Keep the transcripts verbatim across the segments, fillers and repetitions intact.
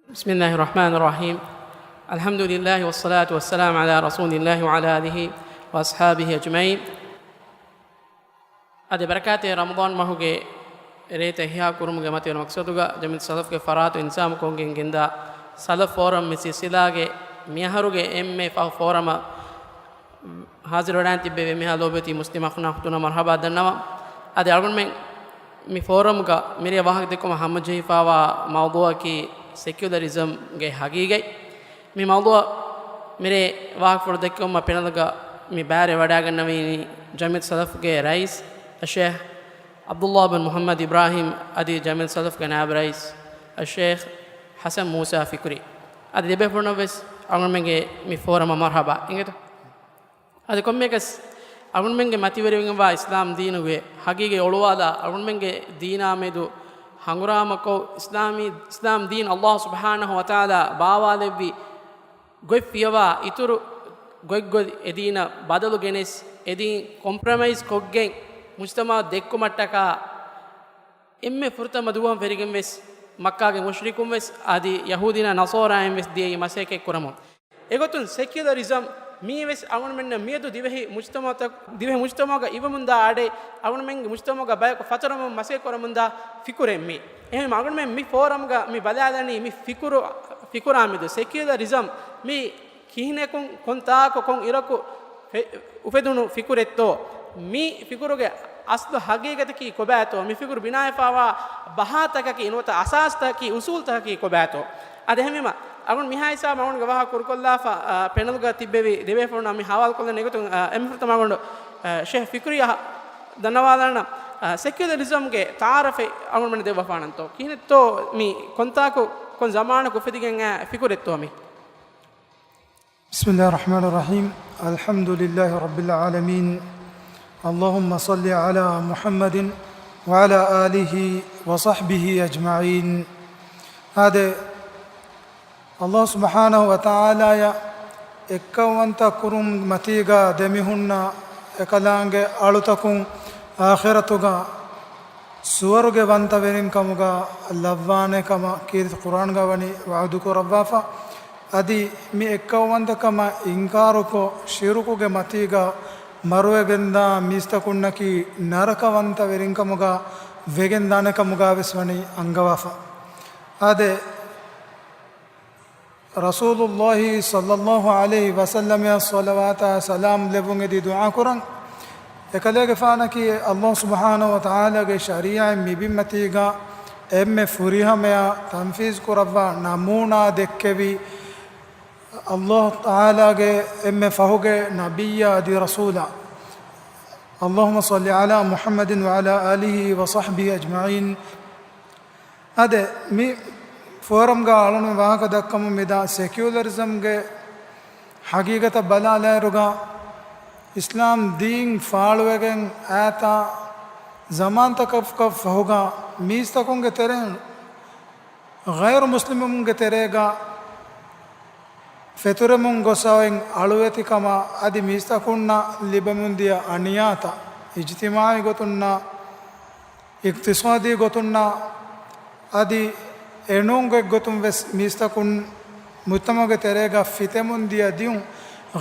بسم الله الرحمن الرحيم. الحمد لله والصلاة والسلام على رسول الله وعلى آله وأصحابه أجمعين. އަދި ބަރަކާތެއް ރަމަޟާން މަހުގެ ރޭތައް އިޙްޔާ ކުރުމުގެ މަތިވެރި މަޤްޞަދުގަ ޖަމިއްޔަތު ސަލަފްގެ ފަރާތު އިންތިޒާމު ކޮށްގެން ގެންދާ ސަލަފް ފޯރަމް މި ސިލްސިލާގެ މިއަހަރުގެ އެންމެ ފަހު ފޯރަމަށް ހާޒިރުވެޑާން ތިއްބެވި އެންމެހާ ލޯބިވެތި މުސްލިމް އަޚުންނާ އުޚްތުންނަށް މަރްޙަބާ ދަންނަވަން. އަދި އަޅުގަނޑުމެން މި ފޯރަމްގަ މިރޭ ވާހަކަ ދެއްކުމަށް ހަމަޖެހިފައިވާ މައުޟޫޢަކީ ސެކިއުލަރިޒަމްގެ ހަގީގަތް. މި މައުޟޫޢަށް މިރޭ ވާހަކަފުޅު ދެއްކެވުމަށް ޕެނަލްގަ މި ބައިވެރިވެވަޑައިގަންނަވަނީ ޖަމިއްޔަތު ސަލަފްގެ ރައީސް އައްޝޭޚް ޢަބްދުﷲ ބިން މުޙައްމަދު އިބްރާހީމް އަދި ޖަމިއްޔަތު ސަލަފްގެ ނާއިބު ރައީސް އައްޝޭޚް ޙަސަން މޫސާ ފިކުރީ. އަދި ދެބޭފުޅުންނަށްވެސް އަޅުގަނޑުމެންގެ މި ފޯރަމަށް މަރްޙަބާ އިނގޭތޯ. އަދި ކޮންމެއަކަސް އަޅުގަނޑުމެންގެ މަތިވެރިވެގެންވާ އިސްލާމް ދީނުގެ ހަގީގަތް އޮޅުވާލާ، އަޅުގަނޑުމެންގެ ދީނާ މެދު ހަނގުރާމަކޮށް، އިސްލާމީ، އިސްލާމް ދީން ﷲ ސުބްޙާނަހޫ ވަތަޢާލާ ބާވާލެއްވި ގޮތް ފިޔަވާ، އިތުރު ގޮތްގޮތް އެދީނަށް ބަދަލު ގެނެސް، އެދީން ކޮމްޕްރޮމައިޒް ކޮށްގެން މުޖްތަމަޢަށް ދެއްކުމަށްޓަކާ، އެންމެ ފުރަތަމަ ދުވަހުން ފެށިގެން ވެސް މައްކާގެ މުޝްރިކުން ވެސް އަދި ޔަހޫދީންނާ ނަޞާރާއިން ވެސް ދިޔައީ މަސައްކަތް ކުރަމުން. އެގޮތުން ސެކިއުލަރިޒަމް މީވެސް އަޅުގަނޑުމެންނަށް މިއަދު ދިވެހި މުޖްތަމަޢުތައް، ދިވެހި މުޖްތަމަޢުގަ އިވަމުންދާ އަޑެއް، އަޅުގަނޑުމެންގެ މުޖްތަމަޢުގަ ބަޔަކު ފަތުރަމުން މަސައްކަތް ކުރަމުންދާ ފިކުރެއް މީ. އެހެން އަޅުގަނޑުމެން މި ފޯރަމްގަ މި ބަލާލަނީ މި ފިކުރު، ފިކުރާ މެދު ސެކިއުލަރިޒަމް މީ ކިހިނެއް ކޮން، ކޮންތާކު ކޮން އިރަކު ފެ-، އުފެދުނު ފިކުރެއްތޯ؟ މި ފިކުރުގެ އަސްލު ހަގީގަތަކީ ކޮބާތޯ؟ މި ފިކުރު ބިނާވެފައިވާ ބަހާތަކަކީ ނުވަތަ އަސާސްތަކަކީ އުސޫލްތަކަކީ ކޮބާތޯ؟ އަދި އެހެންވީމަ، އަޅުގަނޑު މިހާ ހިސާބަށް އަޅުގަނޑުގެ ވާހަކަ ކުރުކޮށްލާފަ، އާ، ޕެނަލްގަ ތިއްބެވި ދެބޭފުޅުންނާ މި ހަވާލުކޮށްލަން އެގޮތުން، އާ، އެންމެ ފުރަތަމަ އަޅުގަނޑު، އާ، ޝޭޚް ފިކުރީއަށް ދަންނަވާލާނަން، އާ، ސެކިއުލަރިޒަމްގެ ތަޢާރަފެއް އަޅުގަނޑުމެން ދެއްވަފާނަންތޯ؟ ކިހިނެއްތޯ މި ކޮންތާކު ކޮން ޒަމާނަކު އުފެދިގެން އައި ފިކުރެއްތޯ މި؟ بسم الله الرحمن الرحيم. الحمد لله رب العالمين. اللهم صل على محمد وعلى آله وصحبه أجمعين. އާދެ، ﷲ ސުބްޙާނަހޫ ވަތަޢާލާޔަށް އެއްކައުވަންތަ ކުރުން މަތީގަ ދެމިހުންނަ އެކަލާނގެ އަޅުތަކުން އާޚިރަތުގަ ސުވަރުގެ ވަންތަވެރިން ކަމުގަ ލައްވާނެ ކަމަށް ކީރިތި ޤުރްއާންގަ ވަނީ ވަޢުދު ކުރައްވާފަ. އަދި މި އެއްކައުވަންތަކަމަށް އިންކާރުކޮށް، ޝިރުކުގެ މަތީގަ މަރުވެގެންދާ މީސްތަކުންނަކީ ނަރަކަވަންތަވެރިން ކަމުގަ ވެގެންދާނެ ކަމުގަ ވެސް ވަނީ އަންގަވާފަ. އާދެ، ރަސޫލުﷲ ޞައްލަﷲ ޢަލައިހި ވަސައްލަމައަށް ޞަލަވާތާ ސަލާމް ލެއްވުން އެދި ދުޢާ ކުރަން. އެކަލޭގެފާނަކީ ﷲ ސުބްޙާނަހޫ ވަތަޢާލާގެ ޝަރީޢަތް މިބިންމަތީގަ އެންމެ ފުރިހަމަޔަށް ތަންފީޒު ކުރައްވާ ނަމޫނާ ދެއްކެވި ﷲ ތަޢާލާގެ އެންމެ ފަހުގެ ނަބިއްޔާ އަދި ރަސޫލާ. اللهم صل على محمد وعلى آله وصحبه أجمعين. އާދެ، މި ފޯރަމްގަ އަޅުން ވާހަކަ ދައްކަމުން މިދާ ސެކިއުލަރިޒަމްގެ ހަގީގަތަށް ބަލާލާއިރުގަ، އިސްލާމް ދީން ފާޅުވެގެން އައިތާ ޒަމާންތަކަކަށް ފަހުގަ މީސްތަކުންގެ ތެރެއިން ޣައިރު މުސްލިމުންގެ ތެރޭގަ ފެތުރެމުން ގޮސް އޮތް އަޅުވެތިކަމާ އަދި މީސްތަކުންނަށް ލިބެމުންދިޔަ އަނިޔާތައް، އިޖްތިމާޢީ ގޮތުންނާ، އިޤްތިޞާދީ ގޮތުންނާ އަދި އެނޫން ގޮތްގޮތުން ވެސް މީސްތަކުން މުޖްތަމަޢުގެ ތެރޭގަ ފިތެމުން ދިޔަ ދިޔުން،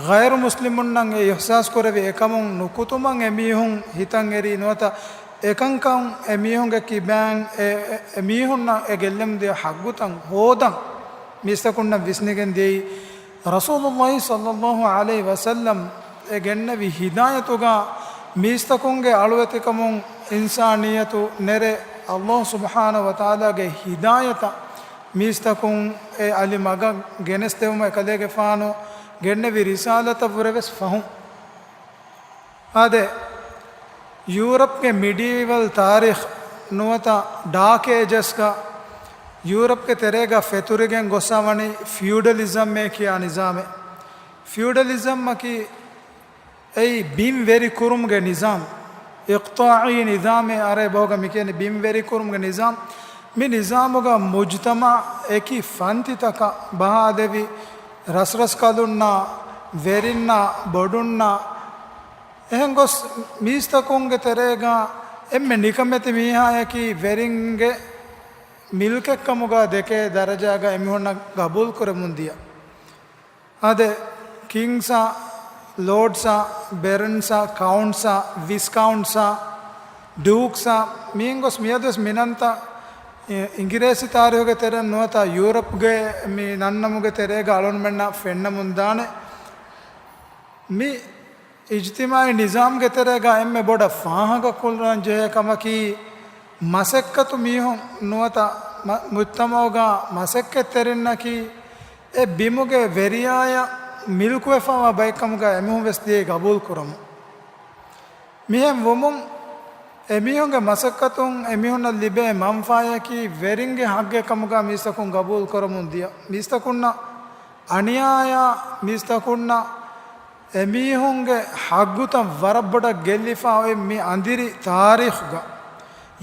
ޣައިރު މުސްލިމުންނަށް އެ އިޙްސާސް ކުރެވި އެކަމުން ނުކުތުމަށް އެމީހުން ހިތަށް އެރީ ނުވަތަ އެކަންކަން އެމީހުންގެ ކިބައިން އެ، އެ، އެމީހުންނަށް އެ ގެއްލެމުން ދިޔަ ޙައްޤުތައް ހޯދަން މީސްތަކުންނަށް ވިސްނިގެން ދިޔައީ. ރަސޫލުﷲ ޞައްލަﷲ ޢަލައިހި ވަސައްލަމް އެ ގެންނެވި ހިދާޔަތުގަ މީސްތަކުންގެ އަޅުވެތިކަމުން އިންސާނިއްޔަތު ނެރެ، ﷲ ސުބްޙާނަހޫ ވަތަޢާލާގެ ހިދާޔަތަށް މީސްތަކުން އެ އަލި މަގަށް ގެނެސްދެވުމަށް އެކަލޭގެފާނު ގެންނެވި ރިސާލަތަށްވުރެވެސް ފަހުން. އާދެ، ޔޫރަޕްގެ މިޑީވަލް ތާރީޚް ނުވަތަ ޑާކް އޭޖަސްގަ ޔޫރަޕްގެ ތެރޭގަ ފެތުރިގެން ގޮސް އަވަނީ ފިއުޑަލިޒަމްއޭ ކިޔާ ނިޒާމެއް. ފިއުޑަލިޒަމްއަކީ އެއީ ބިން ވެރި ކުރުމުގެ ނިޒާމް، އިޤްޠާޢީ ނިޒާމޭ އަރަބި ބަހުގަ މިކިޔަނީ ބިން ވެރި ކުރުމުގެ ނިޒާމް. މި ނިޒާމުގަ މުޖްތަމަޢު އެކި ފަންތިތަކަށް ބަހާލެވި، ރަސްރަސްކަލުންނާ، ވެރިންނާ، ބޮޑުންނާ، އެހެން ގޮސް މީސްތަކުންގެ ތެރޭގަ އެންމެ ނިކަމެތި މީހާޔަކީ ވެރިންގެ މިލްކެއްކަމުގަ ދެކޭ ދަރަޖާގަ އެމީހުންނަށް ގަބޫލުކުރެމުން ދިޔަ. އާދެ، ކިންގްސްއާ، ލޯޑްސްއާ، ބެރަންސްއާ، ކައުންޓްސްއާ، ވިސްކައުންޓްސްއާ، ޑޫކްސްއާ، މިއިން ގޮސް މިއަދުވެސް މިނަންތައް އި-، އިނގިރޭސި ތާރީހުގެ ތެރެއިން ނުވަތަ ޔޫރަޕްގެ މި ނަންނަމުގެ ތެރޭގަ އަޅުންމެންނަށް ފެންނަމުންދާނެ. މި އިޖްތިމާޢީ ނިޒާމްގެ ތެރޭގަ އެންމެ ބޮޑަށް ފާހަގަކުރަން ޖެހޭ ކަމަކީ، މަސައްކަތު މީހުން ނުވަތަ މަ-، މުޖްތަމަޢުގަ މަސައްކަތްތެރިންނަކީ، އެ ބިމުގެ ވެރިޔާޔަށް މިލްކުވެފައިވާ ބައެއްކަމުގަ އެމީހުން ވެސް ދިޔައީ ގަބޫލުކުރަމުން. މިހެން ވުމުން، އެމީހުންގެ މަސައްކަތުން އެމީހުންނަށް ލިބޭ މަންފާޔަކީ ވެރިންގެ ޙައްޤެއް ކަމުގަ މީސްތަކުން ގަބޫލު ކުރަމުން ދިޔަ. މީސްތަކުންނަށް އަނިޔާޔާ، މީސްތަކުންނަށް އެމީހުންގެ ޙައްޤުތައް ވަރަށް ބޮޑަށް ގެއްލިފަ އޮތް މި އަނދިރި ތާރީޚުގަ،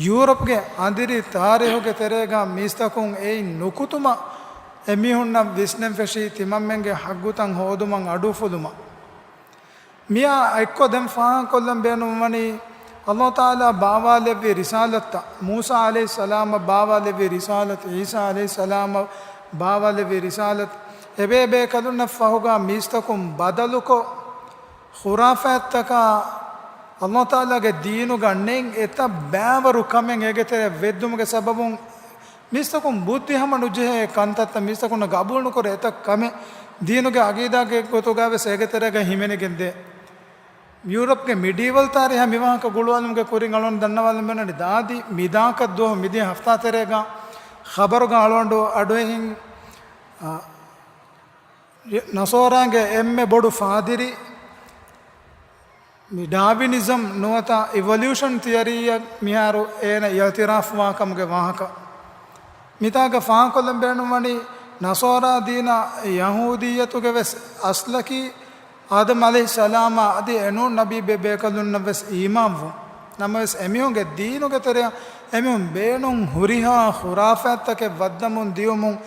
ޔޫރަޕްގެ އަނދިރި ތާރީޚުގެ ތެރޭގަ މީސްތަކުން އެއިން ނުކުތުމަށް އެމީހުންނަށް ވިސްނެން ފެށީ ތިމަންމެންގެ ޙައްޤުތައް ހޯދުމަށް އަޑުއުފުލުމަށް. މިއާ އެއްކޮށް ދެން ފާހަގަކޮށްލަން ބޭނުންވަނީ، ﷲ ތަޢާލާ ބާވާލެއްވި ރިސާލަތްތައް، މޫސާ ޢަލައިހިއްސަލާމަށް ބާވާލެއްވި ރިސާލަތް، ޢީސާ ޢަލައިހިއްސަލާމަށް ބާވާލެއްވި ރިސާލަތް، އެބޭބޭކަލުންނަށް ފަހުގަ މީސްތަކުން ބަދަލުކޮށް، ޚުރާފާތްތަކާ، ﷲ ތަޢާލާގެ ދީނުގަ ނެތް އެތައް ބައިވަރު ކަމެއް އޭގެ ތެރެއަށް ވެއްދުމުގެ ސަބަބުން، މީސްތަކުން ބުއްދި ހަމަ ނުޖެހޭ ކަންތައްތައް، މީސްތަކުންނަށް ގަބޫލުނުކުރޭ އެތައް ކަމެއް ދީނުގެ ޢަޤީދާގެ ގޮތުގަ ވެސް އޭގެ ތެރޭގަ ހިމެނިގެން ދޭ. ޔޫރަޕްގެ މިޑީވަލް ތާރީހަށް މި ވާހަކަ ގުޅުވާލުމުގެ ކުރިން އަޅުގަނޑު ދަންނަވާލަން ބޭނުންވަނީ ދާދި މިދާކަށް ދުވަހު މިދިޔަ ހަފްތާ ތެރޭގަ ޚަބަރުގަ އަޅުގަނޑު އަޑުއެހިން، އާ، ނަޞާރާގެ އެންމެ ބޮޑު ފާދިރި މި ޑާވިނިޒަމް ނުވަތަ އިވޮލިއުޝަން ތިއަރީއަށް މިހާރު އޭނަ އިޢުތިރާފުވާ ކަމުގެ ވާހަކަ. މިތާގަ ފާހަގަކޮށްލަން ބޭނުންވަނީ، ނަޞާރާ ދީނާ ޔަހޫދިއްޔަތުގެ ވެސް އަސްލަކީ އާދަމް ޢަލައިހިއްސަލާމާ އަދި އެނޫން ނަބީ ބޭބޭކަލުންނަށް ވެސް އީމާންވުން. ނަމަވެސް އެމީހުންގެ ދީނުގެ ތެރެއަށް އެމީހުން ބޭނުން ހުރިހާ ޚުރާފާތްތަކެއް ވައްދަމުން ދިޔުމުން،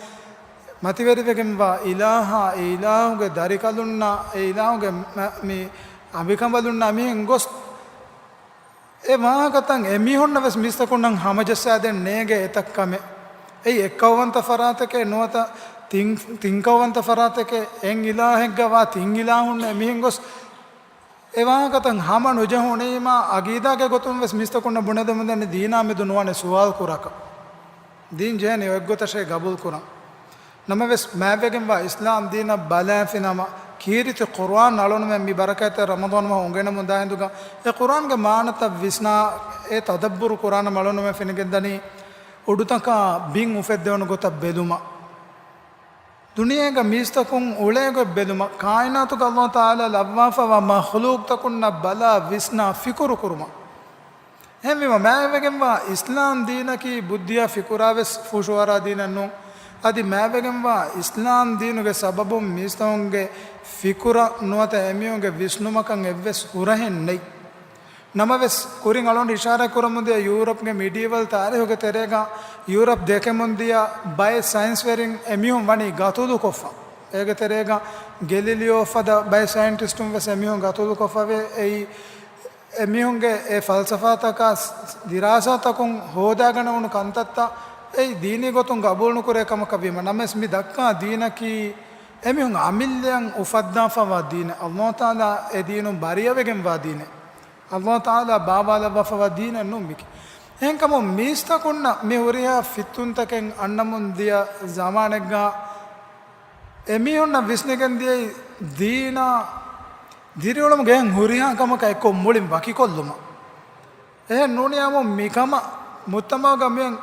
މަތިވެރިވެގެންވާ އިލާހާ، އެ އިލާހުގެ ދަރިކަލުންނާ، އެ އިލާހުގެ މަ-، މި އަނބިކަނބަލުންނާ މިހެން ގޮސް، އެ ވާހަކަތައް އެމީހުންނަށް ވެސް މީސްތަކުންނަށް ހަމަޖައްސާދޭން ނޭނގޭ އެތައް ކަމެއް. އެއީ އެއްކައުވަންތަ ފަރާތެކޭ ނުވަތަ ތިން، ތިންކައުވަންތަ ފަރާތެކޭ، އެއް އިލާހެއްގަ ވާ ތިން އިލާހުންނޭ މިހެން ގޮސް، އެ ވާހަކަތައް ހަމަ ނުޖެހުނީމާ، ޢަޤީދާގެ ގޮތުން ވެސް މީސްތަކުންނަށް ބުނެދެމުންދަނީ ދީނާ މެދު ނުވާނެ ސުވާލު ކުރަކަށް. ދީން ޖެހެނީ އޮތްގޮތަށޭ ގަބޫލު ކުރަން. ނަމަވެސް، މާތްވެގެންވާ އިސްލާމް ދީނަށް ބަލާފިނަމަ، ކީރިތި ޤުރުއާން އަޅުނުމެން މި ބަރަކާތްތެރި ރަމަޟާން މަހު އުނގެނެމުން ދާ ހިނދުގަ، އެ ޤުރުއާންގެ މާނަތައް ވިސްނާ، އެ ތަދައްބުރު ކުރާނަމަ އަޅުނުމެން ފެނިގެންދަނީ، އުޑުތަކާ ބިން އުފެއްދެވުނު ގޮތަށް ބެލުމަށް. ދުނިޔޭގަ މީސްތަކުން އުޅޭ ގޮތް ބެލުމަށް، ކާއިނާތުގަ ﷲ ތަޢާލާ ލައްވާފައިވާ މަޚްލޫޤުތަކުންނަށް ބަލާ ވިސްނާ ފިކުރު ކުރުމަށް. އެހެންވީމަ، މާތްވެގެންވާ އިސްލާމް ދީނަކީ ބުއްދިއާ ފިކުރާ ވެސް ފުށުއަރާ ދީނެއް ނޫން. އަދި މާތްވެގެންވާ އިސްލާމް ދީނުގެ ސަބަބުން މީސްތަކުންގެ ފިކުރަށް ނުވަތަ އެމީހުންގެ ވިސްނުމަކަށް އެއްވެސް ހުރަހެއް ނެތް. ނަމަވެސް، ކުރިން އަޅުގަނޑު އިޝާރާތް ކުރަމުންދިޔަ ޔޫރަޕްގެ މިޑީވަލް ތާރީހުގެ ތެރޭގަ ޔޫރަޕް ދެކެމުންދިޔަ ބައެއް ސައިންސްވެރިން އެމީހުން ވަނީ ގަތުލުކޮށްފަ. އޭގެ ތެރޭގަ ގެލިލިއޯ ފަދަ ބައެއް ސައިންޓިސްޓުން ވެސް އެމީހުން ގަތުލުކޮށްފަވޭ. އެއީ އެމީހުންގެ އެ ފަލްސަފާތަކާ ދިރާސާތަކުން ހޯދާގަނެވުނު ކަންތައްތައް އެއީ ދީނީ ގޮތުން ގަބޫލުނުކުރޭ ކަމަކަށް ވީމަ، ނަމަވެސް މި ދައްކާ ދީނަކީ އެމީހުން އަމިއްލައަށް އުފައްދާފަވާ ދީނެއް، ﷲ ތަޢާލާ އެ ދީނުން ބަރީއަވެގެންވާ ދީނެއް، ﷲ ތަޢާލާ ބާވާލައްވާފަވާ ދީނެއް ނޫން މިކި. އެހެންކަމުން މީސްތަކުންނަށް މި ހުރިހާ ފިތުންތަކެއް އަންނަމުން ދިޔަ ޒަމާނެއްގަ، އެމީހުންނަށް ވިސްނިގެން ދިޔައީ ދީނާ ދިރިއުޅުމުގެ އެހެން ހުރިހާ ކަމަކަށް އެއްކޮށް މުޅިން ވަކިކޮށްލުމަށް. އެހެން ނޫނިއްޔާމު މިކަމަށް މުޖްތަމަޢުގަ މިއޮތް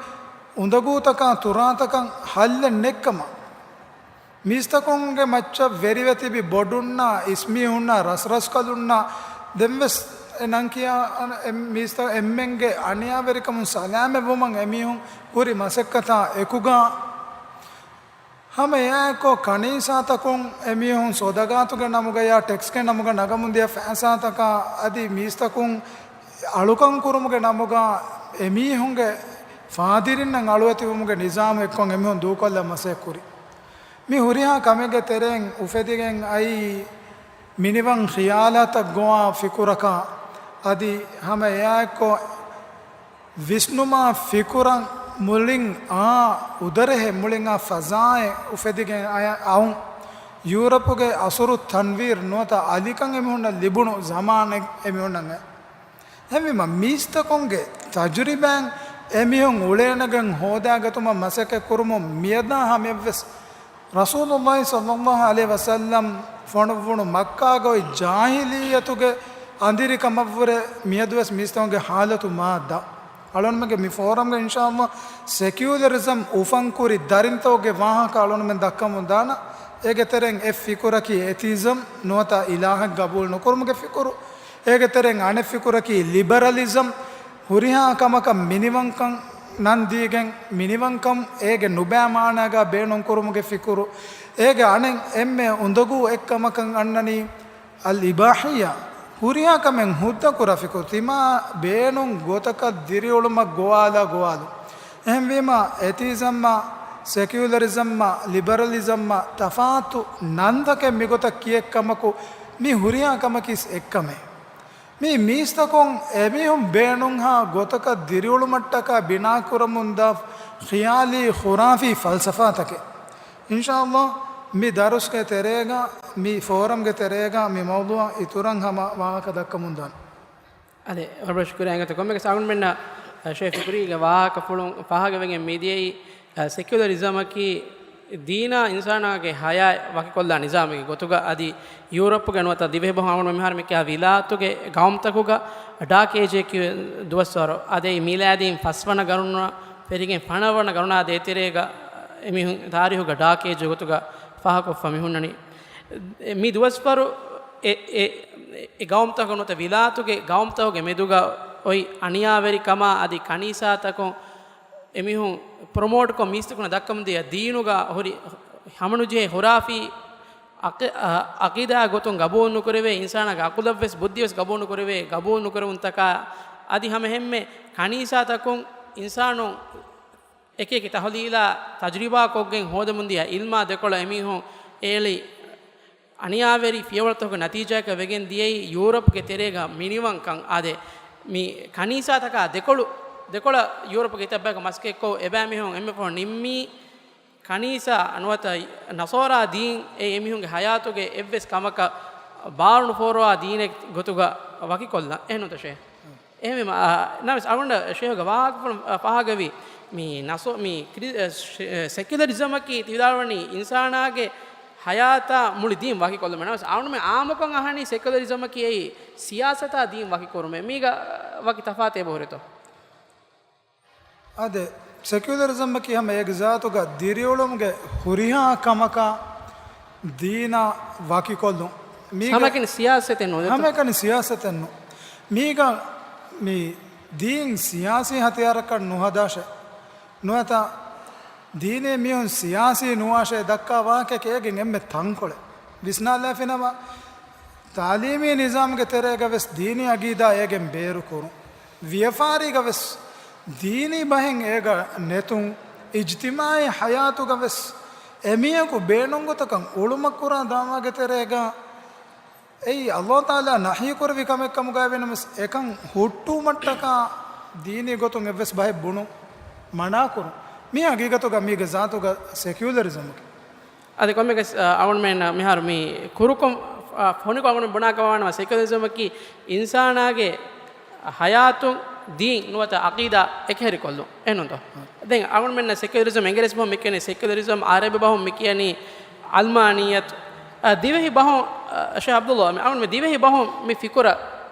އުނދަގޫތަކާ ތުރާތަކަށް ހައްލެއް ނެތްކަމަށް. މީސްތަކުންގެ މައްޗަށް ވެރިވެ ތިބި ބޮޑުންނާ، އިސްމީހުންނާ، ރަސްރަސްކަލުންނާ، ދެންވެސް އެ ނަން ކިޔާ އަން-، އެ މީސްތަ-، އެންމެންގެ އަނިޔާވެރިކަމުން ސަލާމަތްވުމަށް އެމީހުން ހުރި މަސައްކަތާ އެކުގަ، ހަމަ އެއާއެއްކޮށް ކަނީސާތަކުން އެމީހުން ސޮދަގާތުގެ ނަމުގަޔާ ޓެކްސްގެ ނަމުގަ ނަގަމުން ދިޔަ ފައިސާތަކާ އަދި މީސްތަކުން އަޅުކަން ކުރުމުގެ ނަމުގަ އެމީހުންގެ ފާދިރިންނަށް އަޅުވެތިވުމުގެ ނިޒާމު އެއްކޮށް އެމީހުން ދޫކޮށްލަން މަސައްކަތް ކުރި. މި ހުރިހާ ކަމެއްގެ ތެރެއިން އުފެދިގެން އައީ މިނިވަން ޚިޔާލާތައް ގޮވާ ފިކުރަކާ އަދި ހަމަ އެއާއެއްކޮށް ވިސްނުމާ ފިކުރަށް މުޅިން އާ އުދަރެހެއް، މުޅިން އާ ފަޒާއެއް އުފެދިގެން އައި-، އައުން. ޔޫރަޕުގެ އަސުރު ތަންވީރު ނުވަތަ އަލިކަން އެމީހުންނަށް ލިބުނު ޒަމާނެއް އެމީހުންނަށް އެ. އެހެންވީމަ، މީސްތަކުންގެ ތަޖުރިބާއިން އެމީހުން އުޅޭނެގެން ހޯދާގަތުމަށް މަސައްކަތް ކުރުމުން މިއަދާ ހަމަޔަށްވެސް ރަސޫލުﷲ ޞައްލަﷲ ޢަލައިހި ވަސައްލަމް ފޮނުއްވުނު މައްކާގަ އޮތް ޖާހިލިއްޔަތުގެ އަނދިރިކަމަށްވުރެ މިއަދުވެސް މީސްތަކުންގެ ޙާލަތު މާ ދާ. އަޅުގަނޑުމެންގެ މި ފޯރަމްގަ އިންޝާﷲ ސެކިއުލަރިޒަމް އުފަންކުރި ދަރިންތަކުގެ ވާހަކަ އަޅުގަނޑުމެން ދައްކަމުން ދާނަ. އޭގެ ތެރެއިން އެއް ފިކުރަކީ އެތީޒަމް ނުވަތަ އިލާހެއް ގަބޫލު ނުކުރުމުގެ ފިކުރު. އޭގެ ތެރެއިން އަނެއް ފިކުރަކީ ލިބަރަލިޒަމް، ހުރިހާ ކަމަކަށް މިނިވަންކަން ނަން ދީގެން، މިނިވަންކަން އޭގެ ނުބައި މާނާގަ ބޭނުން ކުރުމުގެ ފިކުރު. އޭގެ އަނެއް އެންމެ އުނދަގޫ އެއްކަމަކަށް އަންނަނީ އަލް އިބާޙިއްޔާ، ހުރިހާ ކަމެއް ހުއްދަ ކުރާ ފިކުރު، ތިމާ ބޭނުން ގޮތަކަށް ދިރިއުޅުމަށް ގޮވާލާ ގޮވާލު. އެހެންވީމަ، އެތީޒަމްއާ، ސެކިއުލަރިޒަމްއާ، ލިބަރަލިޒަމްއާ ތަފާތު ނަންތަކެއް މިގޮތަށް ކިޔެއްކަމަކު، މި ހުރިހާ ކަމަކީ އެއްކަމެއް. މީ މީސްތަކުން އެމީހުން ބޭނުންހާ ގޮތަކަށް ދިރިއުޅުމަށްޓަކާ ބިނާކުރަމުންދާ ޚިޔާލީ ޚުރާފީ ފަލްސަފާތަކެއް. އިންޝާﷲ މި ދަރުސްގެ ތެރޭގަ، މި ފޯރަމްގެ ތެރޭގަ މި މައުޟޫޢަށް އިތުރަށް ހަމަ ވާހަކަ ދައްކަމުންދާނެ. އަދެ، ވަރަށް ޝުކުރިއްޔާ އިނގޭތޯ ކޮންމެއަކަސް އަޅުގަނޑުމެންނަށް، އަ، ޝޭޚް ފިކުރީގެ ވާހަކަފުޅުން ފާހަގަވެގެން މިދިޔައީ، އަ، ސެކިއުލަރިޒަމަކީ ދީނާ އިންސާނާގެ ޙަޔާތް ވަކިކޮށްލާ ނިޒާމެއްގެ ގޮތުގަ އަދި ޔޫރަޕުގެ ނުވަތަ ދިވެހިބަހުން އަޅުގަނޑު މިހާރު މިކިޔާ ވިލާތުގެ ގައުމުތަކުގަ ޑާކް އޭޖެއް ކިޔު ދުވަސްވަރު އަދި މީލާދީން ފަސްވަނަ ގަރުނަ ފެށިގެން ފަނަރަވަނަ ގަރުނާ ދޭތެރޭގަ އެމީހުން ތާރީހުގަ ޑާކް އޭޖް ގޮތުގަ ފާހަގަކޮށްފަ މި ހުންނަނީ. މި ދުވަސްވަރު އެ، އެ، އެ ގައުމުތަކުން ނުވަތަ ވިލާތުގެ ގައުމުތަކުގެ މެދުގަ އޮތް އަނިޔާވެރިކަމާ އަދި ކަނީސާތަކުން އެމީހުން ޕްރޮމޯޓްކޮށް މީސްތަކުންނަށް ދައްކަމުންދިޔަ ދީނުގަ ހުރި ހަމަނުޖެހޭ ހުރާފީ އަޤި-، އަ، ޢަޤީދާ ގޮތުން ގަބޫލު ނުކުރެވޭ، އިންސާނާގެ ޢަޤުލަށްވެސް ބުއްދިވެސް ގަބޫލު ނުކުރެވޭ، ގަބޫލު ނުކުރެވުންތަކާ އަދި ހަމަ އެހެންމެ ކަނީސާތަކުން އިންސާނުން އެކިއެކި ތަޙުލީލާ ތަޖުރިބާ ކޮށްގެން ހޯދަމުންދިޔަ ޢިލްމާ ދެކޮޅަށް އެމީހުން އޭޅި އަނިޔާވެރި ފިޔަވަޅުތަކުގެ ނަތީޖާއަކަށް ވެގެން ދިޔައީ ޔޫރަޕްގެ ތެރޭގަ މިނިވަންކަން. އާދެ، މި ކަނީސާތަކާ ދެކޮޅު، ދެކޮޅަށް ޔޫރަޕްގެ އެތައް ބަޔަކު މަސައްކަތްކޮށް އެބައިމީހުން އެންމެ ފަހުން ނިންމީ ކަނީސާ ނުވަތަ ނަޞާރާ ދީން އެ އެމީހުންގެ ޙަޔާތުގެ އެއްވެސް ކަމަކަށް ބާރު ނުފޯރުވާ ދީނެއް ގޮތުގަ ވަކިކޮށްލަން. އެހެންނޫންތަ ޝޭޚް؟ އެހެންވީމަ، އާ، ނަމަވެސް އަޅުގަނޑަށް ޝޭޚުގެ ވާހަކަފުޅުން، އާ، ފާހަގަވީ މި ނަސޯ-، މި ކްރި-، އާ، ޝެ-، އާ، ސެކިއުލަރިޒަމަކީ ތި ވިދާޅުވަނީ އިންސާނާގެ ޙަޔާތާ މުޅި ދީން ވަކިކޮށްލުމެއް. ނަމަވެސް އަޅުގަނޑުމެން ޢާއްމުކޮށް އަހަނީ ސެކިއުލަރިޒަމަކީ އެއީ ސިޔާސަތާ ދީން ވަކިކުރުމެއް. މީގަ ވަކި ތަފާތެއް އެބަހުރޭތޯ؟ އާދެ، ސެކިއުލަރިޒަމަކީ ހަމަ އޭގެ ޒާތުގަ ދިރިއުޅުމުގެ ހުރިހާ ކަމަކާ ދީނާ ވަކިކޮށްލުން. މީގަ ހަމައެކަނި ސިޔާސަތެއް ނޫން. ހަމައެކަނި ސިޔާސަތެއްނު. މީގަ މި ދީން ސިޔާސީ ހަތިޔާރަކަށް ނުހަދާށޭ. ނުވަތަ ދީނީ މީހުން ސިޔާސީ ނުވާށޭ ދައްކާ ވާހަކައަކީ އޭގެން އެންމެ ތަންކޮޅެއް. ވިސްނާލާފިނަމަ، ތާލީމީ ނިޒާމްގެ ތެރޭގަ ވެސް ދީނީ އަގީދާ އޭގެން ބޭރުކުރުން. ވިޔަފާރީގަ ވެސް ދީނީ ބަހެއް އޭގަ ނެތުން، އިޖްތިމާޢީ ޙަޔާތުގަ ވެސް އެމީހަކު ބޭނުންގޮތަކަށް އުޅުމަށް ކުރާ ދަޢުވާގެ ތެރޭގަ އެއީ ﷲ ތަޢާލާ ނަހީކުރެއްވި ކަމެއް ކަމުގައި ވިނަމަސް އެކަން ހުއްޓުވުމަށްޓަކާ ދީނީ ގޮތުން އެއްވެސް ބަހެއް ބުނުން މަނާކުރުން. މީ ހަގީގަތުގަ މީގެ ޒާތުގަ ސެކިއުލަރިޒަމަކީ. އަދި ކޮންމެއަކަސް، އަ، އަޅުގަނޑުމެންނަށް މިހާރު މި ކުރުކޮށް، އަ، ފޮނިކޮށް އަޅުގަނޑު ބުނާކަމަށް ވާނަމަ، ސެކިއުލަރިޒަމަކީ އިންސާނާގެ ޙަޔާތުން ދީން ނުވަތަ ޢަޤީދާ އެކަހެރިކޮށްލުން. އެހެންނޫންތޯ؟ ދެން އަޅުގަނޑުމެންނަށް ސެކިއުލަރިޒަމް އިނގިރޭސި ބަހުން މި ކިޔަނީ ސެކިއުލަރިޒަމް، އަރަބި ބަހުން މި ކިޔަނީ ޢަލްމާނިއްޔަތު. އަ، ދިވެހި ބަހުން، އަ، ޝޭޚް ޢަބްދުﷲ، މި އަޅުގަނޑުމެން ދިވެހި ބަހުން މި ފިކުރަށް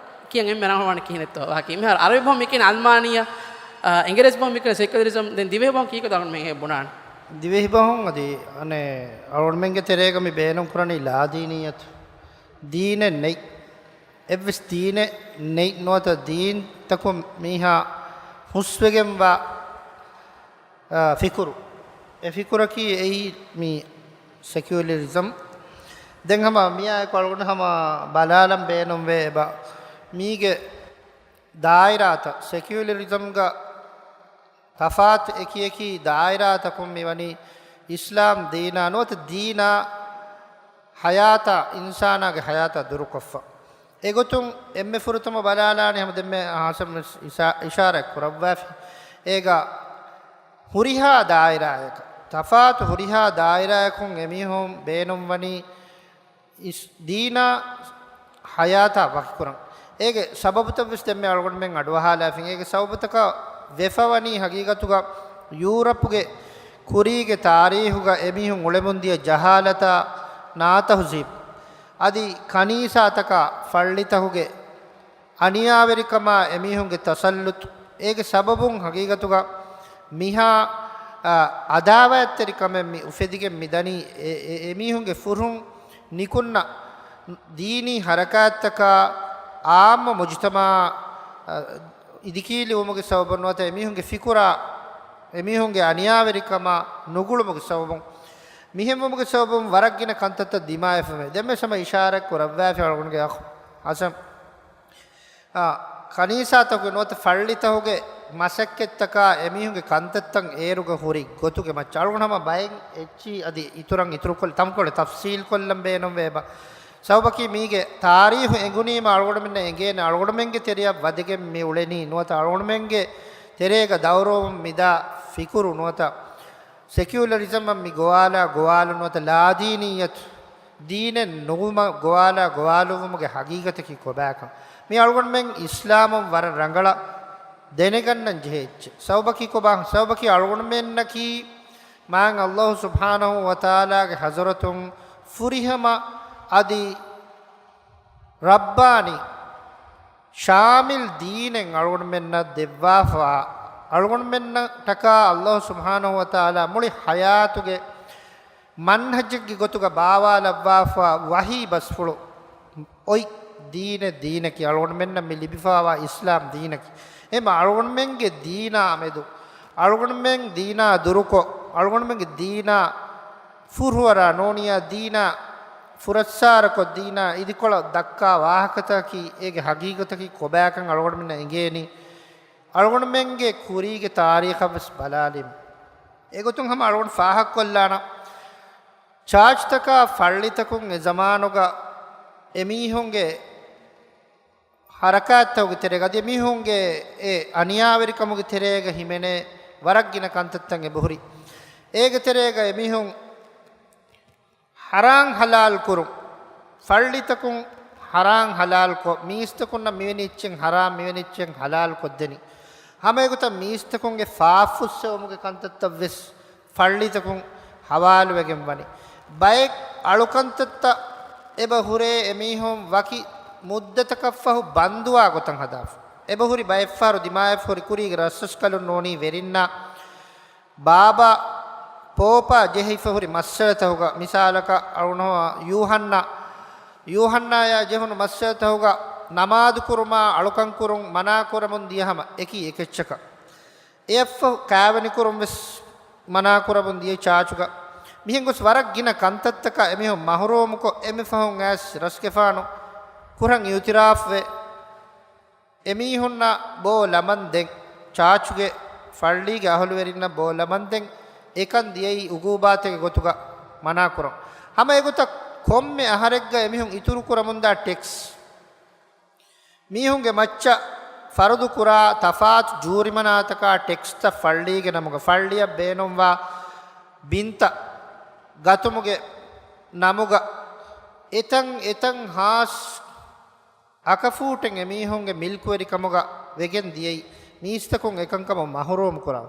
ކިޔަން އެންމެ ރަނގަޅުވާނެ ކިހިނެއްތޯ؟ ވާކި މިހާރު އަރަބި ބަހުން މި ކިޔަނީ ޢަލްމާނިއްޔަ، އަ، އިނގިރޭސި ބަހުން މި ކިޔަނީ ސެކިއުލަރިޒަމް. ދެން ދިވެހި ބަހުން ކީކުތަ އަޅުގަނޑުމެން ބުނާނެ؟ ދިވެހި ބަހުން އަދި އަނެއް އަޅުގަނޑުމެންގެ ތެރޭގަ މި ބޭނުން ކުރަނީ ލާދީނިއްޔަތު. ދީނެއް ނެތް. އެއްވެސް ދީނެއް ނެތް ނުވަތަ ދީންތަކުން މީހާ ހުސްވެގެންވާ، އާ، ފިކުރު. އެ ފިކުރަކީ އެއީ މި ސެކިއުލަރިޒަމް. ދެން ހަމަ މިއާއެކު އަޅުގަނޑު ހަމަ ބަލާލަން ބޭނުންވޭ އެބަ މީގެ ދާއިރާތައް ސެކިއުލަރިޒަމްގަ ތަފާތު އެކި އެކި ދާއިރާތަކުން މިވަނީ އިސްލާމް ދީނާ ނުވަތަ ދީނާ ޙަޔާތާ އިންސާނާގެ ޙަޔާތާ ދުރުކޮށްފަ. އެގޮތުން އެންމެ ފުރަތަމަ ބަލާލާނީ ހަމަ ދެންމެ ހާސަމް ވެސް އިޝާ-، އިޝާރާތް ކުރައްވާފި. އޭގަ ހުރިހާ ދާއިރާއަކަށް، ތަފާތު ހުރިހާ ދާއިރާއަކުން އެމީހުން ބޭނުންވަނީ އިސް-، ދީނާ ޙަޔާތާ ވަކިކުރަން. އޭގެ ސަބަބުތައް ވެސް ދެންމެ އަޅުގަނޑުމެން އަޑުއަހާލާފިން. އޭގެ ސަބަބުތަކަށް ވެފަވަނީ ހަގީގަތުގަ ޔޫރަޕުގެ ކުރީގެ ތާރީހުގަ އެމީހުން އުޅެމުންދިޔަ ޖަހާލަތާ ނާތަހުޒީބު. އަދި ކަނީސާތަކާ ފައްޅިތަކުގެ އަނިޔާވެރިކަމާ އެމީހުންގެ ތަސައްލުތު. އޭގެ ސަބަބުން ހަގީގަތުގަ މިހާ، އާ، އަދާވާތްތެރިކަމެއް މި އުފެދިގެން މިދަނީ އެ-، އެ-، އެމީހުންގެ ފުރުން ނިކުންނަ ދީނީ ހަރަކާތްތަކާ އާއްމު މުޖުތަމައާ، އާ، އިދިކީލިވުމުގެ ސަބަބުން ނުވަތަ އެމީހުންގެ ފިކުރާ އެމީހުންގެ އަނިޔާވެރިކަމާ ނުގުޅުމުގެ ސަބަބުން. މިހެންވުމުގެ ސަބަބުން ވަރަށް ގިނަ ކަންތައްތައް ދިމާވެފަ މެ. ދެންމެ ސަމަ އިޝާރަތް ކުރައްވާފި އަޅުގަނޑުގެ އަޚު ހަސަން. އާ، ކަނީސާތަކުގެ ނުވަތަ ފައްޅިތަކުގެ މަސައްކަތްތަކާ އެމީހުންގެ ކަންތައްތައް އޭރުގަ ހުރި ގޮތުގެ މައްޗަށް އަޅުގަނޑު ހަމަ ބައެއް އެއްޗި އަދި އިތުރަށް އިތުރުކޮށް ތަމްކޮޅެއް ތަފްސީލްކޮށްލަން ބޭނުންވޭ ބަ. ސަބަބަކީ މީގެ ތާރީހު އެނގުނީމަ އަޅުގަނޑުމެންނަށް އެނގޭނެ އަޅުގަނޑުމެންގެ ތެރެއަށް ވަދެގެން މި އުޅެނީ ނުވަތަ އަޅުގަނޑުމެންގެ ތެރޭގަ ދައުރުވަމުން މިދާ ފިކުރު ނުވަތަ ސެކިއުލަރިޒަމަށް މި ގޮވާލާ ގޮވާލު ނުވަތަ ލާދީނިއްޔަތު ދީނެއް ނުވުމަށް ގޮވާލާ ގޮވާލުވުމުގެ ހަގީގަތަކީ ކޮބާކަން މީ އަޅުގަނޑުމެން އިސްލާމުން ވަރަށް ރަނގަޅަށް ދެނެގަންނަން ޖެހޭ އެއްޗެއް. ސަބަބަކީ ކޮބާ؟ ސަބަބަކީ އަޅުގަނޑުމެންނަކީ މާތް ﷲ ސުބްޙާނަހޫ ވަތަޢާލާގެ ޙަޟްރަތުން ފުރިހަމަ އަދި ރައްބާނީ ޝާމިލް ދީނެއް އަޅުގަނޑުމެންނަށް ދެއްވާފަ، އަޅުގަނޑުމެންނަށްޓަކާ ﷲ ސުބްޙާނަހޫ ވަތަޢާލާ މުޅި ޙަޔާތުގެ މަންހަޖެއްގެ ގޮތުގަ ބާވާލައްވާފަ ވަޙީ ބަސްފުޅު އޮތް ދީނެއް ދީނަކީ އަޅުގަނޑުމެންނަށް މި ލިބިފައިވާ އިސްލާމް ދީނަކީ. އެހެން އަޅުގަނޑުމެންގެ ދީނާ މެދު އަޅުގަނޑުމެން ދީނާ ދުރުކޮށް، އަޅުގަނޑުމެންގެ ދީނާ ފުރުހުވަރާ ނޫނިޔާ ދީނާ ފުރައްސާރަކޮށް، ދީނާ އިދިކޮޅަށް ދައްކާ ވާހަކަތަކަކީ އޭގެ ހަގީގަތަކީ ކޮބާކަން އަޅުގަނޑުމެންނަށް އެނގޭނީ. އަޅުގަނޑުމެންގެ ކުރީގެ ތާރީޚަށް ވެސް ބަލާލީމަ، އެގޮތުން ހަމަ އަޅުގަނޑު ފާހަގަކޮށްލާނަން. ޗާޗުތަކާ ފައްޅިތަކުން އެ ޒަމާނުގަ އެމީހުންގެ ހަރަކާތްތަކުގެ ތެރޭގަ އަދި އެމީހުންގެ އެ އަނިޔާވެރިކަމުގެ ތެރޭގަ ހިމެނޭ ވަރަށް ގިނަ ކަންތައްތައް އެބަހުރި. އޭގެ ތެރޭގަ އެމީހުން ޙަރާން ޙަލާލް ކުރުން، ފައްޅިތަކުން ޙަރާން ޙަލާލް ކޮށް، މީސްތަކުންނަށް މިވެނި އެއްޗެއް ޙަރާން، މިވެނި އެއްޗެއް ޙަލާލް ކޮށްދެނީ. ހަމަ އެގޮތަށް މީސްތަކުންގެ ފާފުއްސެވުމުގެ ކަންތައްތައް ވެސް ފައްޅިތަކުން ޙަވާލުވެގެން ވަނީ. ބައެއް އަޅުކަންތައްތައް އެބަ ހުރޭ އެމީހުން ވަކި މުއްދަތަކަށްފަހު ބަންދުވާ ގޮތަށް ހަދާފަ. އެބަ ހުރި ބައެއްފަހަރު ދިމާވެފަ ހުރި ކުރީގެ ރަސްރަސްކަލުން ނޫނީ ވެރިންނާ ބާބާ ޕޯޕާ ޖެހިފަ ހުރި މައްސަލަތަކުގަ، މިސާލަކަށް އަޅުގަނޑު ޔޫޙަންނާ، ޔޫޙަންނާޔާ ޖެހުނު މައްސަލަތަކުގަ ނަމާދު ކުރުމާ، އަޅުކަން ކުރުން މަނާ ކުރަމުން ދިޔަ ހަމަ އެކި އެކެއްޗަކަށް. އެއަށްފަހު ކާވެނިކުރުން ވެސް މަނާކުރަމުން ދިޔަ ޗާޗުގަ. މިހެން ގޮސް ވަރަށް ގިނަ ކަންތައްތަކަށް އެމީހުން މަޙުރޫމުކޮށް، އެންމެ ފަހުން އައިސް ރަސްގެފާނު ކުރަން އިއުތިރާފްވެ، އެމީހުންނަށް ބޯ ލަމަންދެން، ޗާޗުގެ ފައްޅީގެ އަހުލުވެރިންނަށް ބޯ ލަމަންދެން، އެކަން ދިޔައީ އުގޫބާތެއްގެ ގޮތުގަ މަނާކުރަން. ހަމަ އެގޮތަށް ކޮންމެ އަހަރެއްގަ އެމީހުން އިތުރުކުރަމުންދާ ޓެކްސް. މީހުންގެ މައްޗަށް ފަރުޟު ކުރާ ތަފާތު ޖޫރިމަނާތަކާ ޓެކްސްތައް ފައްޅީގެ ނަމުގަ، ފައްޅިއަށް ބޭނުންވާ ބިންތައް ގަތުމުގެ ނަމުގަ، އެތަން އެތަން ހާސް އަކަފޫޓެއް އެމީހުންގެ މިލްކުވެރިކަމުގަ ވެގެން ދިޔައީ، މީސްތަކުން އެކަންކަމަށް މަހުރޫމް ކުރާ.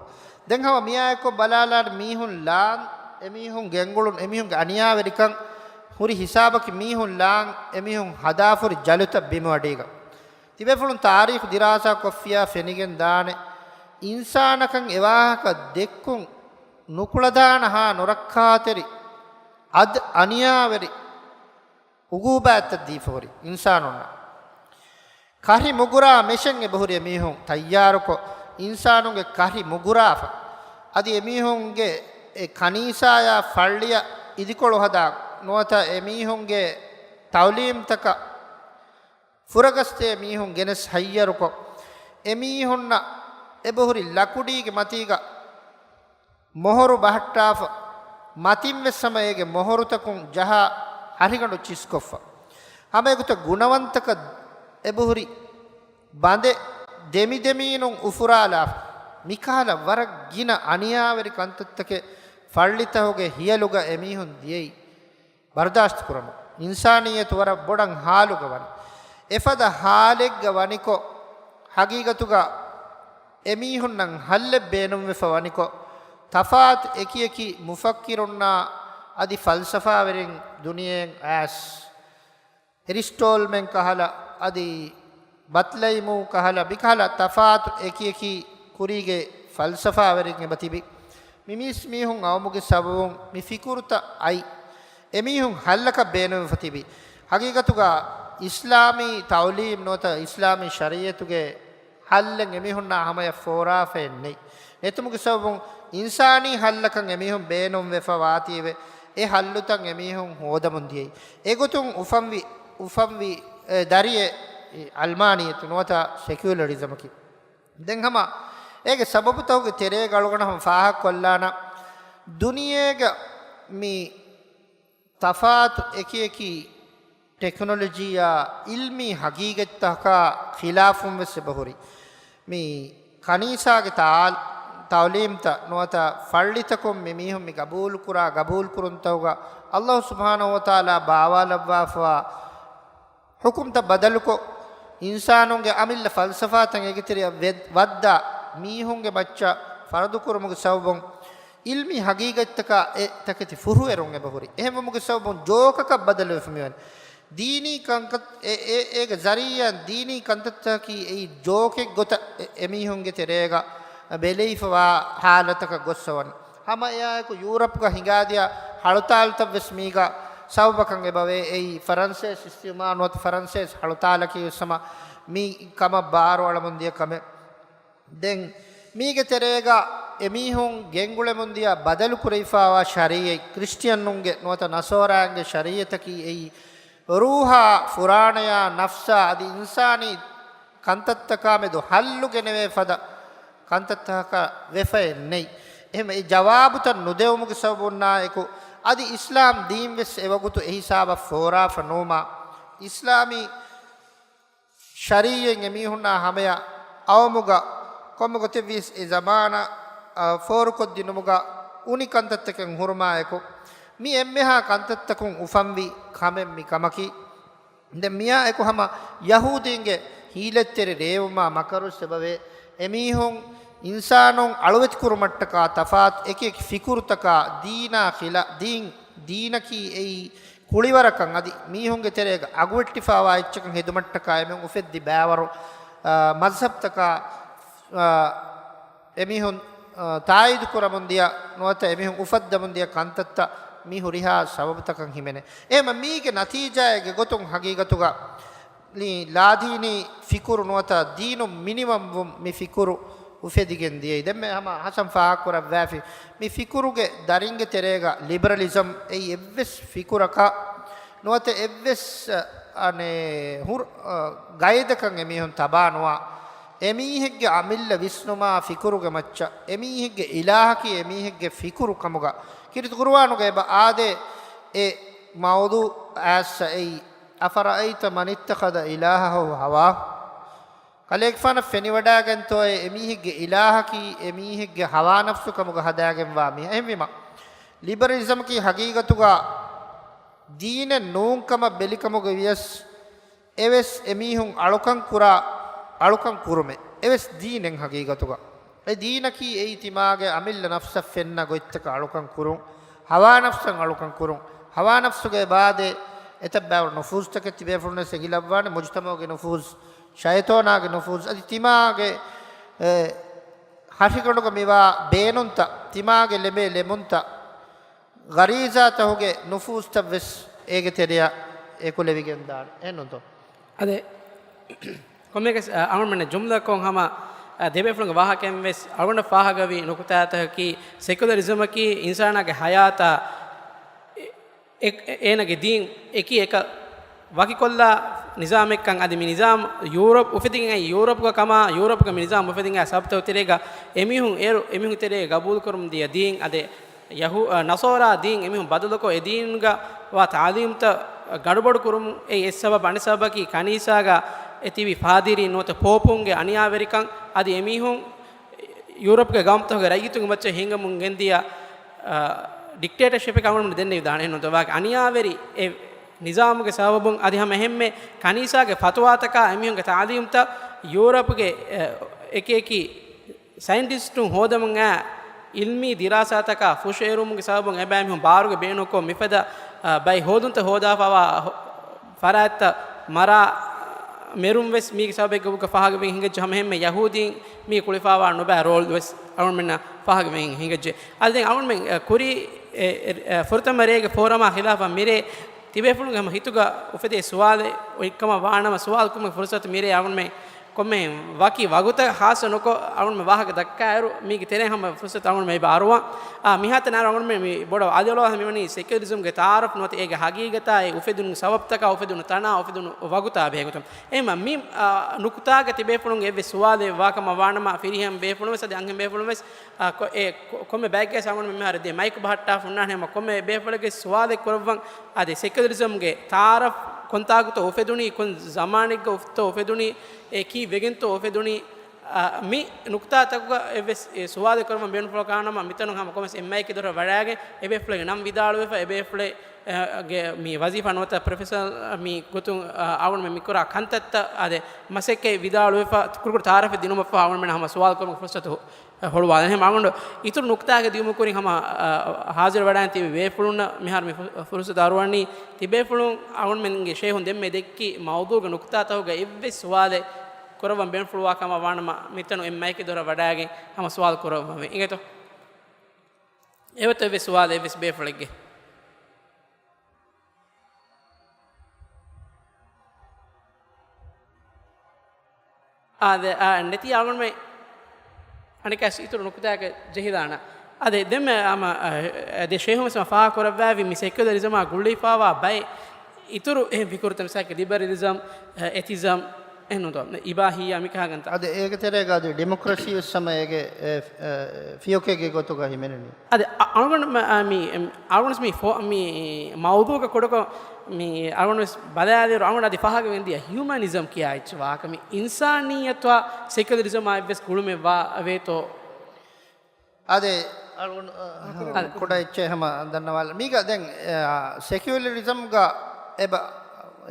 ދެން ހަމަ މިއާއެކު ބަލާލާން މީހުން ލާން، އެމީހުން ގެންގުޅުން، އެމީހުންގެ އަނިޔާވެރިކަން ހުރި ހިސާބަކީ މީހުން ލާން، އެމީހުން ހަދާފަ ހުރި ޖަލުތައް ބިމު އަޑީގަ. ތިބޭފުޅުން ތާރީޚު ދިރާސާ ކޮށްފިޔާ ފެނިގެން ދާނެ، އިންސާނަކަށް އެވާހަކަ ދެއްކުން ނުކުޅަދާނަހާ ނުރައްކާތެރި އަދް އަނިޔާވެރި އުގޫބާތްތައް ދީފަ ހުރި އިންސާނުންނަށް. ކަށި މުގުރާ މެށެއް އެބަހުރި އެމީހުން ތައްޔާރުކޮށް، އިންސާނުންގެ ކަށި މުގުރާފަ. އަދި އެމީހުންގެ އެ ކަނީސާޔާ ފައްޅިއަށް އިދިކޮޅު ހަދާ ނުވަތަ އެމީހުންގެ ތައުލީމްތަކަށް ފުރަގަސްދޭ މީހުން ގެނެސް ހައްޔަރުކޮށް، އެމީހުންނަށް އެބަހުރި ލަކުޑީގެ މަތީގަ މޮހޮރު ބަހައްޓާފަ، މަތިންވެސް ހަމަ އޭގެ މޮހޮރުތަކުން ޖަހާ ހަށިގަނޑު ޗިސްކޮށްފަ. ހަމައެގޮތަށް ގުނަވަންތަކަށް އެބަހުރި ބަނދެއް ދެމިދެމީނުން އުފުރާލާފަ. މިކަހަލަ ވަރަށް ގިނަ އަނިޔާވެރި ކަންތައްތަކެއް ފައްޅިތަކުގެ ހިޔަލުގަ އެމީހުން ދިޔައީ ބަރުދާސްތު ކުރަމުން. އިންސާނިއްޔަތު ވަރަށް ބޮޑަށް ހާލުގަ ވަނީ. އެފަދަ ހާލެއްގަ ވަނިކޮށް، ހަގީގަތުގަ އެމީހުންނަށް ހައްލެއް ބޭނުންވެފަ ވަނިކޮށް، ތަފާތު އެކިއެކި މުފައްކިރުންނާ އަދި ފަލްސަފާވެރިން ދުނިޔެއަށް އައިސް، އެރިސްޓޯޓަލްމެން ކަހަލަ އަދި ބަތްލައިމޫ ކަހަލަ މިކަހަލަ ތަފާތު އެކިއެކި ކުރީގެ ފަލްސަފާވެރިން އެބަ ތިބި. މި މީސް މީހުން އައުމުގެ ސަބަބުން މި ފިކުރުތައް އައި އެމީހުން ހައްލަކަށް ބޭނުންވެފަ ތިބި. ހަގީގަތުގަ އިސްލާމީ ތައުލީމް ނުވަތަ އިސްލާމީ ޝަރީއަތުގެ ހައްލެއް އެމީހުންނާ ހަމަޔަށް ފޯރާފައެއް ނެތް. ނެތުމުގެ ސަބަބުން އިންސާނީ ހައްލަކަށް އެމީހުން ބޭނުންވެފަ ވާތީވެ، އެ ހައްލުތައް އެމީހުން ހޯދަމުން ދިޔައީ. އެގޮތުން އުފަންވި، އުފަންވި، އެ، ދަރިއެއް އަލްމާނިއްޔަތު ނުވަތަ ސެކިއުލަރިޒަމަކީ. ދެން ހަމަ އޭގެ ސަބަބުތަކުގެ ތެރޭގަ އަޅުގަނޑު ހަމަ ފާހަގަކޮށްލާނަން، ދުނިޔޭގަ މި ތަފާތު އެކިއެކި ޓެކްނޮލޮޖީއާ އިލްމީ ހަގީގަތްތަކާ ޚިލާފުން ވެސް އެބަހުރި. މި ކަނީސާގެ ތާ-، ތައުލީމްތައް ނުވަތަ ފައްޅިތަކުން މި މީހުން މި ގަބޫލުކުރާ ގަބޫލުކުރުންތަކުގަ ﷲ ސުބްޙާނަހޫ ވަތަޢާލާ ބާވާލައްވާފަވާ ޙުކުމްތައް ބަދަލުކޮށް، އިންސާނުންގެ އަމިއްލަ ފަލްސަފާތައް އޭގެތެރެއަށް ވެ-، ވައްދާ، މީހުންގެ މައްޗަށް ފަރުޟުކުރުމުގެ ސަބަބުން، އިލްމީ ހަގީގަތްތަކާ އެ ތަކެތި ފުރުހުއެރުން އެބަހުރި. އެހެންވުމުގެ ސަބަބުން ޖޯކަކަށް ބަދަލުވެފަ މިވަނީ. ދީނީ ކަންކަން އެ-، އެ-، އޭގެ ޒަރީއާއިން ދީނީ ކަންތައްތަކަކީ އެއީ ޖޯކެއް ގޮތަށް އެ-، އެމީހުންގެ ތެރޭގަ ބެލެވިފަވާ ހާލަތަކަށް ގޮއްސަވަން. ހަމަ އެއާއެކު ޔޫރަޕްގަ ހިނގާދިޔަ ހަޅުތާލުތައް ވެސް މީގަ ސަބަބަކަށް އެބަވޭ. އެއީ ފަރަންސޭސި އިސްތިއުމާރު ނުވަތަ ފަރަންސޭސި ހަޅުތާލަކީ ވެސް ހަމަ މި ކަމަށް ބާރުއަޅަމުން ދިޔަ ކަމެއް. ދެން މީގެ ތެރޭގަ އެމީހުން ގެންގުޅެމުން ދިޔަ ބަދަލު ކުރެވިފާވާ ޝަރީއަތް، ކްރިސްޓިއަނުންގެ ނުވަތަ ނަޞާރާއިންގެ ޝަރީއަތަކީ އެއީ ރޫޙާ، ފުރާނަޔާ، ނަފްސާ އަދި އިންސާނީ ކަންތައްތަކާމެދު ހައްލު ގެނެވޭ ފަދަ ކަންތައްތަކަކަށް ވެފައެއް ނެތް. އެހެންވެ، އެ ޖަވާބުތައް ނުދެވުމުގެ ސަބަބުންނާއެކު، އަދި އިސްލާމް ދީން ވެސް އެވަގުތު އެހިސާބަށް ފޯރާފަ ނުވުމާ، އިސްލާމީ ޝަރީޢަތް އެމީހުންނާ ހަމަޔަށް އައުމުގަ ކޮންމެ ގޮތެއްވިޔަސް އެ ޒަމާނަށް، އަ، ފޯރުކޮށްދިނުމުގަ އުނި ކަންތައްތަކެއް ހުރުމާއެކު، މި އެންމެހާ ކަންތައްތަކުން އުފަންވި ކަމެއް މި ކަމަކީ. ދެން މިއާއެކު ހަމަ ޔަހޫދީންގެ ހީލަތްތެރި ރޭވުމާ މަކަރު ސަބަބެއް އެމީހުން އިންސާނުން އަޅުވެތިކުރުމަށްޓަކާ ތަފާތު އެކިއެކި ފިކުރުތަކާ ދީނާ ޚިލާ-، ދީން، ދީނަކީ އެއީ ކުޅިވަރަކަށް އަދި މީހުންގެ ތެރޭގަ އަގުވެއްޓިފާވާ އެއްޗަކަށް ހެދުމަށްޓަކާ އެމެން އުފެއްދި ބައިވަރު، އާ، މަޒްހަބްތަކާ، އާ، އެމީހުން، އާ، ތާއީދު ކުރަމުން ދިޔަ ނުވަތަ އެމީހުން އުފައްދަމުން ދިޔަ ކަންތައްތައް މި ހުރިހާ ސަބަބުތަކަށް ހިމެނޭ. އެހެންމަ މީގެ ނަތީޖާއެއްގެ ގޮތުން ހަގީގަތުގަ މި ލާދީނީ ފިކުރު ނުވަތަ ދީނުން މިނިވަންވުން މި ފިކުރު އުފެދިގެން ދިޔައީ. ދެންމެ ހަމަ ހަސަން ފާހަގަކުރައްވާފި މި ފިކުރުގެ ދަރިންގެ ތެރޭގަ ލިބަރަލިޒަމް އެއީ އެއްވެސް ފިކުރަކަށް ނުވަތަ އެއްވެސް، އަނެއް، ހުރ-، ގައިދަކަށް އެމީހުން ތަބާ ނުވާ، އެމީހެއްގެ އަމިއްލަ ވިސްނުމާ ފިކުރުގެ މައްޗަށް، އެމީހެއްގެ އިލާހަކީ އެމީހެއްގެ ފިކުރު ކަމުގަ. ކީރިތި ޤުރުއާނުގަ އެބަ އާދޭ އެ މައުޟޫޢު އައްސަ އެއީ، أفرأيت من اتخذ إلهه هواه؟ ކަލޭގެފާނަށް ފެނިވަޑައިގެންތޯއޭ އެމީހެއްގެ އިލާހަކީ އެމީހެއްގެ ހަވާ ނަފްސު ކަމުގަ ހަދާގެންވާ މީހާ؟ އެހެންވީމަ، ލިބަރަލިޒަމަކީ ހަގީގަތުގަ ދީނެއް ނޫން ކަމަށް ބެލިކަމުގަ ވިޔަސް، އެވެސް އެމީހުން އަޅުކަން ކުރާ އަޅުކަން ކުރުމެއް އެވެސް ދީނެއް ހަގީގަތުގަ. އެ ދީނަކީ އެއީ ތިމާގެ އަމިއްލަ ނަފްސަށް ފެންނަ ގޮތްތަކަށް އަޅުކަން ކުރުން، ހަވާ ނަފްސަށް އަޅުކަން ކުރުން. ހަވާ ނަފްސުގެ އެބައާދޭ އެތައް ބައިވަރު ނުފޫޒުތަކެއް ތިބޭފުޅުންވެސް އެނގިލައްވާނެ، މުޖުތަމަޢުގެ ނުފޫޒު، ޝައިޠާނާގެ ނުފޫޒު، އަދި ތިމާގެ، އެ، ހަށިގަނޑުގަ މިވާ ބޭނުންތައް، ތިމާގެ ލެމޭ ލެމުންތައް، ޣަރީޒާތަކުގެ ނުފޫޒުތައްވެސް އޭގެ ތެރެއަށް އެކުލެވިގެންދާނެ. އެހެންނޫންތޯ؟ އަދެ، ކޮންމެއަކަސް، އަ، އަޅުގަނޑުމެންނަށް ޖުމްލަކޮށް ހަމަ، އަ، ދެބޭފުޅުންގެ ވާހަކައިންވެސް އަޅުގަނޑަށް ފާހަގަވި ނުކުތާތަކަކީ، ސެކުލަރިޒަމަކީ އިންސާނާގެ ހަޔާތާ އެ-، އޭނަގެ ދީން އެކި އެކަށް ވަކިކޮށްލާ ނިޒާމެއްކަން. އަދި މި ނިޒާމް ޔޫރަޕް އުފެދިގެން އައި، ޔޫރަޕްގަ ކަމާ، ޔޫރަޕްގަ މި ނިޒާމް އުފެދިގެން އައި ސަބަބުތައް ތެރޭގަ އެމީހުން އޭރު، އެމީހުން ތެރޭ ގަބޫލުކުރަމުން ދިޔަ ދީން އަދެ ޔަހޫ-، އަ، ނަޞާރާ ދީން އެމީހުން ބަދަލުކޮށް، އެ ދީންގަ ވާ ތާލީމްތައް ގަޑުބަޑު ކުރުމުން އެއީ އެއް ސަބަބަށް. އަނެއް ސަބަބަކީ ކަނީސާގަ އެ ތިބި ފާދިރީން ނުވަތަ ޕޯޕުންގެ އަނިޔާވެރިކަން. އަދި އެމީހުން ޔޫރަޕްގެ ގައުމުތަކުގެ ރައްޔިތުންގެ މައްޗަށް ހިނގަމުން ގެންދިޔަ، އާ، ޑިކްޓޭޓަރޝިޕެއް އަޅުގަނޑު ދެންނެވިދާނެ ނުދަވާގެ އަނިޔާވެރި އެ ނިޒާމުގެ ސަބަބުން އަދި ހަމަ އެހެންމެ ކަނީސާގެ ފަތުވާތަކާ އެމީހުންގެ ތާލީމްތައް ޔޫރަޕްގެ، އެ، އެކި އެކި ސައިންޓިސްޓުން ހޯދަމުން އާ އިލްމީ ދިރާސާތަކާ ފުށައެރުވުމުގެ ސަބަބުން އެބައިމީހުން ބާރުގެ ބޭނުންކޮށް މިފަދަ، އާ، ބައި ހޯދުންތައް ހޯދާފަވާ ހޮ-، ފަރާތްތައް މަރާ މެރުން ވެސް މީގެ ސަބަބެއްގަ ފަހަގަވެގެން ހިނގައްޖެ. ހަމަ އެހެންމެ ޔަހޫދީން މީ ކުޅިފާވާ ނުބައި ރޯލް ވެސް އަޅުގަނޑުމެންނަށް ފަހަގަވެގެން ހިނގައްޖެ. އަދި ދެން އަޅުގަނޑުމެން، އަ، ކުރީ އެ، އެ، އެ، ފުރަތަމަ ރޭގެ ފޯރަމާ ޚިލާފަށް މިރޭ ތިބޭފުޅުންގެ ހަމަ ހިތުގަ އުފެދޭ ސުވާލެއް އޮތްކަމަށް ވާނަމަ، ސުވާލު ކުރުމުގެ ފުރުސަތު މިރޭ އަޅުގަނޑުމެން ކޮންމެ ވަކި ވަގުތަށް ޚާއްޞަ ނުކޮށް، އަޅުގަނޑުމެން ވާހަކަ ދައްކާއިރު، މީގެ ތެރެއިން ހަމަ ފުރުސަތު އަޅުގަނޑުމެން އެބަ އަރުވާން. އާ، މިހާތަނަށް އަޅުގަނޑުމެން މި ބޮޑަށް އަލިއަޅުވާ މިވަނީ ސެކިއުލަރިޒަމްގެ ތައާރަފް ނުވަތަ އޭގެ ހަގީގަތާ، އެ އުފެދުނު ސަބަބުތަކާ، އުފެދުނު ތަނާ، އުފެދުނު ވަގުތާ ބެހޭގޮތުން. އެހެންމަ މި، އާ، ނުކުތާގެ ތިބޭފުޅުންގެ އެއްވެސް ސުވާލެއް ވާކަމަށް ވާނަމަ، ފިރިހެން ބޭފުޅުން ވެސް އަދި އަންހެން ބޭފުޅުން ވެސް، އާ، ކޮ-، އެ ކޮ-، ކޮންމެ ބައެއްގެ ސަމަން މިހާރު ދޭ މައިކު ބަހައްޓާފަ ހުންނާނެ ހަމަ ކޮންމެ ބޭފުޅެއްގެ ސުވާލެއް ކުރައްވަން. އަދި ސެކިއުލަރިޒަމްގެ ތައާރަފް ކޮންތާކުތަ އުފެދުނީ، ކޮން ޒަމާނެއްގަ އުފްތޯ އުފެދުނީ، އެ ކީއްވެގެންތޯ އުފެދުނީ، އާ، މި ނުކުތާތަކުގަ އެއްވެސް އެ ސުވާލެއް ކުރައްވަން ބޭނުންފުޅަކާނަމަ، މިތަނުން ހަމަ ކޮންމެސް އެއް މައިކެއް ދޮރަށް ވަޑައިގެން އެބޭފުޅެއްގެ ނަން ވިދާޅުވެފަ، އެބޭފުޅެއް، އެ، ގެ މި ވަޒީފާ ނުވަތަ ޕްރޮފެޝަނަލް މި ގޮތުން، އާ، އަޅުގަނޑުމެން މިކުރާ ކަންތައްތައް އާދެ، މަސައްކަތް ވިދާޅުވެފަ، ކުރުކުރު ތައާރަފެއް ދިނުމަށްފަހު އަޅުގަނޑުމެން ހަމަ ސުވާލު ކުރުމުގެ ފުރުސަތު ހު-، ހުޅުވާލަން. އެހެން އަޅުގަނޑު އިތުރު ނުކުތާގެ ދިޔުމުގެ ކުރިން ހަމަ، އާ، ހާޒިރު ވަޑައިން ތިބި ބޭފުޅުންނަށް މިހާރު މި ފު-، ފުރުސަތު އަރުވަނީ ތިބޭފުޅުން އަޅުގަނޑުމެންގެ ޝޭހުން ދެންމެ ދެއްކި މައުޟޫގެ ނުކުތާތަކުގަ އެއްވެސް ސުވާލެއް ކުރައްވަން ބޭނުންފުޅުވާ ކަމަށް ވާނަމަ، މިތަނު އެއް މައިކެއް ދޮރަށް ވަޑައިގެން ހަމަ ސުވާލު ކުރައްވަމެ. އިނގޭތޯ؟ އެވަތަ އެއްވެސް ސުވާލެއް އެއްވެސް ބޭފުޅެއްގެ؟ އާދެ، އާ، ނެތި އަޅުގަނޑުމެން އަނެއްކާސް އިތުރު ނުކުތާއެއް ޖެހިލާނަ. އާދެ، ދެންމެ އަމަ، އަ، ދެ ޝޭހުން ވެސް ފާހަގަ ކުރައްވާވި މި ސެކިއުލަރިޒަމާ ގުޅިފާވާ ބައެއް އިތުރު އެހެން ފިކުރުތައް މިސާލަކަށް ލިބަރަލިޒަމް، އެ، އެތިޒަމް، އެހެން ނުދޯ، އިބާހިއްޔާ މިކަހަލަ ކަންތައް. އަދި އޭގެ ތެރޭގަ އަދި ޑިމޮކްރަސީ ވެސް ހަމަ އޭގެ، އެ، އެ، ފިޔަކެއްގެ ގޮތުގަ ހިމެނެނީ. އަދި އަ-، އަޅުގަނޑު މަ-، އަ، މި، އެ، އަޅުގަނޑު މި ފޯ-، މި މައުޟޫގަ ކުޑަކޮށް މި އަޅުގަނޑު ވެސް ބަލާލިއިރު އަޅުގަނޑު އަދި ފާހަގަ ވެންދިޔަ ހިއުމަނިޒަމް ކިޔާ އެއްޗެއް ވާކަމި އިންސާނިއްޔަތާ ސެކިއުލަރިޒަމާ އެއްވެސް ގުޅުމެއް ވާ ވޭތޯ؟ އާދެ، އަޅުގަނޑު، އަ، އަދެ. ކުޑަ އެއްޗެއް ހަމަ ދަންނަވާލަ. މީގަ ދެން، އެ، ސެކިއުލަރިޒަމްގަ އެބަ-،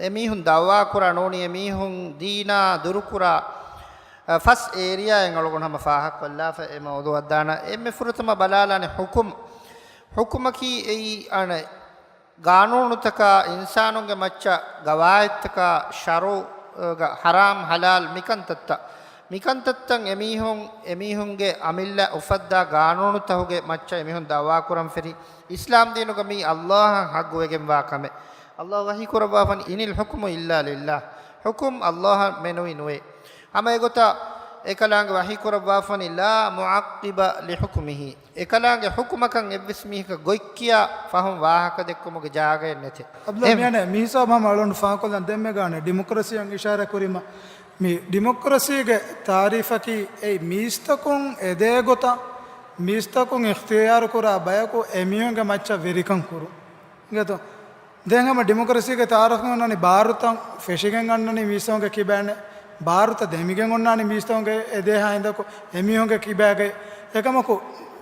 އެމީހުން ދައުވާ ކުރާ ނޫނީ އެމީހުން ދީނާ ދުރުކުރާ، އަ، ފަސް އޭރިއާއެއް އަޅުގަނޑު ހަމަ ފާހަގަކޮށްލާފަ އެ މައުޟޫއަށް ދާނަ. އެންމެ ފުރަތަމަ ބަލާލާނެ ޙުކުމް. ޙުކުމަކީ އެއީ އަނެއް ގާނޫނުތަކާ، އިންސާނުންގެ މައްޗަށް ގަވާއިދުތަކާ، ޝަރުޢުގަ ޙަރާމް ޙަލާލް މިކަންތައްތައް. މިކަންތައްތައް އެމީހުން، އެމީހުންގެ އަމިއްލަ އުފައްދާ ގާނޫނުތަކުގެ މައްޗަށް އެމީހުން ދައުވާކުރަން ފެށި. އިސްލާމް ދީނުގަ މީ އައްލާހަށް ޙައްޤުވެގެންވާ ކަމެއް. އައްލާހު ވަޙީކުރައްވާފަން، "إن الحكم إلا لله." ޙުކުމް އައްލާހަށް މެނުވީ ނުވޭ. ހަމަ އެގޮތަށް އެކަލާނގެ ވަޙީކުރައްވާފަނި، "لا معقب لحكمه." އެކަލާނގެ ޙުކުމަކަށް އެއްވެސް މީހަކަށް ގޮތްކިޔާ ފަހުން ވާހަކަ ދެއްކުމުގެ ޖާގައެއް ނެތެ. އަބްދުﷲ އެހެން. މިޔާނެ މިހިސާބު ހަމަ އަޅުގަނޑު ފާހަގަކޮށްލަން ދެންމެ ގާނެ ޑިމޮކްރަސީއަށް އިޝާރާތް ކުރީމަ، މި ޑިމޮކްރަސީގެ ތާރީފަކީ އެއީ މީސްތަކުން އެދޭ ގޮތަށް މީސްތަކުން އިޚްތިޔާރު ކުރާ ބަޔަކު އެމީހުންގެ މައްޗަށް ވެރިކަން ކުރުން. އިނގޭތޯ؟ ދެން ހަމަ ޑިމޮކްރަސީގެ ތައާރަފް އޮންނަނީ ބާރުތައް ފެށިގެން އަންނަނީ މީސްތަކުންގެ ކިބައިން، ބާރުތައް ދެމިގެން އޮންނާނީ މީސްތަކުންގެ އެދޭހާ ހިނދަކު އެމީހުންގެ ކިބައިގައި. އެކަމަކު،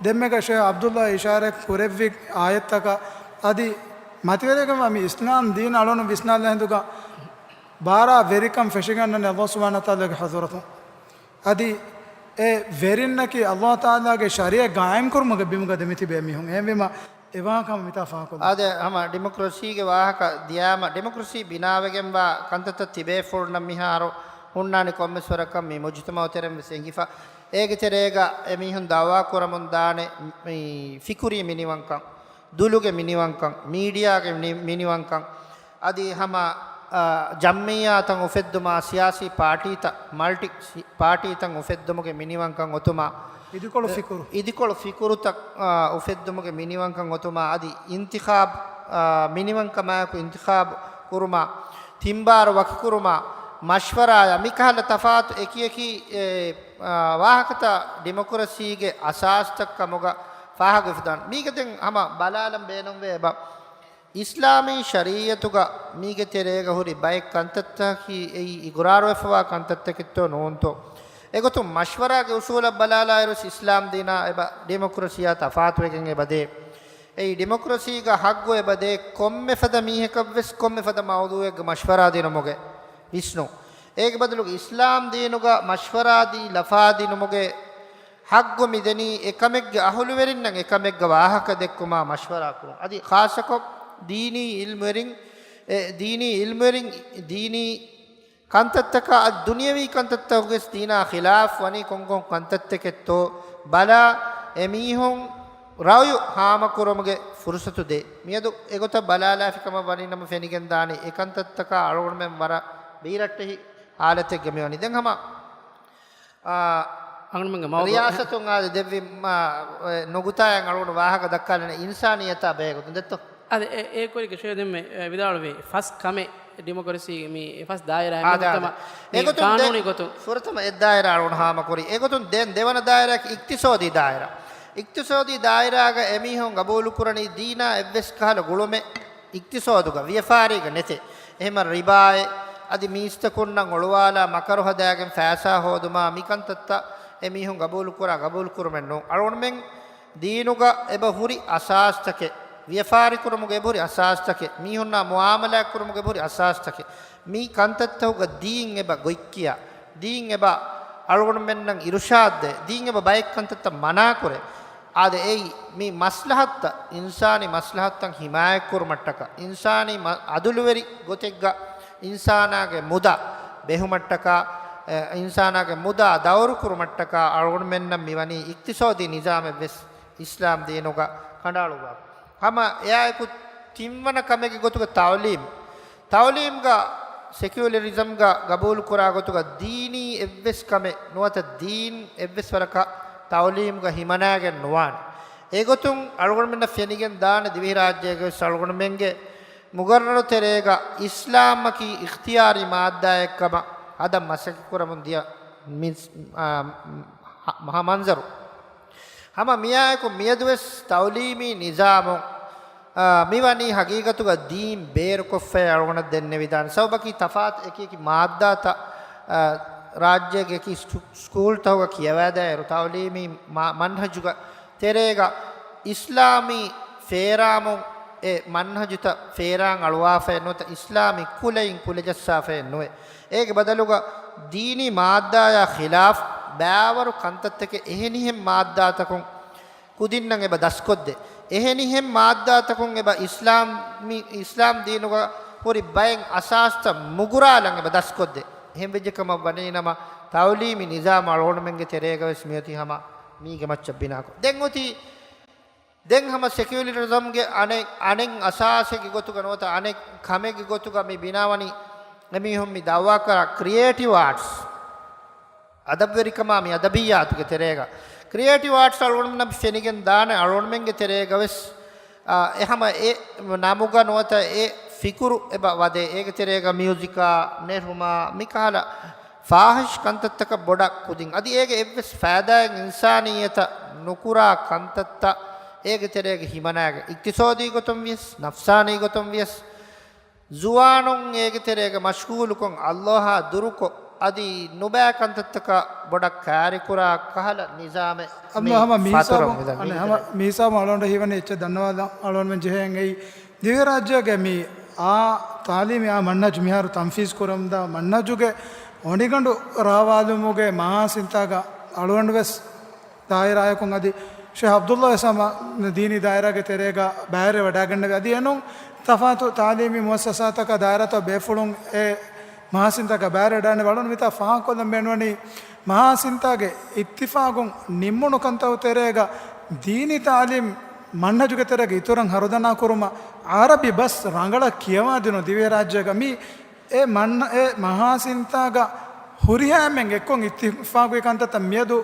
ދެންމެގަ ޝޭޚް ޢަބްދުﷲ އިޝާރާތް ކުރެއްވި އާޔަތްތަކަށް އަދި މަތިވެރިގެންވާ މި އިސްލާމް ދީން އަޅުން ވިސްނާލާ ހިނދުގަ ބާރާ ވެރިކަން ފެށިގެން އަންނަނީ ﷲ ސުބްޙާނަހޫ ވަތަޢާލާގެ ޙަޟްރަތުން. އަދި އެ ވެރިންނަކީ ﷲ ތަޢާލާގެ ޝަރީޢަތް ގާއިމްކުރުމުގެ ބިމުގަ ދެމިތިބޭ މީހުން. އެހެންވީމަ، އެ ވާހަކަ ހަމަ މިތާ ފާހަގަކޮށްލަން. އާދެ، ހަމަ ޑިމޮކްރަސީގެ ވާހަކަ ދިޔާމަ، ޑިމޮކްރަސީ ބިނާވެގެންވާ ކަންތައްތައް ތިބޭފުޅުންނަށް މިހާރު ހުންނާނެ ކޮންމެސް ވަރަކަށް މި މުޖުތަމަޢު ތެރެއިން ވެސް އެނގިފަ. އޭގެ ތެރޭގަ އެމީހުން ދަޢުވާ ކުރަމުން ދާނެ މި ފިކުރީ މިނިވަންކަން، ދުލުގެ މިނިވަންކަން، މީޑިއާގެ މި-، މިނިވަންކަން، އަދި ހަމަ، އާ، ޖަމްޢިއްޔާތައް އުފެއްދުމާ، ސިޔާސީ ޕާޓީތައް، މަލްޓި ސި-، ޕާޓީތައް އުފެއްދުމުގެ މިނިވަންކަން އޮތުމާ، އިދިކޮޅު އެ، ފިކުރު. އިދިކޮޅު ފިކުރުތައް، އާ، އުފެއްދުމުގެ މިނިވަންކަން އޮތުމާ، އަދި އިންތިޚާބު، އާ، މިނިވަންކަމާއެކު އިންތިޚާބު ކުރުމާ، ތިންބާރު ވަކިކުރުމާ، މަޝްވަރާޔާ މިކަހަލަ ތަފާތު އެކިއެކި، އެ، އާ، ވާހަކަތައް ޑިމޮކްރަސީގެ އަސާސްތައް ކަމުގަ ފާހަގަވެފަދާނެ. މީގެ ދެން ހަމަ ބަލާލަން ބޭނުންވޭ އެބަ. އިސްލާމީ ޝަރީޢަތުގަ މީގެ ތެރޭގަ ހުރި ބައެއް ކަންތައްތަކަކީ އެއީ އިގުރާރުވެފަވާ ކަންތައްތަކެއްތޯ ނޫންތޯ؟ އެގޮތުން މަޝްވަރާގެ އުސޫލަށް ބަލާލާއިރު، އިސްލާމް ދީނާ އެބަ ޑިމޮކްރަސީއާ ތަފާތުވެގެން އެބަދޭ. އެއީ ޑިމޮކްރަސީގަ ހައްގު އެބަދޭ ކޮންމެ ފަދަ މީހަކަށްވެސް ކޮންމެ ފަދަ މައުޟޫއެއްގަ މަޝްވަރާ ދިނުމުގެ ވިސްނުން. އޭގެ ބަދަލުގަ އިސްލާމް ދީނުގަ މަޝްވަރާދީ ލަފާދިނުމުގެ ހައްގު މިދެނީ އެކަމެއްގެ އަހުލުވެރިންނަށް އެކަމެއްގަ ވާހަކަ ދެއްކުމާ މަޝްވަރާ ކުރުން. އަދި ޚާއްޞަކޮށް ދީނީ އިލްމުވެރިން، އެ، ދީނީ އިލްމުވެރިން ދީނީ ކަންތައްތަކާ އަދި ދުނިޔަވީ ކަންތައްތަކުގެސް ދީނާ ޚިލާފް ވަނީ ކޮންކޮން ކަންތައްތަކެއްތޯ ބަލާ، އެމީހުން ރައުޔު ހާމަކުރުމުގެ ފުރުސަތު ދޭ. މިއަދު އެގޮތަށް ބަލާލާފި ކަމަށް ވަނީ ނަމަ ފެނިގެން ދާނީ އެ ކަންތައްތަކާ އަޅުގަނޑުމެން ވަރަށް ބީރައްޓެހި ހާލަތެއްގަ މިވަނީ. ދެން ހަމަ، އާ، އަޅުގަނޑުމެންގެ މައުޟޫ-، ރިޔާސަތުން އާދެ ދެއްވި މާ، އެ، ނުގުތާއެއް އަޅުގަނޑު ވާހަކަ ދައްކާލަނީ އިންސާނިއްޔަތާ ބެހޭގޮތުން ދެއްތޯ؟ އަދި އެ، އެ ކުރިގެ ޝޭ ދެންމެ، އެ، ވިދާޅުވި ފަސް ކަމެއް ޑިމޮކްރަސީ މި އެ ފަސް ދާއިރާ އާދެ، އެނގުންތަމަ އާދެ. މި އެގޮތުން ދެ-، ޤާނޫނީ ގޮތުން. ފުރަތަމަ އެއް ދާއިރާ އަޅުގަނޑު ހާމަކުރީ. އެގޮތުން ދެން ދެވަނަ ދާއިރާއަކީ އިޤްތިޞާދީ ދާއިރާ. އިޤްތިޞާދީ ދާއިރާގަ އެމީހުން ގަބޫލުކުރަނީ ދީނާ އެއްވެސް ކަހަލަ ގުޅުމެއް އިޤްތިޞާދުގަ، ވިޔަފާރީގަ ނެތޭ. އެހެމަ ރިބާއެއް، އަދި މީސްތަކުންނަށް އޮޅުވާލާ މަކަރު ހަދާގެން ފައިސާ ހޯދުމާ މިކަންތައްތައް އެމީހުން ގަބޫލުކުރާ ގަބޫލުކުރުމެއް ނޫން. އަޅުގަނޑުމެން ދީނުގަ އެބަ ހުރި އަސާސްތަކެއް، ވިޔަފާރިކުރުމުގަ އެބަހުރި އަސާސްތަކެއް، މީހުންނާ މުއާމަލާތްކުރުމުގަ އެބަހުރި އަސާސްތަކެއް، މި ކަންތައްތަކުގަ ދީން އެބަ ގޮތްކިޔާ، ދީން އެބަ އަޅުގަނޑުމެންނަށް އިރުޝާދްދޭ، ދީން އެބަ ބައެއް ކަންތައްތައް މަނާކުރޭ. އާދެ، އެއީ މި މަސްލަހަތްތައް، އިންސާނީ މަސްލަހަތްތައް ހިމާޔަތްކުރުމަށްޓަކާ، އިންސާނީ މަ-، އަދުލުވެރި ގޮތެއްގަ އިންސާނާގެ މުދާ ބެހުމަށްޓަކާ، އެ، އިންސާނާގެ މުދާ ދައުރުކުރުމަށްޓަކާ އަޅުގަނޑުމެންނަށް މިވަނީ އިޤްތިޞާދީ ނިޒާމެއްވެސް އިސްލާމް ދީނުގަ ކަނޑައަޅުއްވާ. ހަމަ އެއާއެކު ތިންވަނަ ކަމެއްގެ ގޮތުގަ ތަޢުލީމް. ތަޢުލީމްގަ ސެކިއުލަރިޒަމްގަ ގަބޫލުކުރާ ގޮތުގަ ދީނީ އެއްވެސް ކަމެއް ނުވަތަ ދީން އެއްވެސް ވަރަކަށް ތަޢުލީމްގަ ހިމަނާގެން ނުވާނެ. އެގޮތުން އަޅުގަނޑުމެންނަށް ފެނިގެން ދާނެ ދިވެހިރާއްޖޭގަވެސް އަޅުގަނޑުމެންގެ މުގައްރަރު ތެރޭގަ އިސްލާމްއަކީ އިޚްތިޔާރީ މާއްދާއެއްކަމަށް ހަދަން މަސައްކަތްކުރަމުން ދިޔަ މި-، އާ، މަ-، މަ-، މަންޒަރު. ހަމަ މިއާއެކު މިއަދުވެސް ތަޢުލީމީ ނިޒާމު، އާ، މިވަނީ ހަގީގަތުގަ ދީން ބޭރުކޮށްފައި އަޅުގަނޑަށް ދެންނެވިދާނެ. ސަބަބަކީ ތަފާތު އެކި އެކި މާއްދާތައް، އާ، ރާއްޖޭގެ އެކި ސްކޫ-، ސްކޫލްތަކުގަ ކިޔަވާދާއިރު ތަޢުލީމީ މާ-، މަންހަޖުގަ ތެރޭގަ އިސްލާމީ ފޭރާމުން އެ މަންހަޖުތައް ފޭރާން އަޅުވާފައެއް ނުވަތަ އިސްލާމީ ކުލައިން ކުލަޖައްސާފައެއް ނުވޭ. އޭގެ ބަދަލުގަ ދީނީ މާއްދާޔާ ޚިލާފް ބައިވަރު ކަންތައްތަކެއް އެހެނިހެން މާއްދާތަކުން ކުދިންނަށް އެބަ ދަސްކޮށްދޭ. އެހެނިހެން މާއްދާތަކުން އެބަ އިސްލާމް، މި އިސްލާމް ދީނުގަ ހުރި ބައެއް އަސާސްތައް މުގުރާލަން އެބަ ދަސްކޮށްދޭ. އެހެން ވެއްޖެ ކަމަށް ވަނީ ނަމަ ތަޢުލީމީ ނިޒާމް އަޅުގަނޑުމެންގެ ތެރޭގަވެސް މިއޮތީ ހަމަ މީގެ މައްޗަށް ބިނާކޮށް. ދެން އޮތީ ދެން ހަމަ ސެކިއުލަރިޒަމްގެ އަނެއް، އަނެއް އަސާސެއްގެ ގޮތުގަ ނުވަތަ އަނެއް ކަމެއްގެ ގޮތުގަ މި ބިނާވަނީ އެމީހުން މި ދައުވާކުރާ ކްރިއޭޓިވް އާޓްސް. އަދަބުވެރިކަމާ މި އަދަބިއްޔާތުގެ ތެރޭގަ ކްރިއޭޓިވް އާޓްސް އަޅުގަނޑުމެންނަށް ފެނިގެން ދާނެ އަޅުގަނޑުމެންގެ ތެރޭގަވެސް، އާ، އެ ހަމަ އެ ނަމުގަ ނުވަތަ އެ ފިކުރު އެބަ ވަދޭ. އޭގެ ތެރޭގަ މިއުޒިކާ، ނެރުމާ، މިކަހަލަ ފާހިޝް ކަންތައްތަކަށް ބޮޑަށް ކުދިން. އަދި އޭގެ އެއްވެސް ފައިދާއެއް އިންސާނިއްޔަތަށް ނުކުރާ ކަންތައްތައް އޭގެ ތެރޭގަ ހިމަނާގެން، އިޤްތިޞާދީ ގޮތުން ވިޔަސް، ނަފްސާނީ ގޮތުން ވިޔަސް، ޒުވާނުން އޭގެ ތެރޭގަ މަޝްޣޫލުކޮށް، ﷲ އާ ދުރުކޮށް، އަދި ނުބައި ކަންތައްތަކަށް ބޮޑަށް ކާރިކުރާ ކަހަލަ ނިޒާމެއް މި ހަމަ މިހިސާބު، ފަތުރަމު އަނެ ހަމަ މިހިސާބު އަޅުގަނޑަށް ހީވަނީ އެއްޗެއް ދަންނަވާލަން އަޅުގަނޑުމެން ޖެހޭން އެއީ، ދިވެހިރާއްޖޭގެ މި އާ ތާލީމީ އާ މަންހަޖު މިހާރު ތަންފީޒް ކުރަމުންދާ މަންހަޖުގެ އޮނިގަނޑު ރާވާލުމުގެ މަހާސިންތާގަ އަޅުގަނޑު ވެސް ދާއިރާއަކުން އަދި ޝޭޚް ޢަބްދުﷲ ވެސް ހަމަ ދީނީ ދާއިރާގެ ތެރޭގަ ބައިވެރިވެ ވަޑައިގެންނެވި. އަދި އެނޫން ތަފާތު ތާލީމީ މުއައްސަސާތަކާ ދާއިރާތައް ބޭފުޅުން އެ މަހާސިންތާގަ ބައިވެރިވެ ވަޑައިގެންނެވި. އަޅުގަނޑު މިތާ ފާހަގަކޮށްލަން ބޭނުންވަނީ މަހާސިންތާގެ އިއްތިފާގުން ނިންމުނު ކަންތައް ތެރޭގަ ދީނީ ތާލީމް މަންހަޖުގެ ތެރޭގަ އިތުރަށް ހަރުދަނާ ކުރުމަށް ޢަރަބި ބަސް ރަނގަޅަށް ކިޔަވާދިނުން ދިވެހިރާއްޖޭގަ މި އެ މަން-، އެ މަހާސިންތާގަ ހުރިހާ އެންމެން އެއްކޮށް އިއްތިފާގުވި ކަންތައްތައް މިއަދު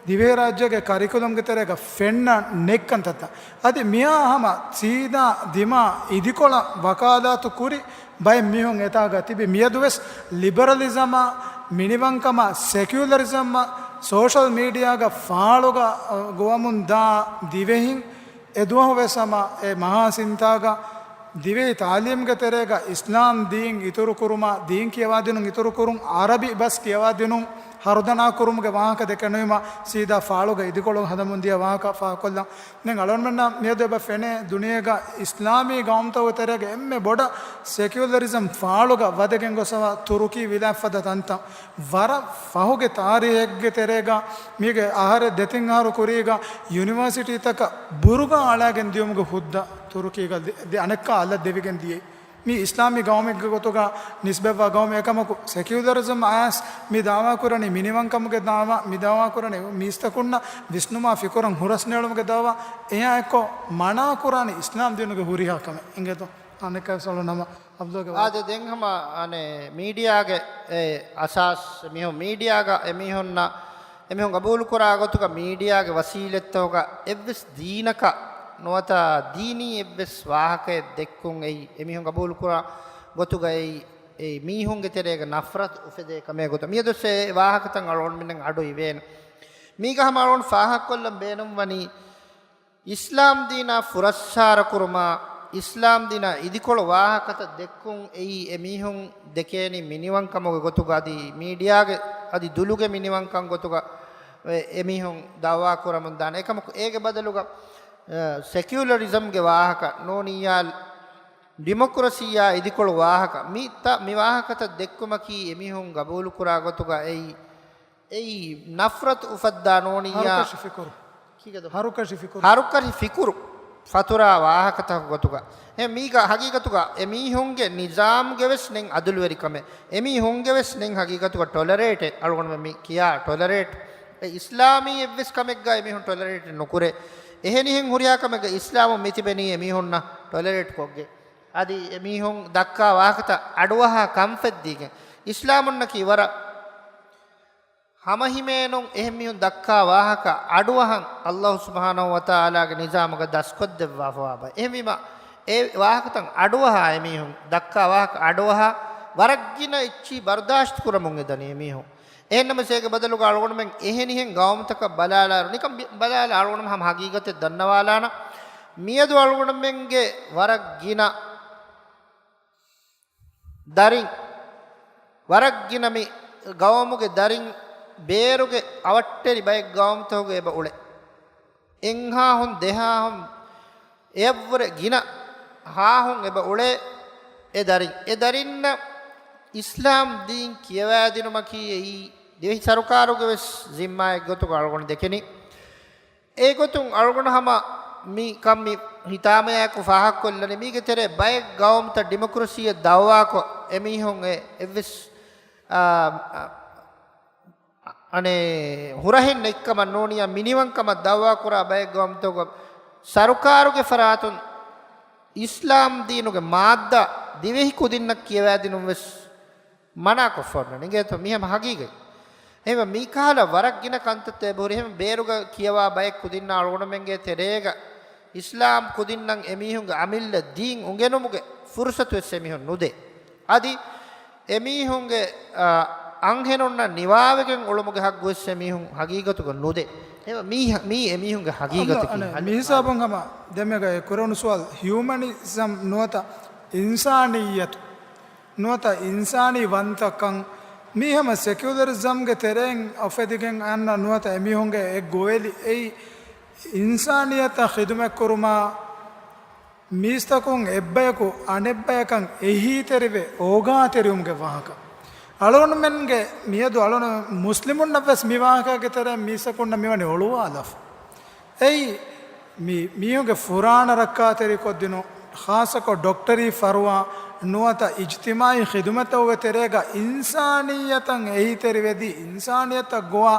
ދިވެހިރާއްޖޭގެ ކަރިކުލަމްގެ ތެރޭގަ ފެންނަ ނެތް ކަންތައްތައް. އަދި މިއާ ހަމަ ސީދާ ދިމާ އިދިކޮޅަށް ވަކާލާތު ކުރި ބައެއް މީހުން އެތާގަ ތިބި މިއަދުވެސް ލިބަރަލިޒަމާ، މިނިވަންކަމާ، ސެކިއުލަރިޒަމްއާ، ސޯޝަލް މީޑިއާގަ ފާޅުގަ، އަ، ގޮވަމުން ދާ ދިވެހިން އެދުވަހު ވެސް ހަމަ އެ މަހާ ސިންތާގަ ދިވެހި ތާލީމްގެ ތެރޭގަ އިސްލާމް ދީން އިތުރުކުރުމާ، ދީން ކިޔަވާދިނުން އިތުރުކުރުން، އަރަބި ބަސް ކިޔަވާދިނުން، ހަރުދަނާ ކުރުމުގެ ވާހަކަ ދެކެނުވީމަ، ސީދާ ފާޅުގަ އިދިކޮޅު ހަދަމުން ދިޔަ ވާހަކަ ފާހަގަކޮށްލަން. ދެން އަޅުގަނޑުމެންނަށް މިއަދު އެބަ ފެނޭ، ދުނިޔޭގަ އިސްލާމީ ގައުމުތަކުގެ ތެރޭގަ އެންމެ ބޮޑަށް ސެކިއުލަރިޒަމް ފާޅުގަ ވަދެގެން ގޮސްފަވާ ތުރުކީ ވިލާތް ފަދަ ތަންތަން. ވަރަށް ފަހުގެ ތާރީހެއްގެ ތެރޭގަ މީގެ އަހަރެއް ދެތިން އަހަރު ކުރީގަ ޔުނިވާސިޓީތަކަށް ބުރުގާ އަޅާގެން ދިޔުމުގެ ހުއްދަ ތުރުކީގަ ދެ-، ދެ-، އަނެއްކާ އަލަށް ދެވިގެން ދިޔައީ. މީ އިސްލާމީ ގައުމެއްގެ ގޮތުގަ ނިސްބަތްވާ ގައުމެއް. އެކަމަކު، ސެކިއުލަރިޒަމް އަޔަސް މި ދައުވާކުރަނީ މިނިވަންކަމުގެ ދައުވާ، މި ދައުވާކުރަނީ މީސްތަކުންނަށް ވިސްނުމާ ފިކުރަށް ހުރަސް ނެޅުމުގެ ދައުވާ. އެއާ އެއްކޮށް މަނާކުރާނީ އިސްލާމް ދީނުގެ ހުރިހާ ކަމެއް. އިނގޭތޯ؟ އަނެއްކާވެސް އަޅު ނަމަ އަބްދުލްގެ ވާ- އާދެ، ދެން ހަމަ، އަނެ، މީޑިއާގެ އެ އަސާސް މީހުން، މީޑިއާގަ އެމީހުންނަށް، އެމީހުން ގަބޫލުކުރާ ގޮތުގަ މީޑިއާގެ ވަސީލަތްތަކުގަ އެއްވެސް ދީނަކަށް ނުވަތަ ދީނީ އެއްވެސް ވާހަކައެއް ދެއްކުން އެއީ، އެމީހުން ގަބޫލުކުރާ ގޮތުގައި އެއީ މީހުންގެ ތެރޭގަ ނަފްރަތު އުފެދޭ ކަމެއް ގޮތަށް. މިއަދު ސެ ވާހަކަތައް އަޅުގަނޑުމެންނަށް އަޑު އިވޭނެ. މީގަ ހަމަ އަޅުގަނޑު ފާހަގަކޮށްލަން ބޭނުންވަނީ، އިސްލާމް ދީނާ ފުރައްސާރަކުރުމާ، އިސްލާމް ދީނާ އިދިކޮޅު ވާހަކަތައް ދެއްކުން އެއީ އެމީހުން ދެކޭނީ މިނިވަންކަމުގެ ގޮތުގަ އަދި މީޑިއާގެ އަދި ދުލުގެ މިނިވަންކަން ގޮތުގަ އެ-، އެމީހުން ދައުވާ ކުރަމުން ދާނެ. އެކަމަކު އޭގެ ބަދަލުގަ، އަ، ސެކިއުލަރިޒަމްގެ ވާހަކަ ނޫނިއްޔާ ޑިމޮކްރަސީއާ އިދިކޮޅު ވާހަކަ މި ތަ-، މި ވާހަކަތައް ދެއްކުމަކީ އެމީހުން ގަބޫލުކުރާ ގޮތުގަ އެއީ އެއީ ނަފްރަތު އުފައްދާ ނޫނިއްޔާ ހަރުކަށި ފިކުރު. ކީގެދޯ؟ ހަރުކަށި ފިކުރު. ހަރުކަށި ފިކުރު ފަތުރާ ވާހަކަތަކު ގޮތުގަ. އެ މީގަ ހަގީގަތުގަ އެ މީހުންގެ ނިޒާމްގެ ވެސް ނެތް އަދުލުވެރިކަމެއް. އެ މީހުންގެ ވެސް ނެތް ހަގީގަތުގަ ޓޮލަރޭޓެއް. އަޅުގަނޑުމެން މި ކިޔާ ޓޮލަރޭޓް. އެ އިސްލާމީ އެއްވެސް ކަމެއްގަ އެ މީހުން ޓޮލަރޭޓެއް ނުކުރޭ. އެހެނިހެން ހުރިހާ ކަމެއްގަ އިސްލާމުން މިތިބެނީ އެ މީހުންނަށް ޓޮލަރޭޓް ކޮށްގެން. އަދި އެ މީހުން ދައްކާ ވާހަކަތައް އަޑުއަހާ ކަންފަތްދީގެން. އިސްލާމުންނަކީ ވަރަށް ހަމަހިމޭނުން އެހެން މީހުން ދައްކާ ވާހަކަ އަޑުއަހަން އައްލާހު ސުބްޙާނަހު ވަތަޢާލާގެ ނިޒާމުގަ ދަސްކޮށްދެއްވާފަވާ ބައެއް. އެހެންވީމަ، އެ ވާހަކަތައް އަޑުއަހާ އެމީހުން ދައްކާ ވާހަކަ އަޑުއަހާ ވަރަށް ގިނަ އެއްޗިހި ބަރުދާޝްތު ކުރަމުން އެދަނީ އެމީހުން. އެހެންނަމަވެސް އޭގެ ބަދަލުގަ އަޅުގަނޑުމެން އެހެނިހެން ގައުމުތަކަށް ބަލާލާއިރު، ނިކަން ބި-، ބަލާލާ އަޅުގަނޑުމެން ހަމަ ހަގީގަތެއް ދަންނަވާލާނަން. މިއަދު އަޅުގަނޑުމެންގެ ވަރަށް ގިނަ ދަރިން، ވަރަށް ގިނަ މި ގައުމުގެ ދަރިން ބޭރުގެ އަވަށްޓެރި ބައެއް ގައުމުތަކުގަ އެބަ އުޅޭ. އެއްހާހުން ދެހާހުން އެއަށްވުރެ ގިނަ ހާހުން އެބަ އުޅޭ އެ ދަރިން. އެ ދަރިންނަށް އިސްލާމް ދީން ކިޔަވާދިނުމަކީ އެއީ ދިވެހި ސަރުކާރުގެ ވެސް ޒިންމާއެއް ގޮތުގަ އަޅުގަނޑު ދެކެނީ. އެގޮތުން އަޅުގަނޑު ހަމަ މި ކަން މި ހިތާމަޔާއެކު ފާހަގަކޮށްލަނީ، މީގެ ތެރޭ ބައެއް ގައުމުތައް ޑިމޮކްރަސީއަށް ދައުވާކޮށް، އެމީހުން އެ އެއްވެސް، އާ، އާ، އަނެއް ހުރަހެއް ނެތްކަމަށް ނޫނިއްޔާ މިނިވަންކަމަށް ދައުވާކުރާ ބައެއް ގައުމުތަކުގަ ސަރުކާރުގެ ފަރާތުން އިސްލާމް ދީނުގެ މާއްދާ ދިވެހި ކުދިންނަށް ކިޔަވާދިނުން ވެސް މަނާކޮށްފަ އޮންނަނީ. އިނގޭތޯ؟ މި ހަމަ ހަގީގަތް. އެހެންވެ، މި ކަހަލަ ވަރަށް ގިނަ ކަންތައްތައް އެބަހުރި. އެހެން ބޭރުގަ ކިޔަވާ ބައެއް ކުދިންނާ އަޅުގަނޑުމެންގެ ތެރޭގަ އިސްލާމް ކުދިންނަށް އެމީހުންގެ އަމިއްލަ ދީން އުނގެނުމުގެ ފުރުސަތު ވެސް އެމީހުން ނުދޭ. އަދި އެމީހުންގެ، އާ، އަންހެނުންނަށް ނިވާވެގެން އުޅުމުގެ ހައްގު ވެސް އެމީހުން ހަގީގަތުގަ ނުދޭ. އެހެންވެ، މީ، މީ އެމީހުންގެ ހަގީގަތަކީ. އަނެ، މި ހިސާބުން ހަމަ ދެމެގަ އެ ކުރެވުނު ސުވާލު، ހިއުމަނިޒަމް ނުވަތަ އިންސާނިއްޔަތު ނުވަތަ އިންސާނީ ވަންތަކަން، މީ ހަމަ ސެކިއުލަރިޒަމްގެ ތެރެއިން އުފެދިގެން އަންނަ ނުވަތަ އެމީހުންގެ އެއް ގޮވެލި އެއީ، އިންސާނިއްޔަތަށް ޚިދުމަތްކުރުމާ، މީސްތަކުން އެއްބަޔަކު އަނެއްބަޔަކަށް އެހީތެރިވެ އޯގާތެރިވުމުގެ ވާހަކަ. އަޅުގަނޑުމެންގެ މިއަދު އަޅުގަނޑު މުސްލިމުންނަށް ވެސް މި ވާހަކައިގެ ތެރެއިން މީސްތަކުންނަށް މިވަނީ އޮޅުވާލާފަ. އެއީ، މި މީހުންގެ ފުރާނަ ރައްކާތެރިކޮށްދިނުން، ޚާއްޞަކޮށް ޑޮކްޓަރީ ފަރުވާ ނުވަތަ އިޖްތިމާޢީ ޚިދުމަތްތަކުގެ ތެރޭގަ އިންސާނިއްޔަތަށް އެހީތެރިވެދީ، އިންސާނިއްޔަތަށް ގޮވާ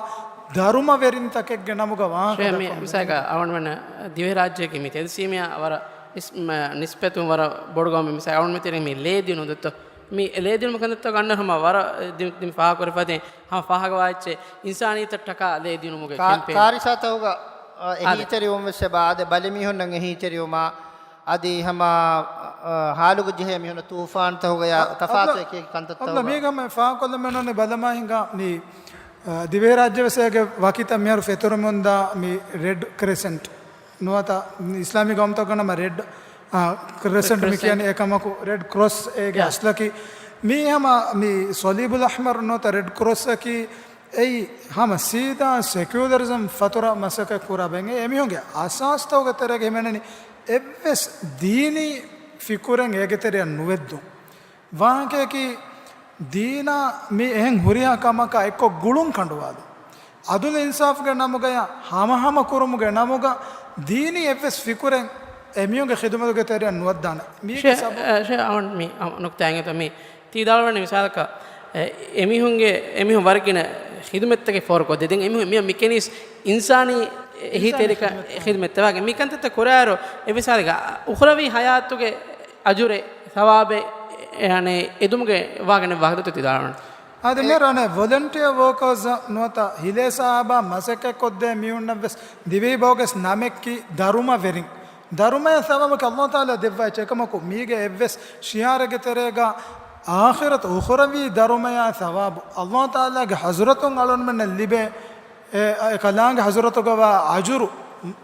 ދަރުމަވެރިންތަކެއްގެ ނަމުގަ ވާހަކަ ޝޭ، މި ދައްކަމުން މިސާލަކަށް އަޅުގަނޑުމެން ދިވެހިރާއްޖެއަކީ މި ތެދުސީމަޔާ ވަރަށް ނިސް-، މަ-، ނިސްބަތުން ވަރަށް ބޮޑު ގައުމެއް. މިސާލަކަށް އަޅުގަނޑުމެން ތިރި މި ލޭ ދިނުން ދޮއްތޯ؟ މި ލޭ ދިނުމުގެ ކަންތައްތައް ގަންނަ ހަމަ ވަރަށް ދި-، ދި-، ފާހަގަކުރި ފަދައިން ހަމަ ފާހަގަވާ އެއްޗެއް އިންސާނިއްޔަތަށް ޓަކާ ލޭ ދިނުމުގެ ކާ-، ކެމްޕޭން. ކާރިސާތަކުގަ، އަ، އާދެ. އެހީތެރިވުން ވެސް އެބަ އާދެ، ބަލިމީހުންނަށް އެހީތެރިވުމާ، އަދި ހަމަ، އަ، ހާލުގަ ޖެހޭ މީހުންނަށް ތޫފާންތަކުގަޔާ އަ-، ތަފާތު އަބްދު-، އެކި އެކި ކަންތައްތަކުގަ. އަބްދު، މީގަ ހަމަ ފާހަގަކޮށްލަމެއް ނޫނީ ބަލަމާ ހިނގާ މި، އަ، ދިވެހިރާއްޖެ ވެސް އޭގެ ވަކިތައް މިހާރު ފެތުރެމުންދާ މި ރެޑް ކްރެސެންޓް ނުވަތަ އިސްލާމީ ގައުމުތަކުގަ ނަމަ ރެޑް، އާ، ކްރެސެންޓް މި ކްރެސެންޓް. ކިޔަނީ އެކަމަކު، ރެޑް ކްރޮސް އޭގެ ޔާ. އަސްލަކީ. މީ ހަމަ މި ސޮލީބުލް އަޙްމަރު ނުވަތަ ރެޑް ކްރޮސްއަކީ އެއީ ހަމަ ސީދާ ސެކިއުލަރިޒަމް ފަތުރަ މަސައްކަތް ކުރާ ބައެއް. އެ އެމީހުންގެ އަސާސްތަކުގެ ތެރޭގަ ހިމެނެނީ އެއްވެސް ދީނީ ފިކުރެއް އޭގެ ތެރެއަށް ނުވެއްދުން. ވާހަކަޔަކީ ދީނާ މި އެހެން ހުރިހާ ކަމަކާ އެއްކޮށް ގުޅުން ކަނޑުވާލުން. އަދުލު އިންސާފުގެ ނަމުގަޔާ ހަމަހަމަ ކުރުމުގެ ނަމުގަ ދީނީ އެއްވެސް ފިކުރެއް އެމީހުންގެ ޚިދުމަތުގެ ތެރެއަށް ނުވައްދާނެ. މީގެ ޝޭ، ސަބަބު އަ، ޝޭ، އަވަން މި، އަ، ނުކުތާ އެނގޭތޯ މި ތީ ދާޅުވަނީ މިސާލަކަށް، އެ، އެމީހުންގެ، އެމީހުން ވަރަށް ގިނަ ޚިދުމަތްތަކެއް ފޯރުކޮށްދޭ. ދެން އެމީހުން މި، މި ކެނީސް އިންސާނީ އެހީތެރިކަ ޚިދުމަތްތައް ވާގެ. މި ކަންތައްތައް ކުރާއިރު އެ މިސާލެއްގަ އުޚްރަވީ ހަޔާތުގެ އަޖުރެއް، ސަވާބެއް، އެ، އަނެއް އެދުމުގެ ވާގަނެ ވާހަކަ ތި ދާޅުވަނީ. އާދެ، މިހާރު އަނެއް ވޮލަންޓިއަ ވޯކާސް ނުވަތަ ހިލޭ ސާބާ މަސައްކަތް ކޮށްދޭ މީހުންނަށް ވެސް ދިވެހި ބަހުގެ ނަމެއްކީ ދަރުމަވެރިން. ދަރުމަޔަށް ސަވާބަކީ ﷲ ތަޢާލާ ދެއްވާ އެއްޗެއް. އެކަމަކު މީގެ އެއްވެސް ޝިޢާރެއްގެ ތެރޭގަ އާޚިރަތު އުޚްރަވީ ދަރުމަޔާ ސަވާބު ﷲ ތަޢާލާގެ ޙަޟްރަތުން އަޅުގަނޑުމެންނަށް ލިބޭ އެ، އެ ކަލާނގެ ޙަޟްރަތުގަ ވާ އަޖުރު،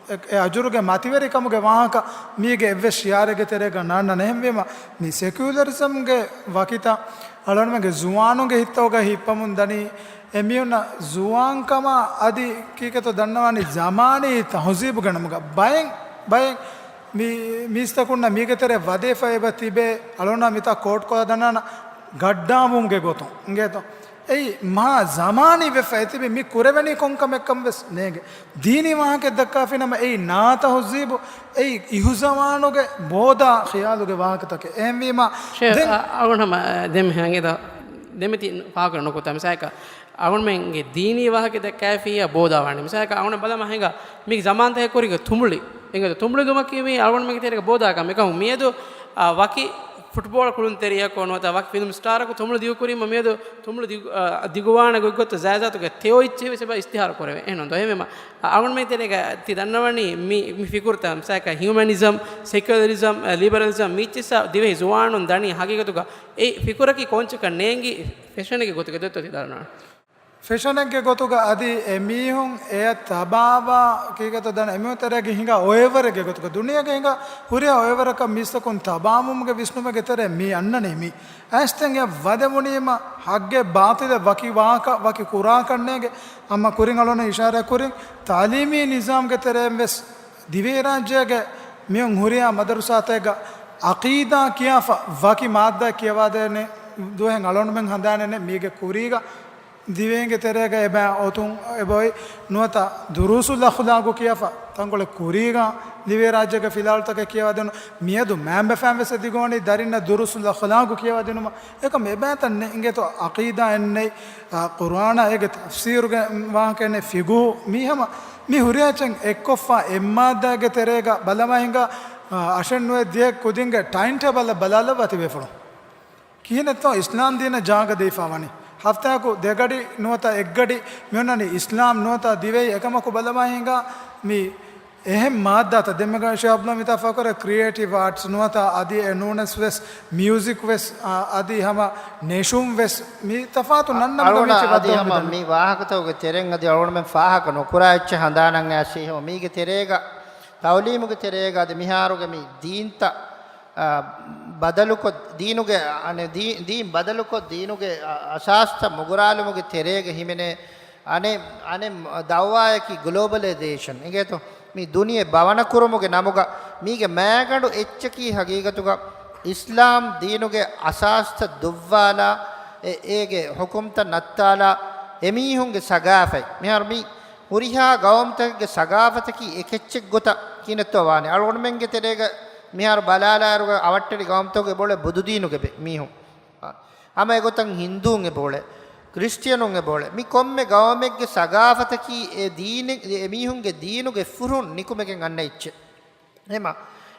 އެ، އެ އަޖުރުގެ މަތިވެރިކަމުގެ ވާހަކަ މީގެ އެއްވެސް ޝިޢާރެއްގެ ތެރޭގަ ނާންނާނެ. އެހެންވީމަ، މި ސެކިއުލަރިޒަމްގެ ވަކިތައް އަޅުގަނޑުމެންގެ ޒުވާނުންގެ ހިތްތަކުގަ ހިއްޕަމުން ދަނީ، އެމީހުންނަށް ޒުވާންކަމާ އަދި ކީކޭތޯ ދަންނަވާނީ ޒަމާނީ ތަހުޒީބުގެ ނަމުގަ. ބައެއް، ބައެއް މި، މީސްތަކުންނަށް މީގެ ތެރޭ ވަދެފަ އެބަ ތިބޭ، އަޅުގަނޑާ މިތާ ކޯޓް ކޮށްލާ ދަންނާނަ ގައްޑާވުމުގެ ގޮތުން. އިނގޭތޯ؟ އެއީ މާ ޒަމާނީ ވެފަ އެތިބި މި ކުރެވެނީ ކޮންކަމެއްކަން ވެސް ނޭނގެ. ދީނީ ވާހަކައެއް ދައްކާފިނަމަ އެއީ ނާތަހުޒީބު، އެއީ އިހުޒަވާނުގެ ބޯދާ ޚިޔާލުގެ ވާހަކަތަކެއް. އެހެންވީމާ ޝޭޚް، ދެން އަ، އަޅުގަނޑު ހަމަ، އަ، ދެން ހަނގެދާ، ދެމެތި ފާކުރ ނުކުތާ މިސާލަކަށް އަޅުގަނޑުމެންގެ ދީނީ ވާހަކަ ދައްކާފިއްޔާ ބޯދާވާނެ. މިސާލަކަށް އަޅުގަނޑު ބަލަމާ ހިނގާ މި ޒަމާންތަކެއް ކުރީގަ ތުނބުޅި. އެނގޭތޯ ތުނބުޅި ދުމަކީ މީ އަޅުގަނޑުމެންގެ ތެރޭގަ ބޯދާ ކަމެއް. އެކަމަކު މިއަދު، އާ، ވަކި ފުޓްބޯޅަ ކުޅުންތެރިޔަކު ނުވަތަ ވަކި ފިލްމް ސްޓާރަކު ތުނބުޅި ދިގުކުރީމަ މިއަދު ތުނބުޅި ދިގު، އާ، ދިގުވާނެ ގޮތްގޮތަށް ޒާތްޒާތުގެ ތެޔޮ އެއްޗެއް ވެސް އެބަ އިސްތިހާރު ކުރެވޭ. އެހެންނުންތޯ؟ އެހެންވީމަ، އަ، އަޅުގަނޑުމެންގެ ތެރޭގަ ތި ދަންނަވަނީ މި، މި ފިކުރުތައް މިސާލަކަށް ހިއުމަނިޒަމް، ސެކިއުލަރިޒަމް، އަ، ލިބަރަލިޒަމް މީއްޗިއްސާ ދިވެހި ޒުވާނުން ދަނީ ހަގީގަތުގަ އެ ފިކުރަކީ ކޯންޗަކަށް ނޭނގި ފެޝަނެއްގެ ގޮތުގަ ދޮތްތޯ ތި ދަންނަވަނީ؟ ފެޝަނެއްގެ ގޮތުގަ އަދި އެމީހުން އެއަށް ތަބާވާ ކީކޭތޯ ދަން އެމީހުން ތެރޭގަ ހިނގާ އޮއެވަރެއްގެ ގޮތުގަ ދުނިޔޭގަ ހިނގާ ހުރިހާ އޮއެވަރަކަށް މީސްތަކުން ތަބާވުމުގެ ވިސްނުމެއްގެ ތެރޭ މީ އަންނަނީ މީ. އައިސް ދެން އެ ވަދެވުނީމަ ޙައްގެއް ބާޠިލެއް ވަކި ވާހަކަ ވަކި ކުރާކަށް ނޭނގެ. ހަމަ ކުރިން އަޅުގަނޑު އިޝާރާތް ކުރިން ތަޢުލީމީ ނިޒާމްގެ ތެރެއިން ވެސް ދިވެހިރާއްޖޭގެ މިއޮން ހުރިހާ މަދަރުސާތަކެއްގަ ޢަޤީދާ ކިޔާފަ ވަކި މާއްދާ ކިޔަވާދޭނެ ދުވަހެއް އަޅުގަނޑުމެން ހަނދާނެއް ނެތް. މީގެ ކުރީގަ ދިވެހިންގެ ތެރޭގަ އެބަ އޮތުން އެބައޮތް ނުވަތަ ދުރޫސުލް އަޚްލާގު ކިޔާފަ ތަންކޮޅެއް ކުރީގަ ދިވެހިރާއްޖޭގެ ފިލާވަޅުތަކެއް ކިޔަވާދިނުން. މިއަދު މާބަފައިން ވެސް އެ ދިގުވަނީ ދަރިންނަށް ދުރޫސުލް އަޚްލާގު ކިޔަވާދިނުމަށް. އެކަމް އެބައިތައް ނެތް. އިނގޭތޯ ޢަޤީދާއެއް ނެތް، އާ، ޤުރުއާނާ އޭގެ ތަފްސީރުގެ ވާހަކައެއް ނެތް. ފިޤުހު މީ ހަމަ މި ހުރިހާ އެއްޗެއް އެއްކޮށްފަ އެއްމާއްދާގެ ތެރޭގަ ބަލަމާ ހިނގާ، އާ، އަށެއް ނުވެ ދިހަ ކުދިންގެ ޓައިމް ޓޭބަލް ބަލާލައްވާ ތިބޭފުޅުން. ކިހިނެއްތޯ އިސްލާމް ދީނަށް ޖާގަ ދީފާ ވަނީ؟ ހަފްތާއަކު ދެގަޑި ނުވަތަ އެއްގަޑި މިއޮންނަނީ އިސްލާމް ނުވަތަ ދިވެހި. އެކަމަކު ބަލަމާ ހިނގާ މި އެހެން މާއްދާތައް ދެންމެ ޝޭޚް އަބްދުﷲ މިތާ ފަކުރެ ކްރިއޭޓިވް އާޓްސް ނުވަތަ އަދި އެ ނޫނަސް ވެސް މިއުޒިކް ވެސް، އަ، އަދި ހަމަ ނެށުން ވެސް މި ތަފާތު ނަންނަ އަޅުގަނޑާ މި އަދި ހަމަ މި ވާހަކަތަކުގެ ތެރެއިން އަދި އަޅުގަނޑުމެން ފާހަގަ ނުކުރާ އެއްޗެއް ހަނދާނަށް އައިސް ހަމަ މީގެ ތެރޭގަ ތަޢުލީމުގެ ތެރޭގަ އަދި މިހާރުގެ މި ދީންތައް، އާ، ބަދަލުކޮށް، ދީނުގެ، އަނެއް ދީ-، ދީން ބަދަލުކޮށް، ދީނުގެ އަ-، އަސާސްތައް މުގުރާލުމުގެ ތެރޭގަ ހިމެނޭ އަނެއް، އަނެއް ދަޢުވާއަކީ ގްލޯބަލައިޒޭޝަން. އިނގޭތޯ؟ މި ދުނިޔެ ބަވަނަ ކުރުމުގެ ނަމުގަ މީގެ މައިގަނޑު އެއްޗަކީ ހަގީގަތުގަ އިސްލާމް ދީނުގެ އަސާސްތައް ދުއްވާލާ، އެ-، އޭގެ ޙުކުމްތައް ނައްތާލާ، އެމީހުންގެ ސަގާފަތް. މިހާރު މި ހުރިހާ ގައުމުތަކެއްގެ ސަގާފަތަކީ އެކެއްޗެއް ގޮތަށް ކިހިނެއްތޯ ވާނެ. އަޅުގަނޑުމެންގެ ތެރޭގަ މިހާރު ބަލާލާއިރުގަ އަވަށްޓެރި ގައުމުތަކުގެ އެބައުޅޭ ބުދުދީނުގެ ބެ-، މީހުން. ހަމަ އެގޮތަށް ހިންދޫން އެބައުޅޭ، ކްރިސްޓިއަނުން އެބައުޅޭ. މި ކޮންމެ ގައުމެއްގެ ސަގާފަތަކީ އެ ދީނެއް، އެ މީހުންގެ ދީނުގެ ފުރުން ނިކުމެގެން އަންނަ އެއްޗެއް. އެހެމަ،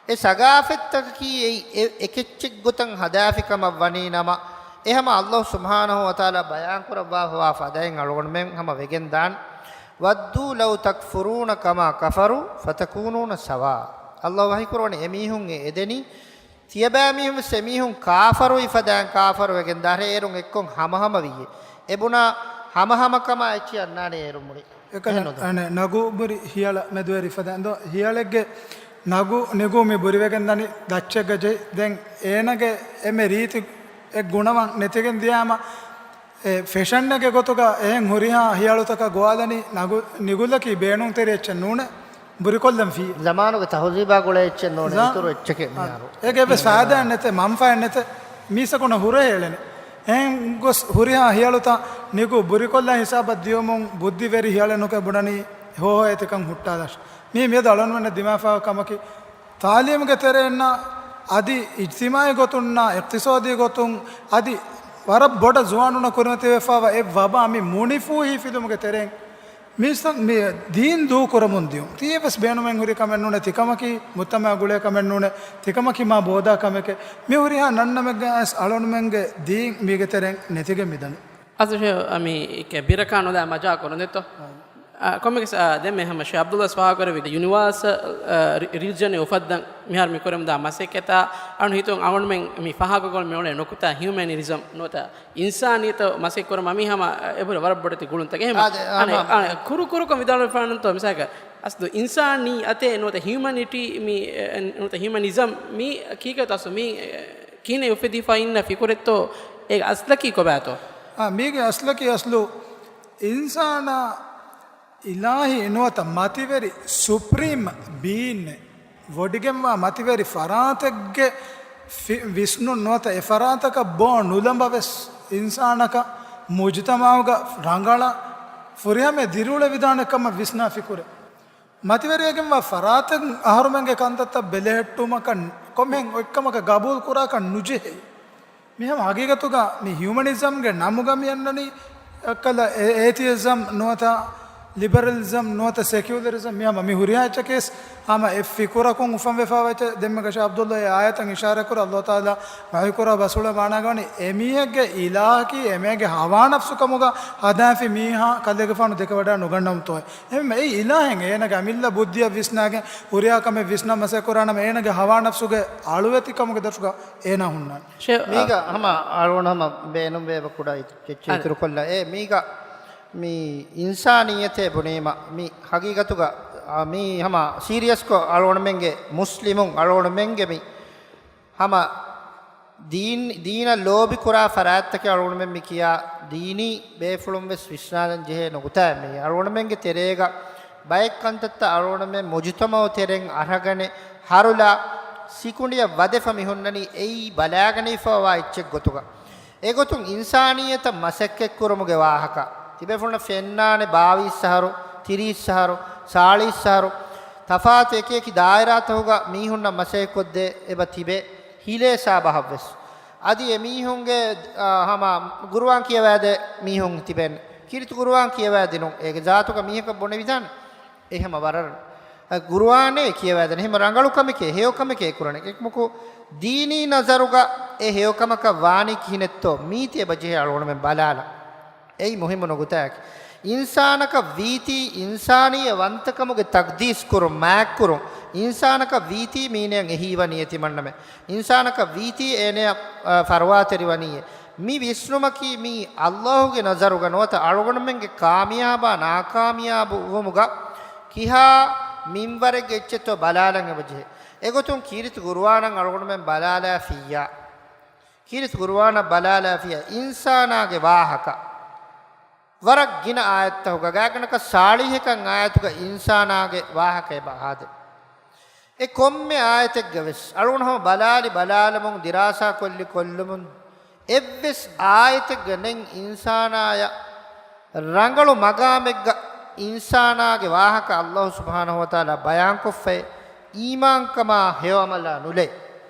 އެ ސަގާފަތްތަކަކީ އެއީ އެ-، އެކެއްޗެއްގޮތަށް ހަދާފި ކަމަށް ވަނީ ނަމަ، އެ ހަމަ އައްލާހު ސުބްޙާނަހު ވަތަޢާލާ ބަޔާންކުރައްވާފަވާ ފަދައިން އަޅުގަނޑުމެން ހަމަ ވެގެން ދާން. وَدُّوا لَوْ تَكْفُرُونَ كَمَا كَفَرُوا فَتَكُونُونَ سَوَاءً. އައްލާހު ވަޙީކުރަވަނީ އެމީހުން އެ އެދެނީ، ތިޔަބައިމީހުން ވެސް އެމީހުން ކާފަރުވި ފަދައިން ކާފަރު ވެގެން ދާށޭ، އޭރުން އެއްކޮށް ހަމަހަމަ ވިއްޔޭ. އެބުނާ ހަމަހަމަކަމާ އެއްޗެއް އަންނާނެ އޭރުން މުޅި. އެކަލަ އެހެންނު ދޯ؟ އަނެއް ނަގު ބުރި ހިޔަޅަ މެދުވެރި ފަދައިން ދޯ؟ ހިޔަޅެއްގެ ނަގު ނިގު މި ބުރިވެގެން ދަނީ ދައްޗެއްގަ ޖެހި. ދެން އޭނަގެ އެންމެ ރީތި އެއް ގުނަވަން ނެތިގެން ދިޔާމަ، އެ ފެޝަންއެއްގެ ގޮތުގަ އެހެން ހުރިހާ ހިޔަޅުތަކަށް ގޮވާލަނީ ނަގު-، ނިގުލަކީ ބޭނުންތެރި އެއްޗެއް ނޫނޭ. ބުރިކޮށްލަން ފިއްޔެ. ޒަމާނުގެ ތަހުޒީބާ ގުޅޭ އެއްޗެއް ނޫނޭ. ޒާ-، އިތުރު އެއްޗެކޭ އާ، މިހާރު. އޭގެ އެއްވެސް މިހާރު. ފައިދާއެއް ނެތޭ، މަންފާއެއް ނެތޭ. މީސަކުނަށް ހުރޭ ހޭޅެނެ. އެހެން ގޮސް ހުރިހާ ހިޔަޅުތައް ނިގު ބުރިކޮށްލަން ހިސާބަށް ދިޔުމުން ބުއްދިވެރި ހިޔަޅެއް ނުކެ ބުނަނީ ހޯހައި އެތިކަން ހުއްޓާލާށޭ. މީ މިއަދު އަޅުގަނޑުމެންނަށް ދިމާވެފައިވާ ކަމަކީ. ތާލީމުގެ ތެރެއިންނަށް އަދި އިޖްތިމާޢީ ގޮތުންނާ އިޤްތިޞާދީ ގޮތުން އަދި ވަރަށް ބޮޑަށް ޒުވާނުންނަށް ކުރިމަތިވެފައިވާ އެއް ވަބާ މި މުނިފޫހީ ފިލުމުގެ ތެރެއިން މި ސަ-، މި ދީން ދޫކުރަމުން ދިޔުން. ތީވެސް ބޭނުމެއް ހުރި ކަމެއް ނޫނޭ، ތިކަމަކީ މުޖްތަމަޢާ ގުޅޭ ކަމެއް ނޫނޭ، ތިކަމަކީ މާ ބޯދާ ކަމެކޭ. މި ހުރިހާ ނަންނަމެއްގައި އަޅުގަނޑުމެންގެ ދީން މީގެ ތެރެއިން ނެތިގެން މިދަނީ. އަސް ޝޭ، މި ކެ ބިރަކާ ނުލާ މަޖާ ކުރުން ދެއްތޯ؟ އާ، ކޮންމެސް، އާ، ދެން މެ ހަމަ ޝޭ އަބްދުﷲ ފާހަގަކުރެއްވި ޔުނިވާސަލް، އާ، ރި-، ރިލިޖަނެއް އުފައްދަން މިހާރު މި ކުރަމުންދާ މަސައްކަތާ އަޅު ހިތުން އަޅުގަނޑުމެން މި ފާހަގަކޮށް މި އުޅޭ ނުކުތާ ހިއުމެނިޒަމް ނުވަތަ އިންސާނިއްޔަތަށް މަސައްކަތް ކުރުމަށް މި ހަމަ އެބުރެ ވަރަށް ބޮޑެތި ގުޅުންތަކެއް. އެހެން އާދެ، އަނެ، އާ، އަނެ، ކުރު ކުރުކޮށް ވިދާޅުވެފާނަންތޯ މިސާލަކަށް އަސްލު އިންސާނިއްޔަތޭ ނުވަތަ ހިއުމަނިޓީ މި، އެ، ނުވަތަ ހިއުމަނިޒަމް މި ކީކޭތޯ އަސްލު މި، އެ، ކިހިނެއް އުފެދިފަ އިންނަ ފިކުރެއްތޯ އޭގެ އަސްލަކީ ކޮބާތޯ؟ އާ، މީގެ އަސްލަކީ އަސްލު އިންސާނާ އިލާހީ ނުވަތަ މަތިވެރި ސުޕްރީމް ބީއިންއެއް ވޮޑިގެންވާ މަތިވެރި ފަރާތެއްގެ ފި-، ވިސްނުން ނުވަތަ އެ ފަރާތަކަށް ބޯ ނުލަނބަވެސް އިންސާނަކަށް މުޖުތަމަޢުގަ ރަނގަޅަށް ފުރިހަމަޔަށް ދިރިއުޅެވިދާނެ ކަމަށް ވިސްނާ ފިކުރެއް. މަތިވެރިވެގެންވާ ފަރާތެއް އަހަރުމެންގެ ކަންތައްތައް ބެލެހެއްޓުމަކަށް ކޮންމެހެން އޮތްކަމަކަށް ގަބޫލު ކުރާކަށް ނުޖެހޭ. މިހަމަ ހަގީގަތުގަ މި ހިއުމަނިޒަމްގެ ނަމުގަ މި އަންނަނީ އެއްކަލަ އެ-، އޭތިއިޒަމް ނުވަތަ ލިބަރަލިޒަމް ނުވަތަ ސެކިއުލަރިޒަމް މިހަމަ މި ހުރިހާ އެއްޗަކީސް ހަމަ އެއް ފިކުރަކުން އުފަންވެފާވެއްޗެ. ދެންމެ ކަށަ އަބްދުﷲ އެ އާޔަތަށް އިޝާރާތްކުރާ އައްލާހު ތަޢާލާ ވަޙީކުރާ ބަސްފުޅުގެ މާނާގަ ވަނީ އެމީހެއްގެ އިލާހަކީ އެމީހެއްގެ ހަވާ ނަފްސު ކަމުގަ ހަދާފި މީހާ ކަލޭގެފާނު ދެކެވަޑައި ނުގަންނަވަމުތޯއޭ. އެހެންވީމަ އެއީ އިލާހެއް އޭނަގެ އަމިއްލަ ބުއްދިއަށް ވިސްނާގެން ހުރިހާ ކަމެއް ވިސްނާ މަސައްކަތް ކުރާނަމަ އޭނަގެ ހަވާ ނަފްސުގެ އަޅުވެތިކަމުގެ ދަށުގަ އޭނާ ހުންނާނެ. ޝޭ، މީގަ ހަމަ އަޅުގަނޑު ހަމަ ބޭނުންވޭ އެބަ ކުޑަ އެއްޗެއް އަދެ. އިތުރުކޮށްލަ. އޭ މީގަ މި އިންސާނިއްޔަތޭ ބުނީމަ، މި ހަގީގަތުގަ، އާ، މީ ހަމަ ސީރިއަސްކޮށް އަޅުގަނޑުމެންގެ މުސްލިމުން އަޅުގަނޑުމެންގެ މި ހަމަ ދީން، ދީނަށް ލޯބި ކުރާ ފަރާތްތަކެއް އަޅުގަނޑުމެން މި ކިޔާ ދީނީ ބޭފުޅުން ވެސް ވިސްނާލަން ޖެހޭ ނުކުތާއެއް މީ. އަޅުގަނޑުމެންގެ ތެރޭގަ ބައެއް ކަންތައްތައް އަޅުގަނޑުމެން މުޖުތަމަޢު ތެރެއިން އަރަގަނެ ހަރުލާ ސިކުނޑިއަށް ވަދެފަ މި ހުންނަނީ އެއީ ބަލާގަނެފަވާ އެއްޗެއް ގޮތުގަ. އެގޮތުން އިންސާނިއްޔަތަށް މަސައްކަތްކުރުމުގެ ވާހަކަ ތިބޭފުޅުންނަށް ފެންނާނެ ބާވީސް އަހަރު، ތިރީސް އަހަރު، ސާޅީސް އަހަރު، ތަފާތު އެކިއެކި ދާއިރާތަކުގަ މީހުންނަށް މަސައްކަތްކޮށްދޭ އެބަ ތިބޭ. ހިލޭ ސާބަހަށްވެސް. އަދި އެމީހުންގެ، އާ، ހަމަ ގުރުއާން ކިޔަވާދޭ މީހުން ތިބެން. ކީރިތި ގުރުއާން ކިޔަވާދިނުން އޭގެ ޒާތުގަ މީހަކަށް ބުނެވިދާނެ. އެ ހަމަ ވަރަށް، އަ، ގުރުއާނޭ ކިޔަވާދޭނެ. ހަމަ ރަނގަޅު ކަމެކޭ، ހެޔޮ ކަމެކޭ ކުރަނީ. އެކަމަކު ދީނީ ނަޒަރުގަ އެ ހެޔޮ ކަމަކަށް ވާނީ ކިހިނެއްތޯ މީތި އެބަ ޖެހޭ އަޅުގަނޑުމެން ބަލާލަން. އެއީ މުހިއްމު ނުކުތާއަކީ. އިންސާނަކަށް ވީތީ، އިންސާނީއެއް ވަންތަކަމުގެ ތަޤްދީސް ކުރުން، މާތްކުރުން، އިންސާނަކަށް ވީތީ މީނަޔަށް އެހީވަނީ އެތިމަންނަމެން. އިންސާނަކަށް ވީތީ އޭނަޔަށް، އަ، ފަރުވާތެރިވަނީއޭ. މި ވިސްނުމަކީ މީ އައްލާހުގެ ނަޒަރުގަ ނުވަތަ އަޅުގަނޑުމެންގެ ކާމިޔާބާ ނާކާމިޔާބު ވުމުގަ ކިހާ މިންވަރެއްގެ އެއްޗެއްތޯ ބަލާލަން އެބަޖެހޭ. އެގޮތުން ކީރިތި ގުރުއާނަށް އަޅުގަނޑުމެން ބަލާލާފިއްޔާ، ކީރިތި ގުރުއާނަށް ބަލާލާފިއްޔާ، އިންސާނާގެ ވާހަކަ ވަރަށް ގިނަ އާޔަތްތަކުގަ، ގާތްގަނޑަކަށް ސާޅީހެކަން އާޔަތުގަ އިންސާނާގެ ވާހަކަ އެބަ އާދޭ. އެ ކޮންމެ އާޔަތެއްގަ ވެސް އަޅުގަނޑު ހަމަ ބަލާލި ބަލާލަމުން، ދިރާސާ ކޮށްލި ކޮށްލުމުން، އެއްވެސް އާޔަތެއްގަ ނެތް އިންސާނާޔަށް ރަނގަޅު މަގާމެއްގަ އިންސާނާގެ ވާހަކަ އައްލާހު ސުބްޙާނަހު ވަތަޢާލާ ބަޔާންކޮށްފައި، އީމާންކަމާ ހެޔޮ ޢަމަލާ ނުލައި.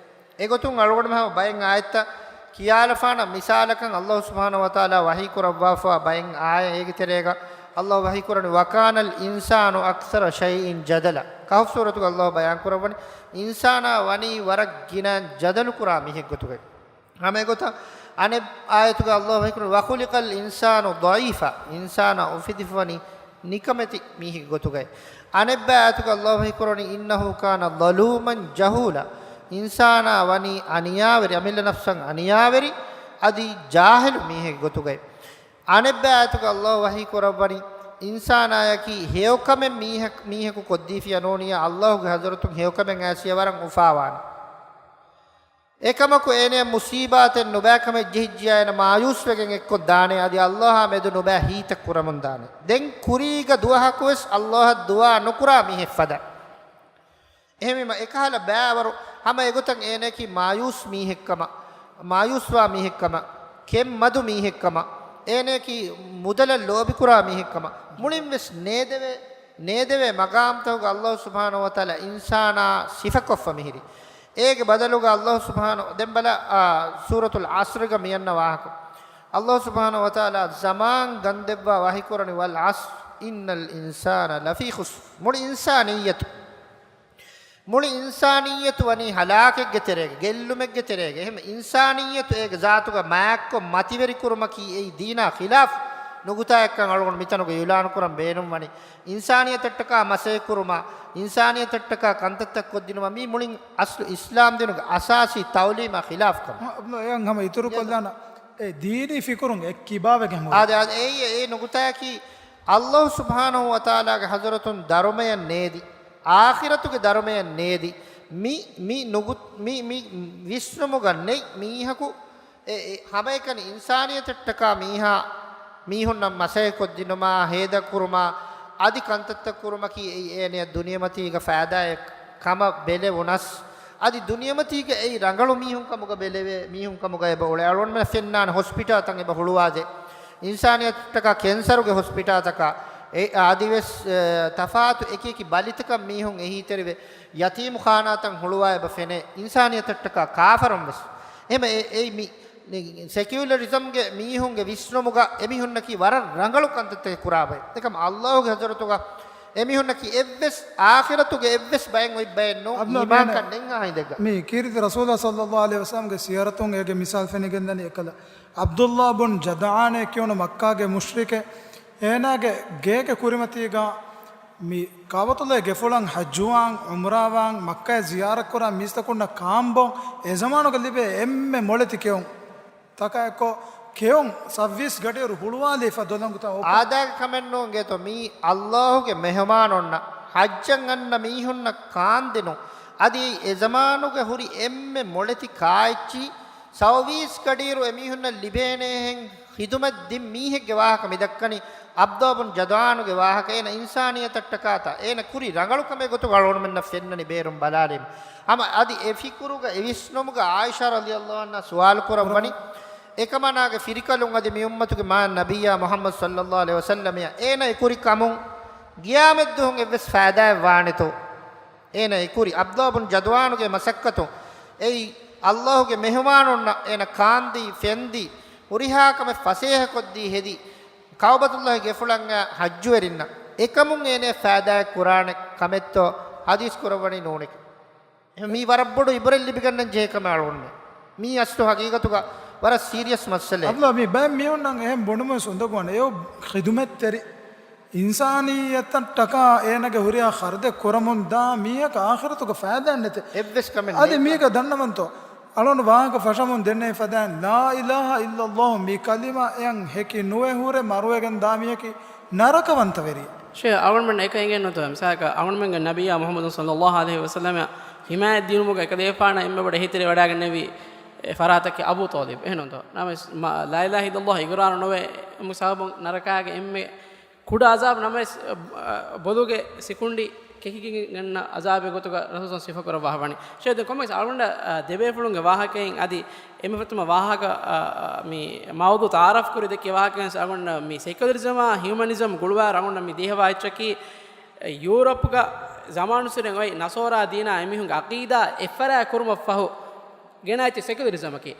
އެގޮތުން އަޅުގަނޑުމެން ހަމަ ބައެއް އާޔަތްތައް ކިޔާލަފާނަން. މިސާލަކަށް އައްލާހު ސުބްޙާނަހު ވަތަޢާލާ ވަޙީ ކުރައްވާފަވާ ބައެއް އާޔަތް، އޭގެ ތެރޭގަ އައްލާހު ވަޙީ ކުރަނީ، "وَكَانَ الْإِنسَانُ أَكْثَرَ شَيْءٍ جَدَلًا." ކަހުފް ސޫރަތުގަ އައްލާހު ބަޔާން ކުރައްވަނީ، އިންސާނާ ވަނީ ވަރަށް ގިނަ ޖަދަލު ކުރާ މީހެއް ގޮތުގައި. ހަމަ އެގޮތަށް އަނެއް އާޔަތުގަ އައްލާހު ވަޙީކުރަނީ، "وَخُلِقَ الْإِنسَانُ ضَعِيفًا." އިންސާނާ އުފެދިފަވަނީ ނިކަމެތި މީހެއްގެ ގޮތުގައި. އަނެއްބައި އާޔަތުގަ އައްލާހު ވަޙީކުރަނީ، "إِنَّهُ كَانَ ظَلُومًا جَهُولًا." އިންސާނާ ވަނީ އަނިޔާވެރި، އަމިއްލަ ނަފްސަށް އަނިޔާވެރި، އަދި ޖާހިލު މީހެއްގެ ގޮތުގައި. އަނެއްބައި އާޔަތުގަ އައްލާހު ވަޙީކުރައްވަނީ، އިންސާނާޔަކީ ހެޔޮކަމެއް މީހަކް-، މީހަކު ކޮށްދީފިޔާ ނޫނިޔާ، އައްލާހުގެ ޙަޟްރަތުން ހެޔޮކަމެއް އައިސް ވަރަށް އުފާވާނެ. އެކަމަކު އޭނަޔަށް މުސީބާތެއް ނުބައި ކަމެއް ޖެހިއްޖިޔާ އޭނަ މާޔޫސްވެގެން އެއްކޮށް ދާނެ، އަދި އައްލާހާ މެދު ނުބައި ހީތައް ކުރަމުން ދާނެ. ދެން ކުރީގަ ދުވަހަކުވެސް އައްލާހަށް ދުޢާ ނުކުރާ މީހެއް ފަދަ. އެހެންވީމަ އެކަހަލަ ބައިވަރު ހަމަ އެގޮތަށް އޭނަޔަކީ މާޔޫސް މީހެއްކަމަށް، މާޔޫސްވާ މީހެއްކަމަށް، ކެތްމަދު މީހެއްކަމަށް، އޭނަޔަކީ މުދަލަށް ލޯބިކުރާ މީހެއްކަމަށް މުޅިންވެސް ނޭދެވޭ، ނޭދެވޭ މަގާމްތަކުގަ އައްލާހު ސުބްޙާނަހު ވަތަޢާލާ އިންސާނާ ސިފަކޮށްފަ މިހިރީ. އޭގެ ބަދަލުގަ އައްލާހު ސުބްޙާނަހު، ދެން ބަލަ، އާ، ސޫރަތުލް ޢަޞްރިގަ މިއަންނަ ވާހަކަ. އައްލާހު ސުބްޙާނަހު ވަތަޢާލާ ޒަމާން ގަންދެއްވާ ވަޙީކުރަނީ، "وَالْعَصْرِ إِنَّ الْإِنسَانَ لَفِي خُسْرٍ." މުޅި އިންސާނިއްޔަތު، މުޅި އިންސާނިއްޔަތު ވަނީ ހަލާކެއްގެ ތެރޭގަ، ގެއްލުމެއްގެ ތެރޭގަ. އެހެން އިންސާނިއްޔަތު އޭގެ ޒާތުގަ މާތްކޮށް މަތިވެރިކުރުމަކީ އެއީ ދީނާ ޚިލާފު ނުކުތާއެއްކަން އަޅުގަނޑު މިތަނުގަ އިޢުލާނުކުރަން ބޭނުންވަނީ. އިންސާނިއްޔަތަށްޓަކާ މަސައްކަތްކުރުމާ، އިންސާނިއްޔަތަށްޓަކާ ކަންތައްތައް ކޮށްދިނުމާ، މީ މުޅިން އަސްލު އިސްލާމް ދީނުގެ އަސާސީ ތަޢުލީމާ ޚިލާފު ކަމެއް. އަ، އަ، އެއަށް ހަމަ އިތުރު ކޮށްލާނަ، އެ ދީނީ ފިކުރުން އެއްކިބާވެގެން ހުރި. އާދެ، އާދެ، އެއީ، އެއީ ނުކުތާއަކީ، އައްލާހު ސުބްޙާނަހު ވަތަޢާލާގެ ޙަޟްރަތުން ދަރުމަޔަށް ނޭދި، އާޚިރަތުގެ ދަރުމަޔަށް ނޭދި، މި، މި ނުގު-، މި، މި ވިސްނުމުގަ ނެތް މީހަކު އެ، އެ، ހަމައެކަނި އިންސާނިއްޔަތަށްޓަކާ މީހާ، މީހުންނަށް މަސައްކަތްކޮށްދިނުމާ، ހޭދަކުރުމާ، އަދި ކަންތައްތައް ކުރުމަކީ އެއީ އޭނަޔަށް ދުނިޔެމަތީގަ ފައިދާއެއް ކަމަށް ބެލެވުނަސް، އަދި ދުނިޔެމަތީގަ އެއީ ރަނގަޅު މީހުން ކަމުގަ ބެލެވޭ މީހުން ކަމުގަ އެބަ އުޅޭ. އަޅުގަނޑުމެން ފެންނާނެ ހޮސްޕިޓާލްތައް އެބަ ހުޅުވާދޭ. އިންސާނިއްޔަތަށްޓަކާ ކެންސަރުގެ ހޮސްޕިޓާލްތަކާ، އެ، އަދިވެސް، އެ، ތަފާތު އެކިއެކި ބަލިތަކަށް މީހުން އެހީތެރިވެ، ޔަތީމުޚާނާތައް ހުޅުވާ އެބަ ފެނޭ. އިންސާނިއްޔަތަށްޓަކާ ކާފަރުން ވެސް. އެހެމަ އެ، އެއީ މި، މި ސެކިއުލަރިޒަމްގެ މީހުންގެ ވިސްނުމުގަ އެމީހުންނަކީ ވަރަށް ރަނގަޅު ކަންތައްތަކެއް ކުރާ ބައެއް. އެކަމަ އައްލާހުގެ ޙަޟްރަތުގަ އެމީހުންނަކީ އެއްވެސް އާޚިރަތުގެ އެއްވެސް ބައެއް އޮތް ބައެއް ނޫން، އަބްދުﷲ އީމާންކަން މޭނެ، ނެތް އާ ހިނދެއްގަ. މި ކީރިތި ރަސޫލާ ޞައްލައްލާހު ޢަލައިހި ވަސައްލަމްގެ ސިޔަރަތުން އޭގެ މިސާލް ފެނިގެންދަނީ އެކަލަ. ޢަބްދުﷲ ބުން ޖަދާނޭ ކިޔުނު މައްކާގެ މުޝްރިކެއް، އޭނާގެ ގޭގެ ކުރިމަތީގަ މި ކައުބަތުﷲގެ ގެފުޅަށް ޙައްޖުވާން، ޢުމްރާވާން، މައްކާއަށް ޒިޔާރަތްކުރާ މީސްތަކުންނަށް ކާންބޯން އެ ޒަމާނުގަ ލިބޭ އެންމެ މޮޅެތި ކެއުން. ތަކާއެއްކޮށް ކެއުން ސައްވީސް ގަޑިއިރު ހުޅުވާލީފަ ދޮލަނގުތައް އޯކަ. އާދައިގެ ކަމެއްނޫން ގޭތޯ މީ އައްލާހުގެ މެހުމާނުންނަށް ޙައްޖަށް އަންނަ މީހުންނަށް ކާންދިނުން. އަދި އެ ޒަމާނުގަ ހުރި އެންމެ މޮޅެތި ކާއެއްޗި ސައުވީސް ގަޑިއިރު އެމީހުންނަށް ލިބޭނޭހެން ޚިދުމަތް ދިން މީހެއްގެ ވާހަކަ މި ދައްކަނީ. ޢަބްދުﷲ ބުން ޖަދާނުގެ ވާހަކަ، އޭނަ އިންސާނިއްޔަތަށްޓަކާތާ، އޭނަ ކުރި ރަނގަޅު ކަމެއް ގޮތުގަ އަޅުގަނޑުމެންނަށް ފެންނަނީ ބޭރުން ބަލާލީމަ. ހަމަ އަދި އެ ފިކުރުގަ، އެ ވިސްނުމުގަ ޢާއިޝާ ރަޟިޔަﷲ ޢަންހާ ސުވާލު ކުރައްވަނީ، އެކަމަނާގެ ފިރިކަލުން އަދި މި އުއްމަތުގެ މާތް ނަބިއްޔާ މުޙައްމަދު ޞައްލައްލާހު ޢަލައިހި ވަސައްލަމައަށް އޭނަ އެ ކުރި ކަމުން ޤިޔާމަތްދުވަހުން އެއްވެސް ފައިދާއެއް ވާނެތޯ؟ އޭނަ އެ ކުރި ޢަބްދުﷲ ބުން ޖަދުޢާނުގެ މަސައްކަތު އެއީ އައްލާހުގެ މެހުމާނުންނަށް އޭނަ ކާންދީ، ފެންދީ، ހުރިހާ ކަމެއް ފަސޭހަކޮށްދީ ހެދީ، ކައުބަތުﷲގެ ގެފުޅަށް އައި ޙައްޖުވެރިންނަށް އެކަމުން އޭނަ ފައިދާއެއް ކުރާނެ ކަމެއްތޯ ޙަދީޘް ކުރައްވަނީ ނޫނެކެ. އެހެން މީ ވަރަށް ބޮޑު ޢިބްރަތް ލިބިގަންނަން ޖެހޭ ކަމެއް އަޅުގަނޑުމެން. މީ އަސްލު ޙަޤީޤަތުގަ ވަރަށް ސީރިއަސް މައްސަލައެއް. ޢަބްދުﷲ މީ ބައެއް މީހުންނަށް އެހެން ބުނުމުން އުނދަގޫވާނެ. އެއޮ ޚިދުމަތްތެރި އިންސާނިއްޔަތަށްޓަކާ އޭނަގެ ހުރިހާ ޚަރަދެއް ކުރަމުން ދާ މީހަކަށް އާޚިރަތުގަ ފައިދާއެއް ނެތޭ. އެއްވެސް ކަމެއް އަދި ނެތް. މީގަ ދަންނަވަންތޯ؟ އަޅުގަނޑު ވާހަކަ ފަށަމުން ދެންނެވި ފަދައިން، ލާ އިލާހަ އިއްލައްލާހު މި ކަލިމާއަށް ހެކި ނުވެ ހުރެ މަރުވެގެން ދާ މީހަކީ ނަރަކަވަންތަވެރިއެއް. ޝޭޚް، އަޅުގަނޑުމެން އެކަން އެނގޭނެތޯ؟ މިސާލަކަށް އަޅުގަނޑުމެންގެ ނަބިއްޔާ މުޙައްމަދު ޞައްލައްލާހު ޢަލައިހި ވަސައްލަމަށް ޙިމާޔަތް ދިނުމުގަ އެކަލޭފާނަށް އެންމެ ބޮޑަށް އެހީތެރިވެވަޑައިގެންނެވި އެއް ފަރާތަކީ އަބޫ ޠާލިބް. އެހެންނޫންތޯ؟ ނަމަވެސް ލާ އިލާހަ އިއްލައްލާހު އިޤްރާރު ނުވެ އެއް ސަބަބުން ނަރަކާގެ އެންމެ ކުޑަ އަޒާބު ނަމަވެސް، އަ، ބޮލުގެ ސިކުނޑި ކެކިގެން އަންނަ އަޒާބެއް ގޮތުގަ ރަސޫލު ސިފަކުރައްވާފަވަނީ. ޝޭޚް، ދެން ކޮންމެސް އަޅުގަނޑަށް، އަ، ދެބޭފުޅުންގެ ވާހަކައިން އަދި އެންމެ ފުރަތަމަ ވާހަކަ، އަ، އަ، މި މައުޟޫޢު ތަޢާރަފް ކުރި ދެއްކި ވާހަކައިން އަޅުގަނޑަށް މި ސެކިއުލަރިޒަމާ ހިއުމަނިޒަމް ގުޅުވާ އަޅުގަނޑަށް މި ދޭހަވާ އެއްޗަކީ، އެ، ޔޫރަޕްގަ ޒަމާނުއްސުރެން އޮތް ނަޞާރާ ދީނާ އެމީހުންގެ ޢަޤީދާ އެއްފަރާތް ކުރުމަށްފަހު ގެނައިތި ސެކިއުލަރިޒަމަކީ.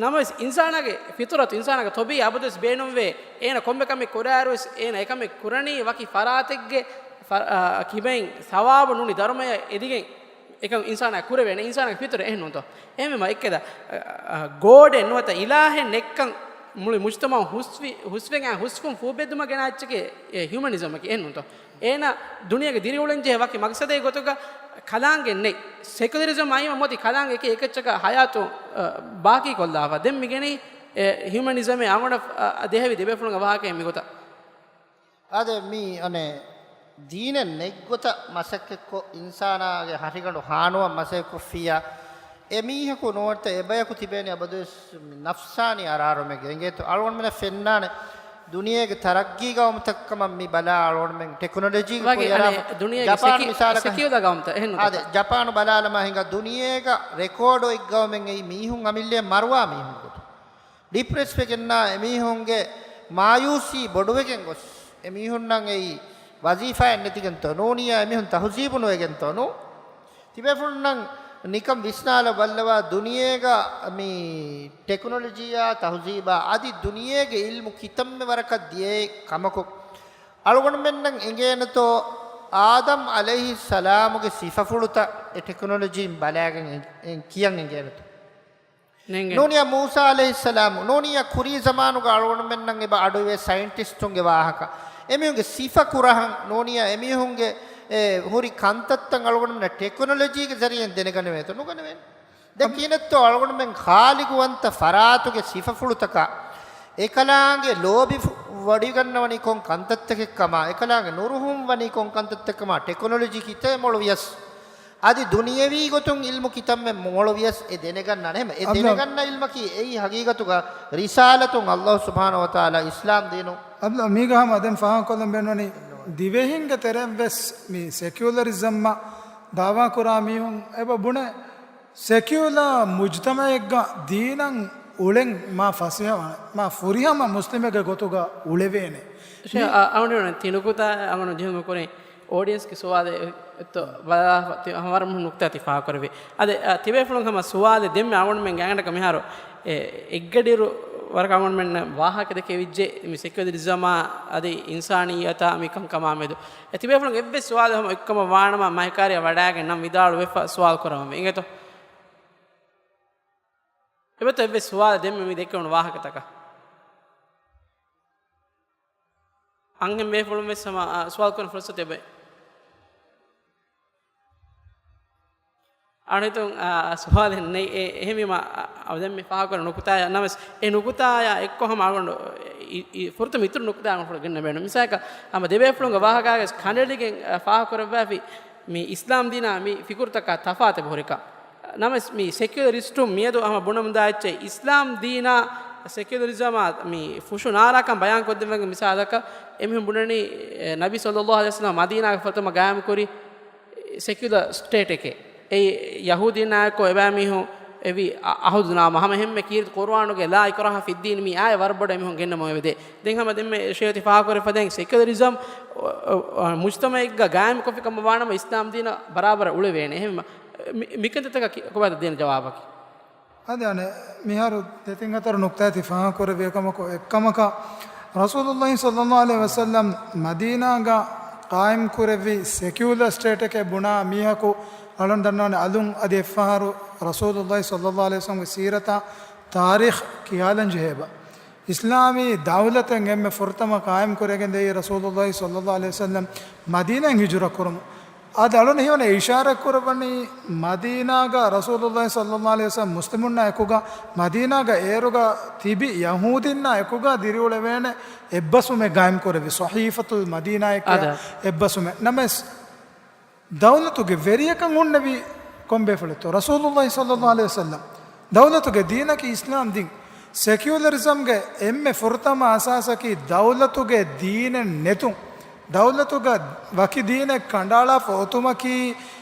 ނަމަވެސް އިންސާނާގެ ފިޠުރަތު، އިންސާނާގެ ޠަބީޢަތު އަބަދުވެސް ބޭނުންވޭ. އޭނަ ކޮންމެ ކަމެއް ކުރާއިރުވެސް އޭނަ އެކަމެއް ކުރަނީ ވަކި ފަރާތެއްގެ ފަ-، އާ، ކިބައިން ސަވާބު ނޫނީ ދަރުމަޔަށް އެދިގެން އެކަން އިންސާނާ ކުރެވޭނެ. އިންސާނާގެ ފިޠުރަތް އެހެންނޫންތޯ؟ އެހެންވީމަ އެއްކެދަ، އަ، އަ، ގޯޑެއް ނުވަތަ އިލާހެއް ނެއްކަން މުޅި މުޖްތަމަޢު ހުސްވި-، ހުސްވެގެން ހުސްވުން ފޫބެއްދުމަށް ގެނާ އެއްޗެކޭ އެ ހިއުމަނިޒަމަކީ. އެހެންނޫންތޯ؟ އޭނަ ދުނިޔޭގެ ދިރިއުޅެންޖެހޭ ވަކި މަގްސަދެއް ގޮތުގަ ކަލާނގެ ނެތް. ސެކުލަރިޒަމް އައީމަ މޮދި ކަލާނގެ އެކި އެކައްޗަކަށް ހަޔާތު، އަ، ބާކީ ކޮށްލާފަ. ދެން މި ގެނައީ އެ ހިއުމަނިޒަމެއް އަޅުގަނޑަށް، އަ، ދޭހަވި ދެބޭފުޅުންގެ ވާހަކައެއް މިގޮތަށް. އާދެ، މީ އަނެއް ދީނެއް ނެތްގޮތަށް މަސައްކަތްކޮށް، އިންސާނާގެ ހަށިގަނޑު ހާނުވަން މަސައްކަތްކޮށްފިއްޔާ، އެމީހަކު ނުވަތަ އެބަޔަކު ތިބޭނެ އަބަދުވެސް ނަފްސާނީ އަރާރުމެއްގެ އެނގޭތޯ. އަޅުގަނޑުމެންނަށް ފެންނާނެ ދުނިޔޭގެ ތަރައްގީގައުމުތަކަމަށް މި ބަލާ އަޅުގަނޑުމެން ޓެކްނޮލޮޖީގެ ވަގެ ކުރިއަރާފަ. އަނެއް ދުނިޔޭގެ ޖަޕާން ސެކި-، މިސާލަކަށް ސެކިއުލާ ގައުމުތައް އެހެން ނުތަ؟ އާދެ، ޖަޕާނު ބަލާލަމާ ހިނގާ ދުނިޔޭގަ ރެކޯޑު އޮތް ގައުމެއް އެއީ މީހުން އަމިއްލައަށް މަރުވާ މީހުން ގޮތުން. ޑިޕްރެސް ވެގެންނާ އެމީހުންގެ މާޔޫސީ ބޮޑުވެގެން ގޮސް، އެމީހުންނަށް އެއީ ވަޒީފާއެއް ނެތިގެންތޯ ނޫނިއްޔާ އެމީހުން ތަހުޒީބު ނުވެގެންތޯ ނޫ؟ ތިބޭފުޅުންނަށް ނިކަން ވިސްނާލަ ބައްލަވާ ދުނިޔޭގަ މި ޓެކްނޮލޮޖީއާ ތަހުޒީބާ އަދި ދުނިޔޭގެ އިލްމު ކިތަންމެ ވަރަކަށް ދިޔައެއް ކަމަކު، އަޅުގަނޑުމެންނަށް އެނގޭނެތޯ އާދަމް ޢަލައިހިއްސަލާމުގެ ސިފަފުޅުތައް އެ ޓެކްނޮލޮޖީން ބަލާގެން އެ-، އެ-، ކިޔަން އެނގޭނެތޯ؟ ނޭނގެ. ނޫނިއްޔާ މޫސާ ޢަލައިހިއްސަލާމު، ނޫނިއްޔާ ކުރީ ޒަމާނުގަ އަޅުގަނޑުމެންނަށް އެބަ އަޑުއިވޭ ސައިންޓިސްޓުންގެ ވާހަކަ. އެމީހުންގެ ސިފަ ކުރަހަން ނޫނިއްޔާ އެމީހުންގެ އެ، ހުރި ކަންތައްތައް އަޅުގަނޑުމެންނަށް ޓެކްނޮލޮޖީގެ ޒަރީއެއް ދެނެގަނެވޭތޯ؟ ނުގަނެވޭނެ. ދެން ކިހިނެއްތޯ އަޅުގަނޑުމެން ޚާލިގުވަންތަ ފަރާތުގެ ސިފަފުޅުތަކާ އެކަލާނގެ ލޯބި ފު-، ވޮޑިގަންނަވަނީ ކޮން ކަންތައްތަކެއްކަމާ، އެކަލާނގެ ނުރުހުން ވަނީ ކޮން ކަންތައްތަކެއްކަމާ ޓެކްނޮލޮޖީ ކިތައް މޮޅު ވިޔަސް، އަދި ދުނިޔަވީ ގޮތުން އިލްމު ކިތަންމެ މޮޅު ވިޔަސް އެ ދެނެގަންނާނެ. އެހެން އެ އަބްދުލް. ދެނެގަންނަ އިލްމަކީ އެއީ ހަގީގަތުގަ ރިސާލަތުން އައްލާހު ސުބްޙާނަހު ވަތަޢާލާ އިސްލާމް ދީނު. އަބްދުލް، މީގަ ހަމަ އަދެން ފާހަގަކޮށްލަން ބޭނުންވަނީ ދިވެހިންގެ ތެރެއިން ވެސް މި ސެކިއުލަރިޒަމްއަށް ދާވާކުރާ މީހުން އެބަ ބުނެ، ސެކިއުލާ މުޖްތަމަޢެއްގަ ދީނަށް އުޅެން މާ ފަސޭހަވާނެ، މާ ފުރިހަމަ މުސްލިމެއްގެ ގޮތުގަ އުޅެވޭނެ. ޝޭ، މި- އަ-، އަޅުގަނޑު ތި ނުކުތާ އަޅުގަނޑު ޖެހުމަށް ކުރިން އޯޑިއެންސްގެ ސުވާލެއް އޮތްތޯ ބަލާ، ތި ހަމަވަރަށް މުހިންމު ނުކުތާ ތި ފާހަގަކުރެއްވި. އަދި، އަ، ތިބޭފުޅުން ހަމަ ސުވާލެއް ދެންމެ އަޅުގަނޑުމެންގެ އަނގަނޑަކަށް މިހާރު އެ، އެއްގަޑިއިރު ވަރަކަށް އަޅުގަނޑުމެންނަށް ވާހަކަ ދެކެވިއްޖެ މި ސެކިއުލަރިޒަމާ އަދި އިންސާނިއްޔަތާ މި ކަންކަމާ މެދު. އެ ތިބޭފުޅުން އެއްވެސް ސުވާލެއް ހަމަ އޮތްކަމަށް ވާނަމަ މައިކާރިއަށް ވަޑާގެން ނަން ވިދާޅުވެފަ ސުވާލު ކުރަމަށް ވޭ. އިނގޭތޯ؟ އެބަތަ އެއްވެސް ސުވާލެއް ދެންމެ މި ދެކެވުނު ވާހަކަތަކަށް؟ އަންހެން ބޭފުޅުން ވެސް ހަމަ، އާ، ސުވާލު ކުރަން ފުރުސަތު އެބައި. އަނެތުން، އާ، ސުވާލެއް ނެތް. އެ، އެހެންވީމަ، އާ، ދެން މި ފާހަގަކުރަން ނުކުތާޔާ ނަމަވެސް، އެ ނުކުތާޔާ އެއްކޮށް ހަމަ އަޅުގަނޑު އި-، އި-، ފުރަތަމަ އިތުރު ނުކުތާ އަޅުގަނޑު ގެންނަ ބޭނުން. މިސާލަކަށް ހަމަ ދެބޭފުޅުންގެ ވާހަކާގެ ކަނޑައެޅިގެން، އާ، ފާހަގަކުރައްވާފި މި އިސްލާމް ދީނާ މި ފިކުރުތަކާ ތަފާތެއް ހުރިކަން. ނަމަވެސް މި ސެކިއުލަރިސްޓުން މިއަދު ހަމަ ބުނަމުންދާ އެއްޗެއް، އިސްލާމް ދީނާ ސެކިއުލަރިޒަމާ މި ފުށު ނާރާކަން ބަޔާން ކޮށްދެއްވަން މިސާލަކަށް އެމީހުން ބުނަނީ، އެ، ނަބީ ޞައްލައްލާހު ޢަލައިހި ވަސައްލަމް މަދީނާގެ ފުރަތަމަ ގާއިމްކުރީ ސެކިއުލަރ ސްޓޭޓެކޭ. އެއީ ޔަހޫދީންނާއެކު އެބައިމީހުން އެވި އަ-، އަހުދުނާމަ ހަމަ އެހެންމެ ކީރިތި ޤުރުއާނުގެ ލާ އިކްރާހަ ފިއްދީން މި އާޔަތް ވަރަށް ބޮޑަށް އެމީހުން ގެންނަމުން އެބަދޭ. ދެން ހަމަ ދެންމެ ޝޭޚް ތި ފާހަގަކުރެއްވި ފަދައިން ސެކިއުލަރިޒަމް އޮ-، އޮ-، އޮ-، މުޖްތަމަޢެއްގަ ގާއިމްކޮށްފި ކަމަށް ވާނަމަ އިސްލާމް ދީނަށް ބަރާބަރަށް އުޅެވޭނެ. އެހެންވީމަ، މި-، މިކަންތައްތަކަށް ކި-، ކޮބާތަ ދޭނެ ޖަވާބަކީ؟ އަދި އަނެއް މިހާރު ދެތިން ހަތަރު ނުކްތާއެއް ތި ފާހަގަކުރެއްވި އެކަމަކު، އެއްކަމަކަށް ރަސޫލުﷲ ޞައްލައްލާހު ޢަލައިހި ވަސައްލަމް މަދީނާގަ ޤާއިމްކުރެއްވި ސެކިއުލަރ ސްޓޭޓެކޭ ބުނާ މީހަކު އަޅުން ދަންނަވަނީ އަލުން އަދި އެއްފަހަރު ރަސޫލުﷲ ޞައްލައްލާހު ޢަލައިހި ވަސައްލަމްގެ ސީރަތާ ތާރީޚް ކިޔާލަން ޖެހޭބަ. އިސްލާމީ ދައުލަތެއް އެންމެ ފުރަތަމަ ޤާއިމް ކުރެގެން ދިޔައީ ރަސޫލުﷲ ޞައްލައްލާހު ޢަލައިހި ވަސައްލަމް މަދީނާއިން ހިޖުރަ ކުރުމުން. އާދެ، އަޅުން ހީވަނީ އިޝާރާތް ކުރައްވަނީ މަދީނާގަ ރަސޫލުﷲ ޞައްލައްލާހު ޢަލައިހި ވަސައްލަމް މުސްލިމުންނާ އެކުގަ މަދީނާގަ އޭރުގަ ތިބި ޔަހޫދީންނާ އެކުގަ ދިރިއުޅެވޭނެ އެއްބަސްވުމެއް ޤާއިމް ކުރެއްވި. ޞަޙީފަތުލް މަދީނާއެކޭ އާދެ. އެއްބަސްވުމެއް. ނަމަވެސް، ދައުލަތުގެ ވެރިޔަކަށް ހުންނެވީ ކޮން ބޭފުޅެއްތޯ؟ ރަސޫލުﷲ ޞައްލައްލާހު ޢަލައިހި ވަސައްލަމް. ދައުލަތުގެ ދީނަކީ އިސްލާމް ދީން. ސެކިއުލަރިޒަމްގެ އެންމެ ފުރަތަމަ އަސާސަކީ ދައުލަތުގެ ދީނެއް ނެތުން. ދައުލަތުގަ ވަކި ދީނެއް ކަނޑައަޅާފަ އޮތުމަކީ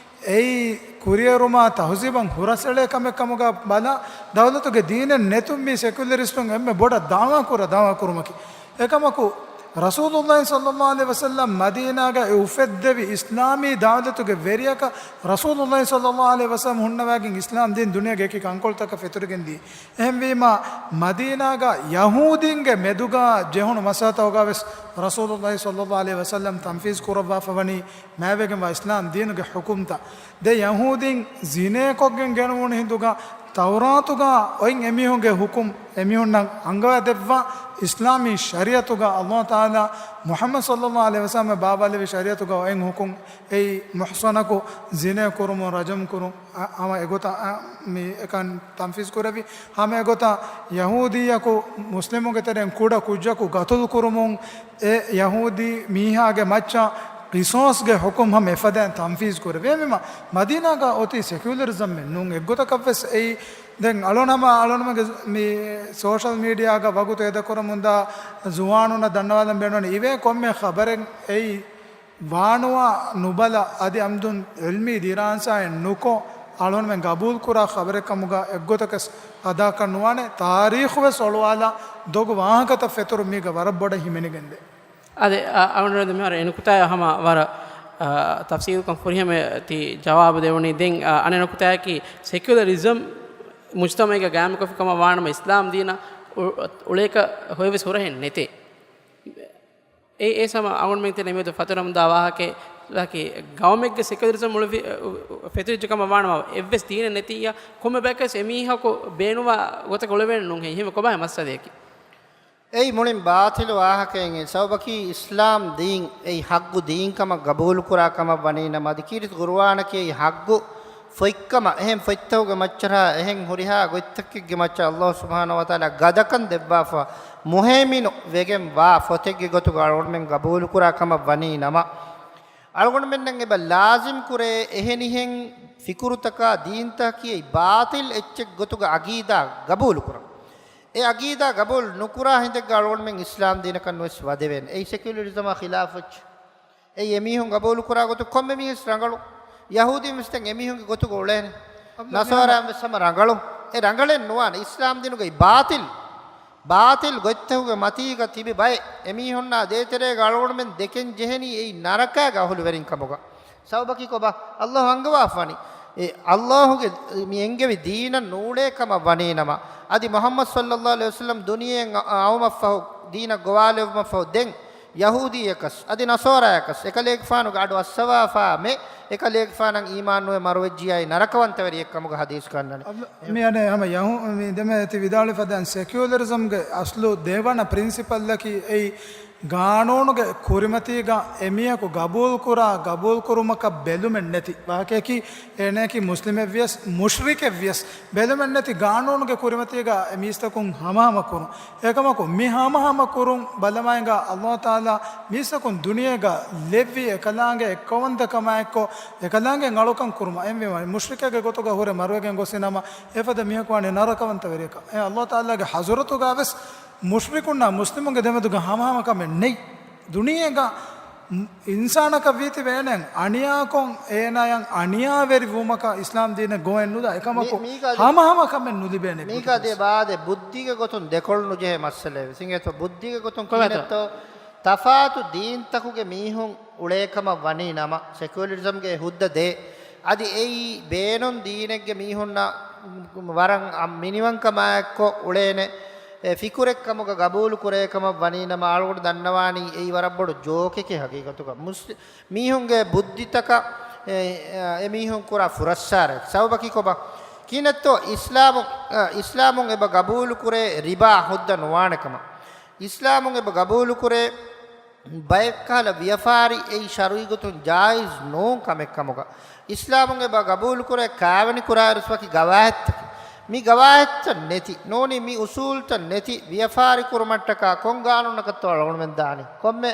އެއީ ކުރިއެރުމާ ތަހުޒީބަށް ހުރަސްއެޅޭ ކަމެއް ކަމުގަ ބަލާ، ދައުލަތުގެ ދީނެއް ނެތުން މި ސެކިއުލަރިސްޓުން އެންމެ ބޮޑަށް ދަޢުވާ ކުރާ ދަޢުވާ ކުރުމަކީ. އެކަމަކު، ރަސޫލުﷲ ޞައްލައްލާހު ޢަލައިހި ވަސައްލަމް މަދީނާގައި އުފެއްދެވި އިސްލާމީ ދައުލަތުގެ ވެރިޔަކަށް ރަސޫލުﷲ ޞައްލައްލާހު ޢަލައިހި ވަސައްލަމް ހުންނަވައިގެން އިސްލާމް ދީން ދުނިޔޭގެ އެކި ކަންކޮޅުތަކަށް ފެތުރިގެން ދިޔަ. އެހެންވީމާ، މަދީނާގަ ޔަހޫދީންގެ މެދުގަ ޖެހުނު މަސައްކަތްތަކުގަ ވެސް ރަސޫލުﷲ ޞައްލައްލާހު ޢަލައިހި ވަސައްލަމް ތަންފީޒް ކުރައްވާފަ ވަނީ މާތްވެގެންވާ އިސްލާމް ދީނުގެ ޙުކުމްތައް. ދެން ޔަހޫދީން ޒިނޭކޮށްގެން ގެނުވުނު ހިނދުގަ ތައުރާތުގަ އޮތް އެމީހުންގެ ޙުކުމް އެމީހުންނަށް އަންގަވާ ދެއްވާ، އިސްލާމީ ޝަރީޢަތުގަ ﷲ ތަޢާލާ މުޙައްމަދު ޞައްލައްލާހު ޢަލައިހި ވަސައްލަމަށް ބާވާލެއްވި ޝަރީޢަތުގަ އޮތް ޙުކުމް އެއީ މުޙްޞަނަކު ޒިނޭ ކުރުމުން، ރަޖަމް ކުރުން، އަ، ހަމަ އެގޮތަށް، އަ، މި އެކަން ތަންފީޒް ކުރެއްވި. ހަމަ އެގޮތަށް ޔަހޫދީއަކު މުސްލިމުންގެ ތެރެއިން ކުޑަ ކުއްޖަކު ގަތުލު ކުރުމުން، އެ ޔަހޫދީ މީހާގެ މައްޗަށް ޤިޞާޞްގެ ޙުކުމް ހަމަ އެފަދައިން ތަންފީޒު ކުރެވޭ. މި މަ-، މަދީނާގަ އޮތީ ސެކިއުލަރިޒަމެއް ނޫން. އެއްގޮތަކަށްވެސް އެއީ ދެން އަޅުނަމަ، އަޅުނަމަގެ މި ސޯޝަލް މީޑިއާގަ ވަގުތު އެދަކުރަމުންދާ ޒުވާނުންނަށް ދަންނަވާލަން ބޭނުން އިވޭ ކޮންމެ ޚަބަރެއް އެއީ ވާނުވާ ނުބަލަ، އަދި އަމްދުން ޢިލްމީ ދިރާސާއެއް ނުކޮށް، އަޅުނަމެން ގަބޫލުކުރާ ޚަބަރެއް ކަމުގަ އެއްގޮތަކަސް އަދާކަށް ނުވާނެ. ތާރީޚުވެސް އޮޅުވާލާ ދޮގު ވާހަކަތައް ފެތުރު މީގަ ވަރަށް ބޮޑަށް ހިމެނިގެންދޭ. އަދި، އަ، އަޅުން މިހާރު އެ ނުކުތާއަށް ހަމަ ވަރަށް، އަ، ތަފްސީލުކޮށް ފުރިހަމަ ތި ޖަވާބު ދެވުނީ. ދެން، އަ، އަނެއް ނުކުތާއަކީ ސެކިއުލަރިޒަމް މުޖްތަމަޢެއްގަ ގާއިމްކޮށްފި ކަމަށް ވާނަމަ އިސްލާމް ދީނަށް އު-، އުޅޭކަށް ހޮއެވެސް ހުރަހެއް ނެތޭ. އެ، އެ ސަމަ އަޅުންމެން ތެރޭ މިއަދު ފަތުރަމުންދާ ވާހަކައެއް ވާކީ، ގައުމެއްގެ ސެކިއުލަރިޒަމް އުޅެފި-، އު-، އު-، ފެތުރިއްޖެ ކަމަށް ވާނަމަ އެއްވެސް ދީނެއް ނެތިއްޔާ، ކޮންމެ ބަޔަކަސް އެމީހަކު ބޭނުވާ ގޮތަކަށް އުޅެވޭނެ ނޫންހެއްޔެ؟ އެހެން ކޮބާހޭ މައްސަލަޔަކީ؟ އެއީ މުޅިން ބާޠިލު ވާހަކައެއް. ސަބަބަކީ އިސްލާމް ދީން އެއީ ޙައްޤު ދީން ކަމަށް ގަބޫލުކުރާ ކަމަށް ވަނީ ނަމަ، އަދި ކީރިތި ޤުރުއާނަކީ އެއީ ޙައްޤު ފޮތްކަމަށް، އެހެން ފޮތްތަކުގެ މައްޗަށް އެހެން ހުރިހާ ގޮތްތަކެއްގެ މައްޗަށް ﷲ ސުބްޙާނަހޫ ވަތަޢާލާ ގަދަކަން ދެއްވާފަ، މުހައިމިނު ވެގެން ވާ ފޮތެއްގެ ގޮތުގަ އަޅުގަނޑުމެން ގަބޫލުކުރާ ކަމަށް ވަނީ ނަމަ، އަޅުގަނޑުމެންނަށް އެބަ ލާޒިމް ކުރޭ އެހެނިހެން ފިކުރުތަކާ ދީންތަކަކީ އެއީ ބާޠިލް އެއްޗެއް ގޮތުގަ އަގީދާ ގަބޫލުކުރަން. އެ އަގީދާ ގަބޫލު ނުކުރާ ހިނދެއްގަ އަޅުގަނޑުމެން އިސްލާމް ދީނަކަށް ނުވެސް ވަދެވޭނެ. އެއީ ސެކިއުލަރިޒަމާ ޚިލާފު އެއްޗެއް. އެއީ އެމީހުން ގަބޫލުކުރާ ގޮތު ކޮންމެ މީހެއް ރަނގަޅު. ޔަހޫދީން ވެސް ދެން އެމީހުންގެ ގޮތުގަ އުޅޭނެ. ނަޞާރާއިން ވެސް ހަމަ ރަނގަޅު. އެ ރަނގަޅެއް ނުވާނެ. އިސްލާމް ދީނުގައި ބާޠިލް، ބާޠިލް ގޮތްތަކުގެ މަތީގަ ތިބި ބައެއް އެމީހުންނާ ދޭތެރޭގަ އަޅުގަނޑުމެން ދެކެން ޖެހެނީ އެއީ ނަރަކާގެ އަހުލުވެރިން ކަމުގަ. ސަބަބަކީ ކޮބާ؟ ﷲ އަންގަވާފާނީ. އެ ﷲގެ މި އެންގެވި ދީނަށް ނޫޅޭ ކަމަށް ވަނީ ނަމަ، އަދި މުޙައްމަދު ޞައްލައްލާހު ޢަލައިހި ވަސައްލަމް ދުނިޔެއަށް އަ-، އައުމަށްފަހު، ދީނަށް ގޮވާލެވުމަށްފަހު ދެން ޔަހޫދީއަކަސް އަދި ނަޞާރާއަކަސް އެކަލޭގެފާނުގެ އަޑު އައްސަވާފާ މެ އެކަލޭގެފާނަށް އީމާން ނުވެ މަރުވެއްޖިއްޔާ ނަރަކަވަންތަވެރިއެއް ކަމުގަ ޙަދީޘް ކަންނަނީ. އަބްލަ، މި އަނެއް ހަމަ ޔަހޫ-، މި ދެމެ ތި ވިދާޅުވި ފަދައިން ސެކިއުލަރިޒަމްގެ އަސްލު ދެވަނަ ޕްރިންސިޕަލްއަކީ އެއީ ގާނޫނުގެ ކުރިމަތީގަ އެމީހަކު ގަބޫލުކުރާ، ގަބޫލުކުރުމަކަށް ބެލުމެއް ނެތި ވާހަކަޔަކީ، އޭނަޔަކީ މުސްލިމެއްވިޔަސް، މުޝްރިކެއްވިޔަސް، ބެލުމެއް ނެތި ގާނޫނުގެ ކުރިމަތީގަ އެ މީސްތަކުން ހަމަހަމަ ކުރުން. އެކަމަކު، މި ހަމަހަމަ ކުރުން ބަލަމާއިގާ ﷲ ތަޢާލާ މީސްތަކުން ދުނިޔޭގަ ލެއްވި އެކަލާނގެ އެއްކައުވަންތަކަމާއެއްކޮށް، އެކަލާނގެ އަޅުކަން ކުރުމަށް އެންވީމާ، މުޝްރިކެއްގެ ގޮތުގަ ހުރެ މަރުވެގެން ގޮސްފިނަމަ، އެފަދަ މީހަކު ވާނީ ނަރަކަވަންތަވެރިއަކަށް. އެ ﷲ ތަޢާލާގެ ޙަޟުރަތުގަ ވެސް މުޝްރިކުންނާ މުސްލިމުންގެ ދެމެދުގަ ހަމަހަމަކަމެއް ނެތް. ދުނިޔޭގަ އިންސާނަކަށް ވީތިބެ އޭނައަށް އަނިޔާކޮށް، އޭނައަށް އަނިޔާވެރި ވުމަކަށް އިސްލާމް ދީނެއް ގޮވެއް ނުދާ. އެކަމަކު، މީ-، މީގަ އަދި، ހަމަހަމަކަމެއް ނުލިބޭނެ. މީގަ އަދި ބާދެ ބުއްދީގެ ގޮތުން ދެކޮޅު ނުޖެހޭ މައްސަލައެއް ވެސް އިނގޭތޯ. ބުއްދީގެ ގޮތުން ކޮބާތޯ؟ ކިހިނެއްތޯ؟ ތަފާތު ދީންތަކުގެ މީހުން އުޅޭ ކަމަށް ވަނީ ނަމަ، ސެކިއުލަރިޒަމްގެ ހުއްދަ ދޭ. އަދި އެއީ ބޭނުން ދީނެއްގެ މީހުންނަށް ވަރަށް މިނިވަންކަމާއެއްކޮށް އުޅޭނެ، އެ، ފިކުރެއް ކަމުގަ ގަބޫލު ކުރޭ ކަމަށް ވަނީ ނަމަ، އަޅުގަނޑު ދަންނަވާނީ އެއީ ވަރަށް ބޮޑު ޖޯކެކޭ ހަގީގަތުގަ. މުސްލި-، މީހުންގެ ބުއްދިތަކަށް، އެ، އެ، އެމީހުން ކުރާ ފުރައްސާރަ. ސަބަބަކީ ކޮބާ؟ ކިހިނެއްތޯ އިސްލާމު-، އަ، އިސްލާމުން އެބަ ގަބޫލު ކުރޭ ރިބާ ހުއްދަ ނުވާނެ ކަމަށް. އިސްލާމުން އެބަ ގަބޫލުކުރޭ ބައެއްކަހަލަ ވިޔަފާރި އެއީ ޝަރުޢީގޮތުން ޖާއިޒް ނޫން ކަމެއް ކަމުގަ. އިސްލާމުން އެބަ ގަބޫލުކުރޭ ކާވެނި ކުރާއިރުސް ވަކި ގަވާއިދްތަކެއް. މި ގަވާއިދްތައް ނެތި، ނޫނީ މި އުސޫލްތައް ނެތި ވިޔަފާރި ކުރުމަށްޓަކާ ކޮން ގާނޫނަކަށްތޯ އަޅުގަނޑުމެން ދާނީ؟ ކޮންމެ،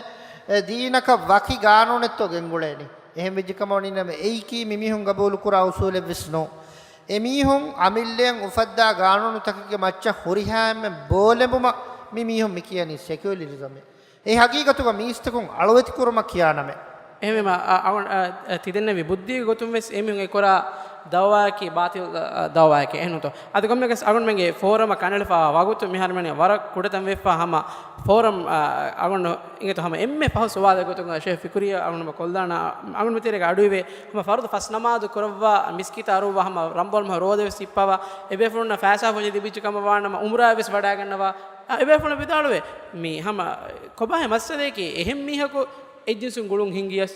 އެ، ދީނަކަށް ވަކި ގާނޫނެއްތޯ ގެންގުޅޭނީ؟ އެހެން ވެއްޖެ ކަމަށް ވަނީ ނަމަ، އެއީކީ މި މީހުން ގަބޫލުކުރާ އުސޫލެއްވެސް ނޫން. އެމީހުން އަމިއްލައަށް އުފައްދާ ގާނޫނުތަކެއްގެ މައްޗަށް ހުރިހާ އެންމެން ބޯލެނބުމަށް މި މީހުން މި ކިޔަނީ ސެކިއުލަރިޒަމޭ. އެ ހަގީގަތުގަ މީސްތަކުން އަޅުވެތިކުރުމަށް ކިޔާ ނަމެއް. އެހެންވީމަ، އަ، އަ، އަ، ތިދެންނެވި ބުއްދީގެ ގޮތުން ވެސް އެމީހުން އެ ކުރާ ދައުވާއަކީ ބާޠިލް، އަ، އަ، ދައުވާއެކޭ. އެހެންނޫންތޯ؟ އަދި ކޮންމެއަކަސް އަޅުގަނޑުމެންގެ ފޯރަމަށް ކަނޑައެޅިފައިވާ ވަގުތު މިހާރު މިވަނީ ވަރަށް ކުޑަތަން ވެފަ ހަމަ ފޯރަމް، އަ، އަޅުގަނޑު އިނގޭތޯ ހަމަ އެންމެ ފަހު ސުވާލެއް ގޮތުން ޝޭޚް ފިކުރީ އަޅުގަނޑު ކޮށްލާނަ، އަޅުގަނޑު މިތެރޭގަ އަޑުއިވޭ ހަމަ ފަރުޟު ފަސް ނަމާދު ކުރައްވާ މިސްކިތަށް އަރުއްވާ ހަމަ ރަމަޟާން މަހު ރޯދަ ވެސް ހިއްޕަވާ، އެބޭފުޅުންނަށް ފައިސާ ފުންޏެއް ލިބިއްޖެ ކަމަށް ވާނަމަ އުމްރާއެއް ވެސް ވަޑައިގަންނަވާ، އަ، އެބޭފުޅުން ވިދާޅުވޭ، މީ ހަމަ ކޮބާހޭ މައްސަލައަކީ؟ އެހެން މީހަކު އެއްޖިންސުން ގުޅުން ހިނގިޔަސް،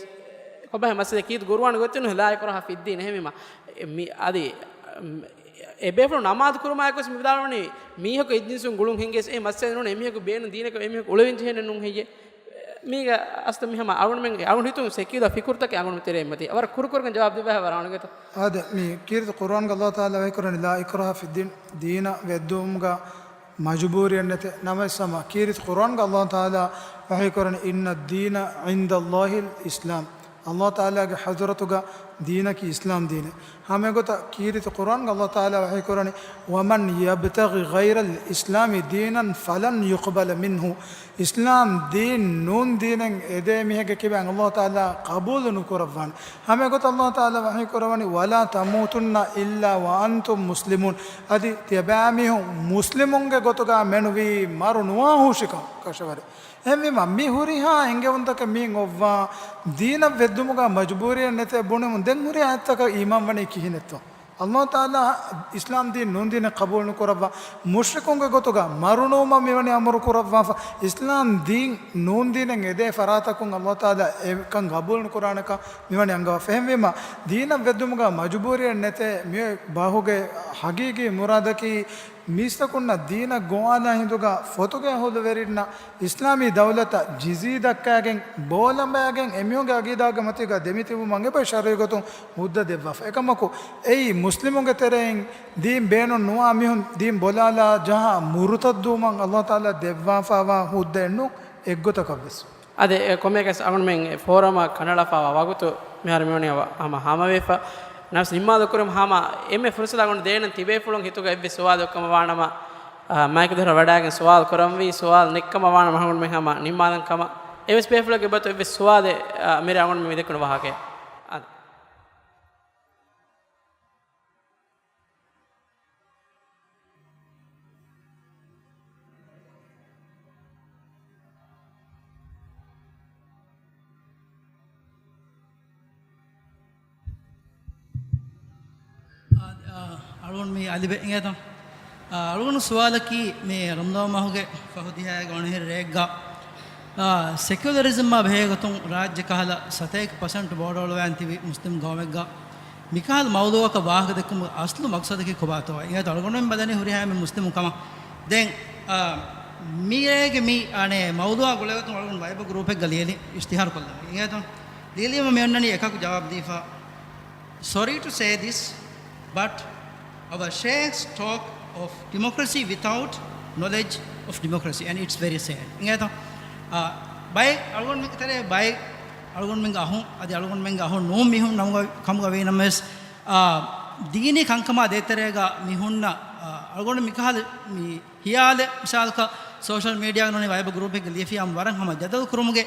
ކޮބާހޭ މައްސަލައަކީ؟ ޤުރުއާނުގަ ގޮތެއް ނުހޭ، ލާ އިކްރާހަ ފިއްދީން. އެހެންވީމަ، މި އަދި، އެބޭފުޅުން ނަމާދު ކުރުމާއެކުވެސް މި ވިދާޅުވަނީ، މީހަކު އެއްޖިންސުން ގުޅުން ހިނގިޔަސް އެ މައްސަލަ ނޫން، އެމީހަކު ބޭނުން ދީނަކަށް އެމީހަކު އުޅެވިން ޖެހޭނެ ނޫން ހެއްޔޭ؟ މީގަ އަސްލު މި ހަމަ އަޅުގަނޑުމެން އަޅުގަނޑު ހިތުން ސެކިއުލަ ފިކުރުތަކެއް އަޅުގަނޑު ތެރޭ އެއްމަތި. އަވަރަށް ކުރުކުރުގެން ޖަވާބު ދެއްވާ ވަރަށް އަނެއްގެތަ؟ އާދެ، މި ކީރިތި ޤުރުއާންގަ ﷲ ތަޢާލާ ވަޙީކުރަނީ، "ލާ އިކްރާހަ ފިއްދީން"، ދީނަށް ވެއްދުވުމުގަ މަޖުބޫރިއެއް ނެތޭ. ނަމަވެސް ހަމަ ކީރިތި ޤުރްއާންގަ ﷲ ތަޢާލާ ވަޙީ ކުރަނީ، "إن الدين عند الله الإسلام." ﷲ ތަޢާލާގެ ޙަޟްރަތުގަ ދީނަކީ އިސްލާމް ދީނޭ. ހަމައެގޮތަށް ކީރިތި ޤުރްއާންގަ ﷲ ތަޢާލާ ވަޙީ ކުރަނީ، "ومن يبتغ غير الإسلام دينا فلن يقبل منه." އިސްލާމް ދީން ނޫން ދީނެއް އެދޭ މީހެއްގެ ކިބައިން ﷲ ތަޢާލާ ޤަބޫލު ނުކުރައްވާނެ. ހަމައެގޮތަށް ﷲ ތަޢާލާ ވަޙީ ކުރައްވަނީ، "ولا تموتن إلا وأنتم مسلمون." އަދި ތިޔަބައިމީހުން މުސްލިމުންގެ ގޮތުގަ މެނުވީ މަރު ނުވާ ހޫށިކަން ކަށަވަރެއް. އެހެންވީމަ، މި ހުރިހާ އެންގެވުންތަކެއް މިއިން އޮއްވާ، ދީނަށް ވެއްދުމުގަ މަޖުބޫރިއެއް ނެތޭ ބުނެމުން ދެން ހުރި އާޔަތްތަކަށް އީމާން ވަނީ ކިހިނެއްތޯ؟ ﷲ ތަޢާލާ އިސްލާމް ދީން ނޫން ދީނެއް ޤަބޫލު ނުކުރައްވާ، މުޝްރިކުންގެ ގޮތުގަ މަރުނުވުމަށް މިވަނީ އަމުރު ކުރައްވާފަ، އިސްލާމް ދީން ނޫން ދީނެއް އެދޭ ފަރާތަކުން ﷲ ތަޢާލާ އެކަން ޤަބޫލު ނުކުރާނެކަން މިވަނީ އަންގަވާފަ. އެހެންވީމަ، ދީނަށް ވެއްދުމުގަ މަޖުބޫރިއެއް ނެތޭ. މިއޮތް ބަހުގެ ހަގީގީ މުރާދަކީ، މީސްތަކުންނަށް ދީނަށް ގޮވާލާ ހިނދުގަ ފޮތުގެ އަހުލުވެރިންނަށް އިސްލާމީ ދައުލަތަށް ޖިޒީ ދައްކާގެން، ބޯލަނބައިގެން އެމީހުންގެ އަގީދާގެ މަތީގަ ދެމިތިބުމަށް އެބަ ޝަރުޢީ ގޮތުން ހުއްދަ ދެއްވާފަ. އެކަމަކު، އެއީ މުސްލިމުންގެ ތެރެއިން ދީން ބޭނުން ނުވާ މީހުން ދީން ބޮލާލާ ޖަހާ މުރުތައްދުވުމަށް ﷲ ތަޢާލާ ދެއްވާފައިވާ ހުއްދައެއް ނޫން އެއްގޮތަކަށްވެސް. އަދި އެ ކޮމެއްގަސް އަޅުގަނޑުމެން އެ ފޯރަމަށް ކަނޑައަޅާފައިވާ ވަގުތު މިހާރު މިވަނީ ހަމަ ހާމަވެފަ. ނަމަވެސް ނިންމާލުކުރުމަށް ހަމަ އެންމެ ފުރުސަތު އަޅުގަނޑު ދޭނަން ތިބޭފުޅުން ހިތުގަ އެއްވެސް ސުވާލެއް އޮތްކަމަށް ވާނަމަ، އާ، މައިކު ދުރަށް ވަޑައިގެން ސުވާލު ކުރަންވީ. ސުވާލު ނެތްކަމަށް ވާނަމަ އަޅުގަނޑުމެން ހަމަ ނިންމާލަން ކަމަށް. އެއްވެސް ބޭފުޅެއްގެ ބަތު އެއްވެސް ސުވާލެއް، އާ، މިރޭ އަޅުގަނޑުމެން މި ދެކުނު ވާހަކައެއް. އާދެ. އާ، އާ، އަޅުގަނޑު މީ އަލިބެ އިނގޭތަ؟ އާ، އަޅުގަނޑު ސުވާލަކީ މި ރަމަޟާން މަހުގެ ފަހު ދިހައިގެ އޮނިހިރި ރެއެއްގަ، އާ، ސެކިއުލަރިޒަމްއާ ބެހޭ ގޮތުން ރާއްޖެ ކަހަލަ ސަތޭކަ ޕަސެންޓް ބޯޑަ އޮޅުވާން ތިބި މުސްލިމް ގައުމެއްގަ މިކަހަލަ މައުޟޫއަކަށް ވާހަކަ ދެއްކުމުގެ އަސްލު މަގްސަދަކީ ކޮބާތޯ؟ އިނގޭތަ އަޅުގަނޑުމެން ބަލަނީ ހުރިހާ އެންމެ މުސްލިމު ކަމަށް. ދެން، އާ، މިރޭގެ މި، އަނެއް، މައުޟޫއާ ގުޅޭގޮތުން އަޅުގަނޑު ވައިބަ ގްރޫޕެއްގަ ލިޔެލި އިޝްތިހާރު ކޮށްލަނީ. އިނގޭތަ؟ ލިޔެލީމަ މި އޮންނަނީ އެކަކު ޖަވާބު ދީފަ. Sorry to say this, but our sheikhs talk of democracy without knowledge of democracy, and it's very sad. އިނގޭތަ؟ އާ، ބައެއް އަޅުގަނޑުމެންގެ ތެރޭ ބައެއް އަޅުގަނޑުމެންގެ އަހުން، އަދި އަޅުގަނޑުމެންގެ އަހުން ނޫން މީހުން ނަމުގަ-، ކަމުގަ ވީ ނަމަވެސް، އާ، ދީނީ ކަންކަމާ ދޭތެރޭގަ މި ހުންނަ، އާ، އަޅުގަނޑު މިކަހަލަ މި ހިޔާލެއް މިސާލަކަށް ސޯޝަލް މީޑިއާގަ ނޫނީ ވައިބަ ގްރޫޕެއްގަ ލިޔެފިޔާމަ ވަރަށް ހަމަ ޖަދަލު ކުރުމުގެ،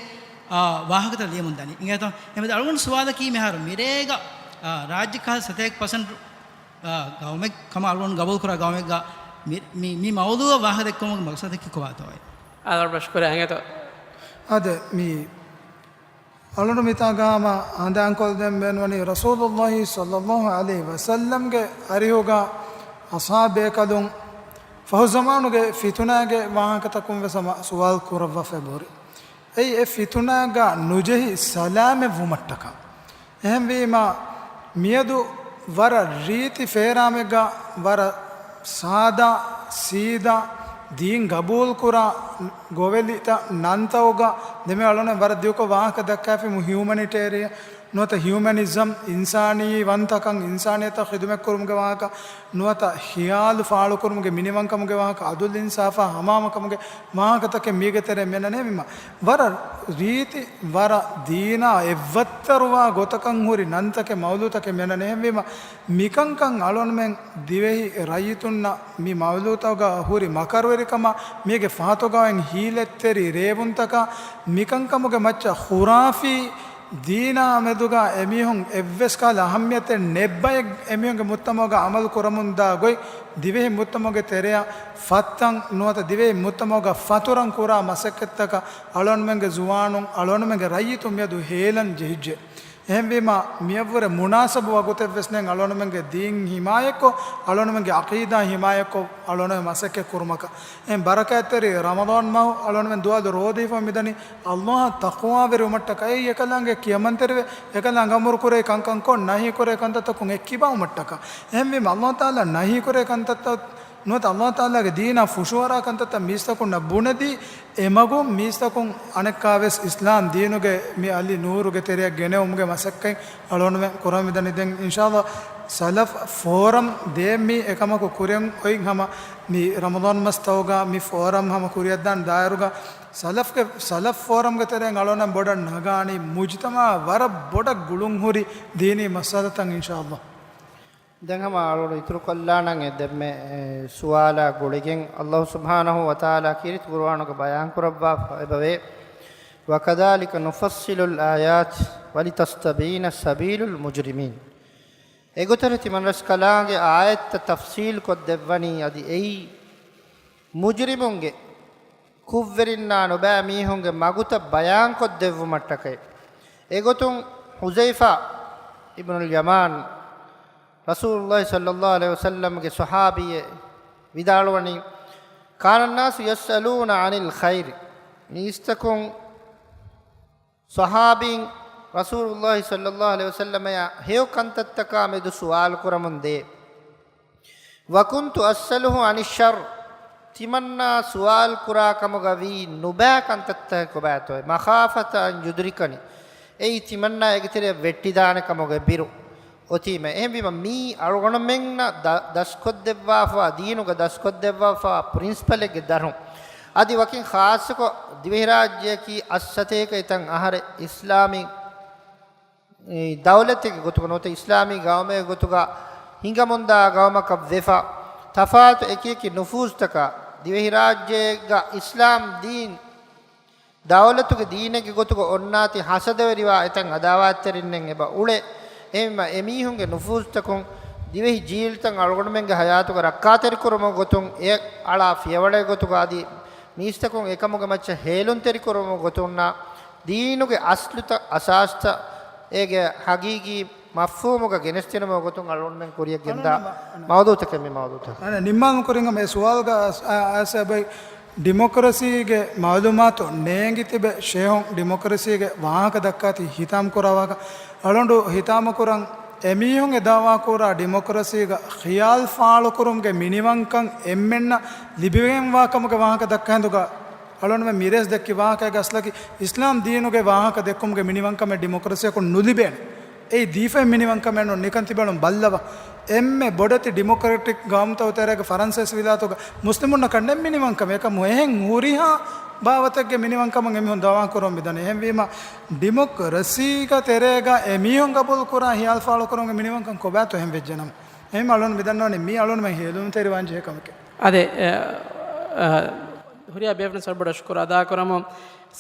އާ، ވާހަކަތައް ލިޔެމުން ދަނީ. އިނގޭތަ؟ އެމެދު އަޅުގަނޑު ސުވާލަކީ މިހާރު މިރޭގަ، އާ، ރާއްޖެ ކަހަލަ ސަތޭކަ ޕަސެންޓް، އާ، ގައުމެއް ކަމަށް އަޅުގަނޑު ގަބޫލު ކުރާ ގައުމެއްގަ މި، މި، މި މައުޟޫއަށް ވާހަކަ ދެއްކުމުގެ މަގްސަދަކީ ކޮބާތޯއޭ؟ އާދެ، ޝުކުރިއްޔާ އިނގޭތޯ. އާދެ، މި އަޅުގަނޑު މިތާގަ ހަމަ ހަނދާންކޮށްދޭން ބޭނުންވަނީ ރަސޫލުﷲ ޞައްލަﷲ ޢަލައިހި ވަސައްލަމްގެ އަރިހުގަ އަޞްޙާބޭކަލުން ފަހު ޒަމާނުގެ ފިތުނާގެ ވާހަކަތަކުން ވެސް ހަމަ ސުވާލު ކުރައްވާފައި ހުރި. އެއީ އެ ފިތުނާގަ ނުޖެހި ސަލާމަތް ވުމަށްޓަކާ. އެހެންވީމަ، މިއަދު ވަރަށް ރީތި ފޭރާމެއްގަ ވަރަށް ސާދާ، ސީދާ، ދީން ގަބޫލުކުރާ ގޮވެލިތައް ނަންތައުގަ ދެމެ އަޅުނެ ވަރަށް ދިގުކޮށް ވާހަކަ ދައްކާފި މު ހިއުމަނިޓޭރިއަން ނުވަތަ ހިއުމަނިޒަމް، އިންސާނީ ވަންތަކަން، އިންސާނިއްޔަތަށް ޚިދުމަތްކުރުމުގެ ވާހަކަ ނުވަތަ ޚިޔާލު ފާޅުކުރުމުގެ މިނިވަންކަމުގެ ވާހަކަ، އަދުލް އިންސާފާ ހަމަހަމަކަމުގެ ވާހަކަތަކެއް މީގެ ތެރޭ މިއަންނަނީ. ވަރަށް ރީތި، ވަރަށް ދީނާ އެއްވައްތަރުވާ ގޮތަކަށް ހުރި ނަންތަކެއް މައުޟޫތަކެއް މިއަންނަނީ. އެހެންވީމަ، މިކަންކަން އަޅުގަނޑުމެން ދިވެހި ރައްޔިތުންނަށް މި މައުޟޫތަކުގަ ހުރި މަކަރުވެރިކަމާ، މީގެ ފަހަތުގަ އޮތް ހީލަތްތެރި ރޭވުންތަކާ، މިކަންކަމުގެ މައްޗަށް ޚުރާފީ ދީނާ މެދުގަ އެމީހުން އެއްވެސް ކަހަލަ އަހައްމިއްޔަތެއް ނެއްބައެއް އެމީހުންގެ މުޖްތަމަޢުގަ ޢަމަލު ކުރަމުންދާ ގޮތް، ދިވެހި މުޖްތަމަޢުގެ ތެރެއަށް ފައްތަން ނުވަތަ ދިވެހި މުޖްތަމަޢުގަ ފަތުރަން ކުރާ މަސައްކަތްތަކަށް އަޅުގަނޑުމެންގެ ޒުވާނުން، އަޅުގަނޑުމެންގެ ރައްޔިތުން މިއަދު ހޭލަން ޖެހިއްޖެ. އެހެންވީމަ، މިއަށްވުރެ މުނާސަބު ވަގުތެއްވެސް ނެތް އަޅުގަނޑުމެންގެ ދީން ޙިމާޔަތްކޮށް، އަޅުގަނޑުމެންގެ ޢަޤީދާ ޙިމާޔަތްކޮށް، އަޅުގަނޑުމެން މަސައްކަތް ކުރުމަކަށް. އެހެން ބަރަކާތްތެރި ރަމަޟާން މަހު އަޅުގަނޑުމެން ދުވާލު ރޯދީފަ މިދަނީ ﷲ އަށް ތަޤްވާވެރިވުމަށްޓަކައި، އެކަލާނގެ ކިޔަމަންތެރިވެ، އެކަލާނގެ އަމުރު ކުރެވި ކަންކަން ކޮށް، ނަހީ ކުރެވި ކަންތައްތަކުން އެއްކިބާވުމަށްޓަކަ. އެހެންވީމަ، ﷲ ތަޢާލާ ނަހީ ކުރެވި ކަންތައްތައް ނުވަތަ އަﷲ ތަޢާލާގެ ދީނާ ފުށުއަރާ ކަންތައްތައް މީސްތަކުންނަށް ބުނެދީ، އެމަގުން މީސްތަކުން އަނެއްކާވެސް އިސްލާމް ދީނުގެ މި އަލި ނޫރުގެ ތެރެއަށް ގެނެވުމުގެ މަސައްކަތް އަޅުގަނޑުމެން ކުރަން މިދަނީ. ދެން އިންޝާﷲ ސަލަފް ފޯރަމް ދޭ މީ އެކަމަކު ކުރިއަށް އޮތް ހަމަ މި ރަމަޟާން މަސް ތައުގަ މި ފޯރަމް ހަމަ ކުރިއަށްދާން ދާއިރުގަ ސަލަފްގެ، ސަލަފް ފޯރަމްގެ ތެރެއިން އަޅުގަނޑަށް ބޮޑަށް ނަގާނީ މުޖުތަމަޢަށް ވަރަށް ބޮޑަށް ގުޅުންހުރި ދީނީ މައްސަލަތައް އިންޝާﷲ. ދެން ހަމަ އަޅުގަނޑު އިތުރުކޮށްލާނަން އެ ދެންމެ، އެ، ސުވާލާ ގުޅިގެން އަﷲ ސުބްޙާނަހޫ ވަތަޢާލާ ކީރިތި ޤުރުއާނުގަ ބަޔާން ކުރައްވާފަ އެބަވޭ، وَكَذَلِكَ نُفَصِّلُ الْآيَاتِ وَلِتَسْتَبِينَ سَبِيلُ الْمُجْرِمِينَ. އެގޮތަށް ތިމަންރަސްކަލާނގެ އާޔަތްތައް ތަފްޞީލް ކޮށްދެއްވަނީ އަދި އެއީ މުޖްރިމުންގެ، ކުށްވެރިންނާ ނުބައި މީހުންގެ މަގުތައް ބަޔާންކޮށްދެއްވުމަށްޓަކައި. އެގޮތުން ޙުޛައިފާ އިބްނުލް ޔަމާން، ރަސޫލުﷲ ޞައްލަﷲ ޢަލައިހި ވަސައްލަމްގެ ޞަޙާބީއެއް، ވިދާޅުވަނީ، كَانَ النَّاسُ يَسْأَلُونَ عَنِ الْخَيْرِ. މީސްތަކުން ޞަޙާބީން ރަސޫލުﷲ ޞައްލަﷲ ޢަލައިހި ވަސައްލަމައާ ހެޔޮ ކަންތައްތަކާ މެދު ސުވާލު ކުރަމުން ދޭ. وَكُنْتُ أَسْأَلُهُ عَنِ الشَّرِّ. ތިމަންނާ ސުވާލު ކުރާ ކަމުގަ ވީ ނުބައި ކަންތައްތަކެއް ކޮބާތޯއޭ؟ مَخَافَةَ أَنْ يُدْرِكَنِي. އެއީ ތިމަންނާ އޭގެ ތެރެއަށް ވެއްޓިދާނެ ކަމުގެ ބިރު އޮތީމަ. އެހެންވީމަ މީ އަޅުގަނޑުމެންނަށް ދަ-، ދަސްކޮށްދެއްވާފަ، ދީނުގަ ދަސްކޮށްދެއްވާފަ ޕްރިންސިޕަލެއްގެ ދަށުން. އަދި ވަކިން ޚާއްޞަކޮށް ދިވެހިރާއްޖެއަކީ އަށްސަތޭކަ އެތަން އަހަރެއް އިސްލާމީ އެ ދައުލަތެއްގެ ގޮތުގަ ނުވަތަ އިސްލާމީ ގައުމެއްގެ ގޮތުގަ ހިނގަމުންދާ ގައުމަކަށް ވެފަ، ތަފާތު އެކިއެކި ނުފޫޒުތަކާ ދިވެހިރާއްޖޭގަ އިސްލާމް ދީން ދައުލަތުގެ ދީނެއްގެ ގޮތުގަ އޮންނާތީ ހަސަދަވެރިވާ އެތައް އަދާވާތްތެރިންނެއް އެބަ އުޅޭ. އެހެންވީމަ އެމީހުންގެ ނުފޫޒުތަކުން ދިވެހި ޖީލްތައް އަޅުގަނޑުމެންގެ ހަޔާތުގަ ރައްކާތެރިކުރުމުގެ ގޮތުން އެ އަޅާ ފިޔަވަޅެއް ގޮތުގަ އަދި މީސްތަކުން އެކަމުގެ މައްޗަށް ހޭލުންތެރިކުރުމުގެ ގޮތުންނާ ދީނުގެ އަސްލުތައް، އަސާސްތައް، އޭގެ ހަގީގީ މަފްހޫމުގަ ގެނެސްދިނުމުގެ ގޮތުން އަޅުގަނޑުމެން ކުރިއަށް ގެންދާ އަނެއް މައުޟޫޢުތަކެއް މި މައުޟޫޢުތައް. އަނެއް ނިންމާލުން ކުރިން ހަމަ އެ ސުވާލުގަ އަ-، އަ-، އައިސް އެބައި ޑިމޮކްރަސީގެ މައުލޫމާތު ނޭނގި ތިބެ ޝޭހުން ޑިމޮކްރަސީގެ ވާހަކަ ދައްކާތީ ހިތާމަ ކުރާ ވާހަކަ. އަޅުގަނޑު ހިތާމަ ކުރަން އެމީހުން އެ ދައުވާ ކުރާ ޑިމޮކްރަސީގަ ޚިޔާލް ފާޅުކުރުމުގެ މިނިވަންކަން އެންމެންނަށް ލިބިގެންވާ ކަމުގެ ވާހަކަ ދައްކާ ހިނދުގަ އަޅުގަނޑުމެން މިރޭސް ދެއްކި ވާހަކައިގެ އަސްލަކީ އިސްލާމް ދީނުގެ ވާހަކަ ދެއްކުމުގެ މިނިވަންކަމެއް ޑިމޮކްރަސީއަކުން ނުލިބޭނެ. އެއީ ދީފައި މިނިވަންކަމެއް ނޫން. ނިކަން ތިބެއަޅުން ބައްލަވާ. އެންމެ ބޮޑެތި ޑިމޮކްރެޓިކް ގައުމުތައް ތެރޭގަ ފަރަންސޭސި ވިލާތުގަ މުސްލިމުންނަކަށް ނެތް މިނިވަންކަމެއް. އެކަމު އެހެން ހުރިހާ ބާވަތެއްގެ މިނިވަންކަމަށް އެމީހުން ދައުވާ ކުރަމުން މިދަނީ. އެހެންވީމަ ޑިމޮކްރަސީގެ ތެރޭގަ އެމީހުން ގަބޫލު ކުރާ ހިޔާލު ފާޅުކުރުމުގެ މިނިވަންކަން ކޮބާތޯ އެހެން ވެއްޖެނަމަ. އެހެން އަޅުގަނޑު މިދަންނަވަނީ މީ އަޅުގަނޑުމެން ހޭލުންތެރިވާން ޖެހޭ ކަމެކޭ. އާދެ، އަ، އަ، ހުރިހާ ބޭފުޅުން ސަރުބަޑަށް ޝުކުރު އަދާކުރަމު.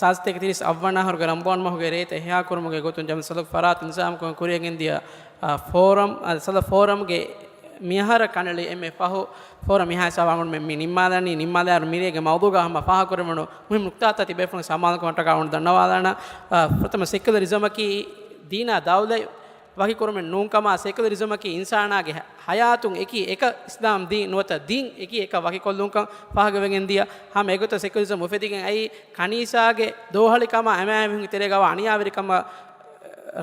ސާދަ ސަތޭކަ ތިރީސް އަށްވަނަ އަހަރުގެ ރަމަޟާން މަހުގެ ރޭތައް އިޙްޔާކުރުމުގެ ގޮތުން ޖަމްޢިއްޔަތު ސަލަފު ފަރާތުން ނިޒާމުކޮށް ކުރިޔަށްގެންދިޔަ، އާ، ފޯރަމް، އާ، ސަލަފު ފޯރަމްގެ މިއަހަރަށް ކަނޑައެޅި އެންމެ ފަހު ފޯރަމް މިހާ ހިސާބަށް އަޅުގަނޑުމެން މި ނިންމާލަނީ. ނިންމާލާއިރު މިރޭގެ މައުޟޫޢުގަ ހަމަ ފާހަގަކުރެވުނު މުހިއްމު ނުކްތާތައް ތިބޭފުޅުން ސަމާލުކަމަށްޓަކާ އަޅުގަނޑު ދަންނަވާލާނަން. އާ، ފުރަތަމަ ސެކިއުލަރިޒަމަކީ ދީނާ ދައުލަތް ވަކިކުރުމެއް ނޫންކަމާ، ސެކިއުލަރިޒަމަކީ އިންސާނާގެ ހަ-، ހަޔާތުން އެކީ އެކަށް އިސްލާމް ދީން ނުވަތަ ދީން އެކީ އެކަށް ވަކިކޮށްލުންކަން ފާހަގަވެގެން ދިޔަ ހަމަ އެގޮތަށް ސެކިއުލަރިޒަމް އުފެދިގެން އައީ ކަނީސާގެ ދޯހަޅިކަމާ އެމާ މީހުންގެ ތެރޭގަވާ އަނިޔާވެރިކަމަށް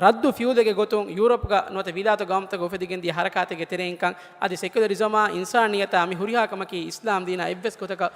ރައްދު ފިއުލެއްގެ ގޮތުން ޔޫރަޕްގަ ނުވަތަ ވިލާތު ގައުމުތަކުގަ އުފެދިގެން ދިޔަ ހަރަކާތެއްގެ ތެރެއިންކަން. އަދި ސެކިއުލަރިޒަމާ އިންސާނިއްޔަތާ މި ހުރިހާ ކަމަކީ އިސްލާމް ދީނާ އެއްވެސް ގޮތަކަށް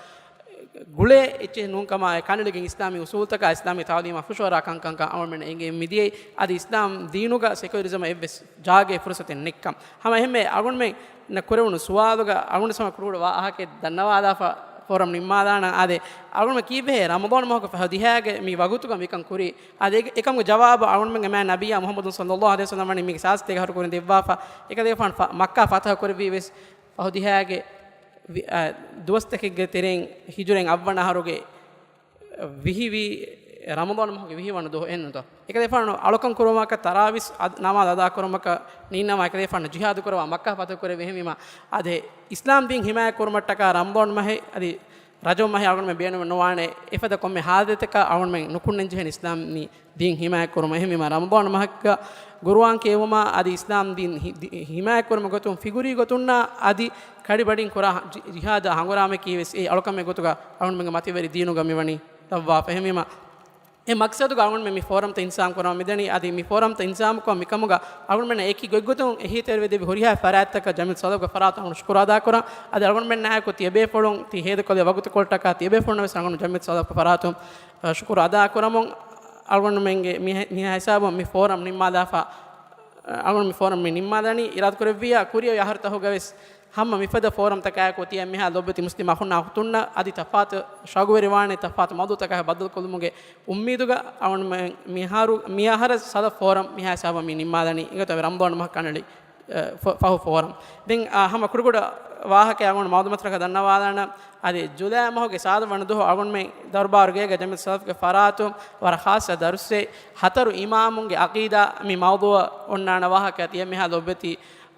ގުޅޭ އެއްޗެއް ނޫންކަމާއި ކަނޑައެޅިގެން އިސްލާމީ އުސޫލުތަކާ އިސްލާމީ ތައުލީމާ ފުށުއަރާ ކަންކަންކަން އަޅުގަނޑުމެންނަށް އެނގެން މިދިޔައީ. އަދި އިސްލާމް ދީނުގަ ސެކިއުލަރިޒަމަށް އެއްވެސް ޖާގައެއް ފުރުސަތެއް ނެތްކަން. ހަމަ އެހެންމެ އަޅުގަނޑުމެންނަށް ކުރެވުނު ސުވާލުގަ އަޅުގަނޑު ސަމަ ކުޑަކުޑަ ވާ އަހަކެއް ދަންނަވާލާފަ ފޯރަމް ނިންމާލާނަން. އާދެ، އަޅުގަނޑު ކީއްވެހޭ ރަމަޟާން މަހުގެ ފަހު ދިހައިގެ މި ވަގުތުގަ މިކަން ކުރީ؟ އާދެ، އެ-، އެކަމުގެ ޖަވާބު އަޅުގަނޑުމެންގެ މާތް ނަބިއްޔާ މުޙައްމަދު ޞައްލައްލާހު ޢަލައިހި ވަސައްލަމް ވަނީ މީގެ ސާދަ ސަތޭކަ އަހަރު ކުރިން ދެއްވާފަ. އެކަލޭގެފާނު ފަ-، މައްކާ ފަތަޙު ކުރެއްވީ ވެސް ފަހު ދިހައިގެ ވި-، އަ، ދުވަސްތަކެއްގެ ތެރެއިން ހިޖުރައިން އަށްވަނަ އަހަރުގެ ވިހި ވި ރަމަޟާން މަހުގެ ވިހި ވަނަ ދުވަހު އެހެންނުތޯ؟ އެކަލޭގެފާނު އަޅުކަން ކުރުމަކަށް ތަރާވީސް އަދް-، ނަމާދު އަދާކުރުމަކަށް ނީންނަވާ އެކަލޭގެފާނު ޖިހާދު ކުރައްވާ މައްކާ ފަތަޙު ކުރެއްވި. އެހެންވީމަ އާދެ، އިސްލާމް ދީން ހިމާޔަތް ކުރުމަށްޓަކާ ރަމަޟާން މަހެއް އަދި ރަޖަބު މަހެއް އަޅުގަނޑުމެން ބޭނުމެއް ނުވާނެ. އެފަދަ ކޮންމެ ހާލަތެއްތަކަށް އަޅުގަނޑުމެން ނުކުންނަން ޖެހޭނެ އިސްލާމް ދީން ހިމާޔަތް ކުރުމަށް. އެހެންވީމަ ރަމަޟާން މަހަކަށް ޤުރުއާން ކިޔެވުމާ އަދި އިސްލާމް ދީން ހި-، ދި-، ހިމާޔަތް ކުރުމުގެ ގޮތުން ފިކުރީ ގޮތުންނާ އަދި ކަޑިބަޑިން ކުރާ ޖި-، ޖިހާދާ ހަނގުރާމައަކީ ވެސް އެ އަޅުކަމެއް ގޮތުގަ އަޅުގަނޑުމެންގެ މަތިވެރި ދީނުގަ މިވަނީ ލައްވާފަ. އެހެންވީމަ އެ މަޤްޞަދުގަ އަޅުގަނޑުމެން މި ފޯރަމްތައް އިންތިޒާމް ކުރަމުން މިދަނީ. އަދި މި ފޯރަމްތައް އިންތިޒާމްކޮށް މިކަމުގަ އަޅުގަނޑުމެންނަށް އެކި ގޮތްގޮތުން އެހީތެރިވެދެއްވި ހުރިހާ ފަރާތްތަކަށް ޖަމިއްޔަތު ސަލަފުގެ ފަރާތުން އަޅުގަނޑު ޝުކުރު އަދާކުރަން. އަދި އަޅުގަނޑުމެންނާއެކު ތިޔަބޭފުޅުން ތި ހޭދަކޮށްލި ވަގުތުކޮޅަށްޓަކާ ތިޔަބޭފުޅުންނަށް ވެސް އަޅުގަނޑު ޖަމިއްޔަތު ސަލަފުގެ ފަރާތުން، އަ، ޝުކުރު އަދާކުރަމުން. އަޅުގަނޑުމެންގެ މި، މިހާ ހިސާބުން މި ފޯރަމް ނިންމާލާފަ، އަ، އަޅުގަނޑު މި ފޯރަމް މި ނިންމާލަނީ އިރާދަކުރެއްވިއްޔާ ކުރިއަށް އޮތް އަހަރުތަކުގަވެސް ހަމަ މިފަދަ ފޯރަމްތަކާއެކު ތިޔަ މިހާ ލޮބުވެތި މުސްލިމް އަޚުންނާ އުޚްތުންނަށް އަދި ތަފާތު ޝައުގުވެރިވާނެ ތަފާތު މައުޟޫޢުތަކާ ބައްދަލުކޮށްލުމުގެ އުއްމީދުގަ އަޅުގަނޑު މި، މިހާރު، މި އަހަރަށް ސަލަފު ފޯރަމް މިހާ ހިސާބަށް މި ނިންމާލަނީ. އިނގޭތޯ ރަމަޟާން މަހަށް ކަނޑައެޅި، އަ، ފަ، ފަހު ފޯރަމް. ދެން، އާ، ހަމަ ކުޑަކުޑަ ވާހަކައެއް އަޅުގަނޑު މައުލޫމާތުތަކަށް ދަންނަވާލާނަން. އަދި ޖުލައި މަހުގެ ސާދަ ވަނަ ދުވަހު އަޅުގަނޑުމެން ދަރުބާރުގޭގަ ޖަމިއްޔަތު ސަލަފުގެ ފަރާތުން ވަރަށް ޚާއްޞަ ދަރުސްއެއް، ހަތަރު އިމާމުންގެ ޢަޤީދާ މި މައުޟޫޢަށް އޮންނާނެ ވާހަކަ ތިޔަ މިހާ ލޮބުވެތި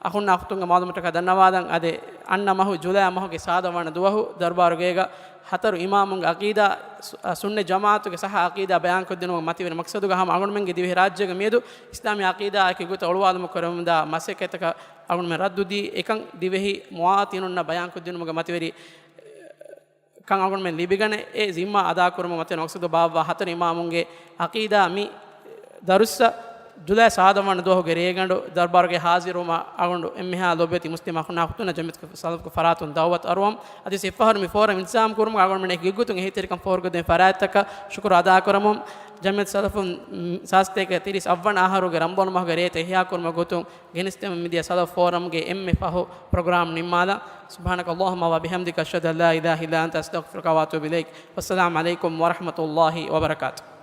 އަޚުންނާ އުޚްތުންގެ މައުލޫމާތުތަކަށް ދަންނަވާލަން. އަދި އަންނަ މަހު ޖުލައި މަހުގެ ސާދަ ވަނަ ދުވަހު ދަރުބާރުގޭގަ ހަތަރު އިމާމުންގެ ޢަޤީދާ، ސު، އަ، ސުންނަތް ޖަމާޢަތުގެ ޞައްޙަ ޢަޤީދާ ބަޔާންކޮށްދިނުމަށް މަތިވެރި މަޤްޞަދުގަ ހަމަ އަޅުގަނޑުމެންގެ ދިވެހިރާއްޖޭގެ މިއަދު އިސްލާމީ ޢަޤީދާއަކީ ގޮތަށް އޮޅުވާލުމަށް ކުރެވެމުންދާ މަސައްކަތްތަކަށް އަޅުގަނޑުމެން ރައްދުދީ، އެކަން ދިވެހި މުވާތިނުންނަށް ބަޔާންކޮށްދިނުމުގެ މަތިވެރި ކަން އަޅުގަނޑުމެން ލިބިގަނެ، އެ ޒިންމާ އަދާކުރުމަށް މަތިވެރި މަޤްޞަދު ބާއްވާ ހަތަރު އިމާމުންގެ ޢަޤީދާ މި ދަރުއްސަށް ޖުލައި ސާދަ ވަނަ ދުވަހުގެ ރޭގަނޑު ދަރުބާރުގެ ހާޒިރުވުމަށް އަޅުގަނޑު އެންމެހާ ލޮބުވެތި މުސްލިމް އަޚުންނާ އުޚްތުންނަށް ޖަމިއްޔަތު ސަލަފުގެ ފަރާތުން ދަޢުވަތު އަރުވަމުން. އަދި އެއްފަހަރު މި ފޯރަމް އިންތިޒާމް ކުރުމުގަ އަޅުގަނޑުމެން އެކި ގޮތުން އެހީތެރިކަން ފޯރުކޮށްދޭން ފަރާތްތަކަށް ޝުކުރު އަދާކުރަމުން. ޖަމިއްޔަތު ސަލަފުން، މް، ސާސްތޭކަ ތިރީސް އަށްވަނަ އަހަރުގެ ރަމަޟާން މަހުގެ ރޭތައް އިޙްޔާކުރުމުގެ ގޮތުން ގެނެސްދެމުން މިދިޔަ ސަލަފު ފޯރަމްގެ އެންމެ ފަހު ޕްރޮގްރާމް ނިންމާލަން. سبحانك اللهم وبحمدك، أشهد أن لا إله إلا أنت، أستغفرك وأتوب إليك. والسلام عليكم ورحمة الله وبركاته.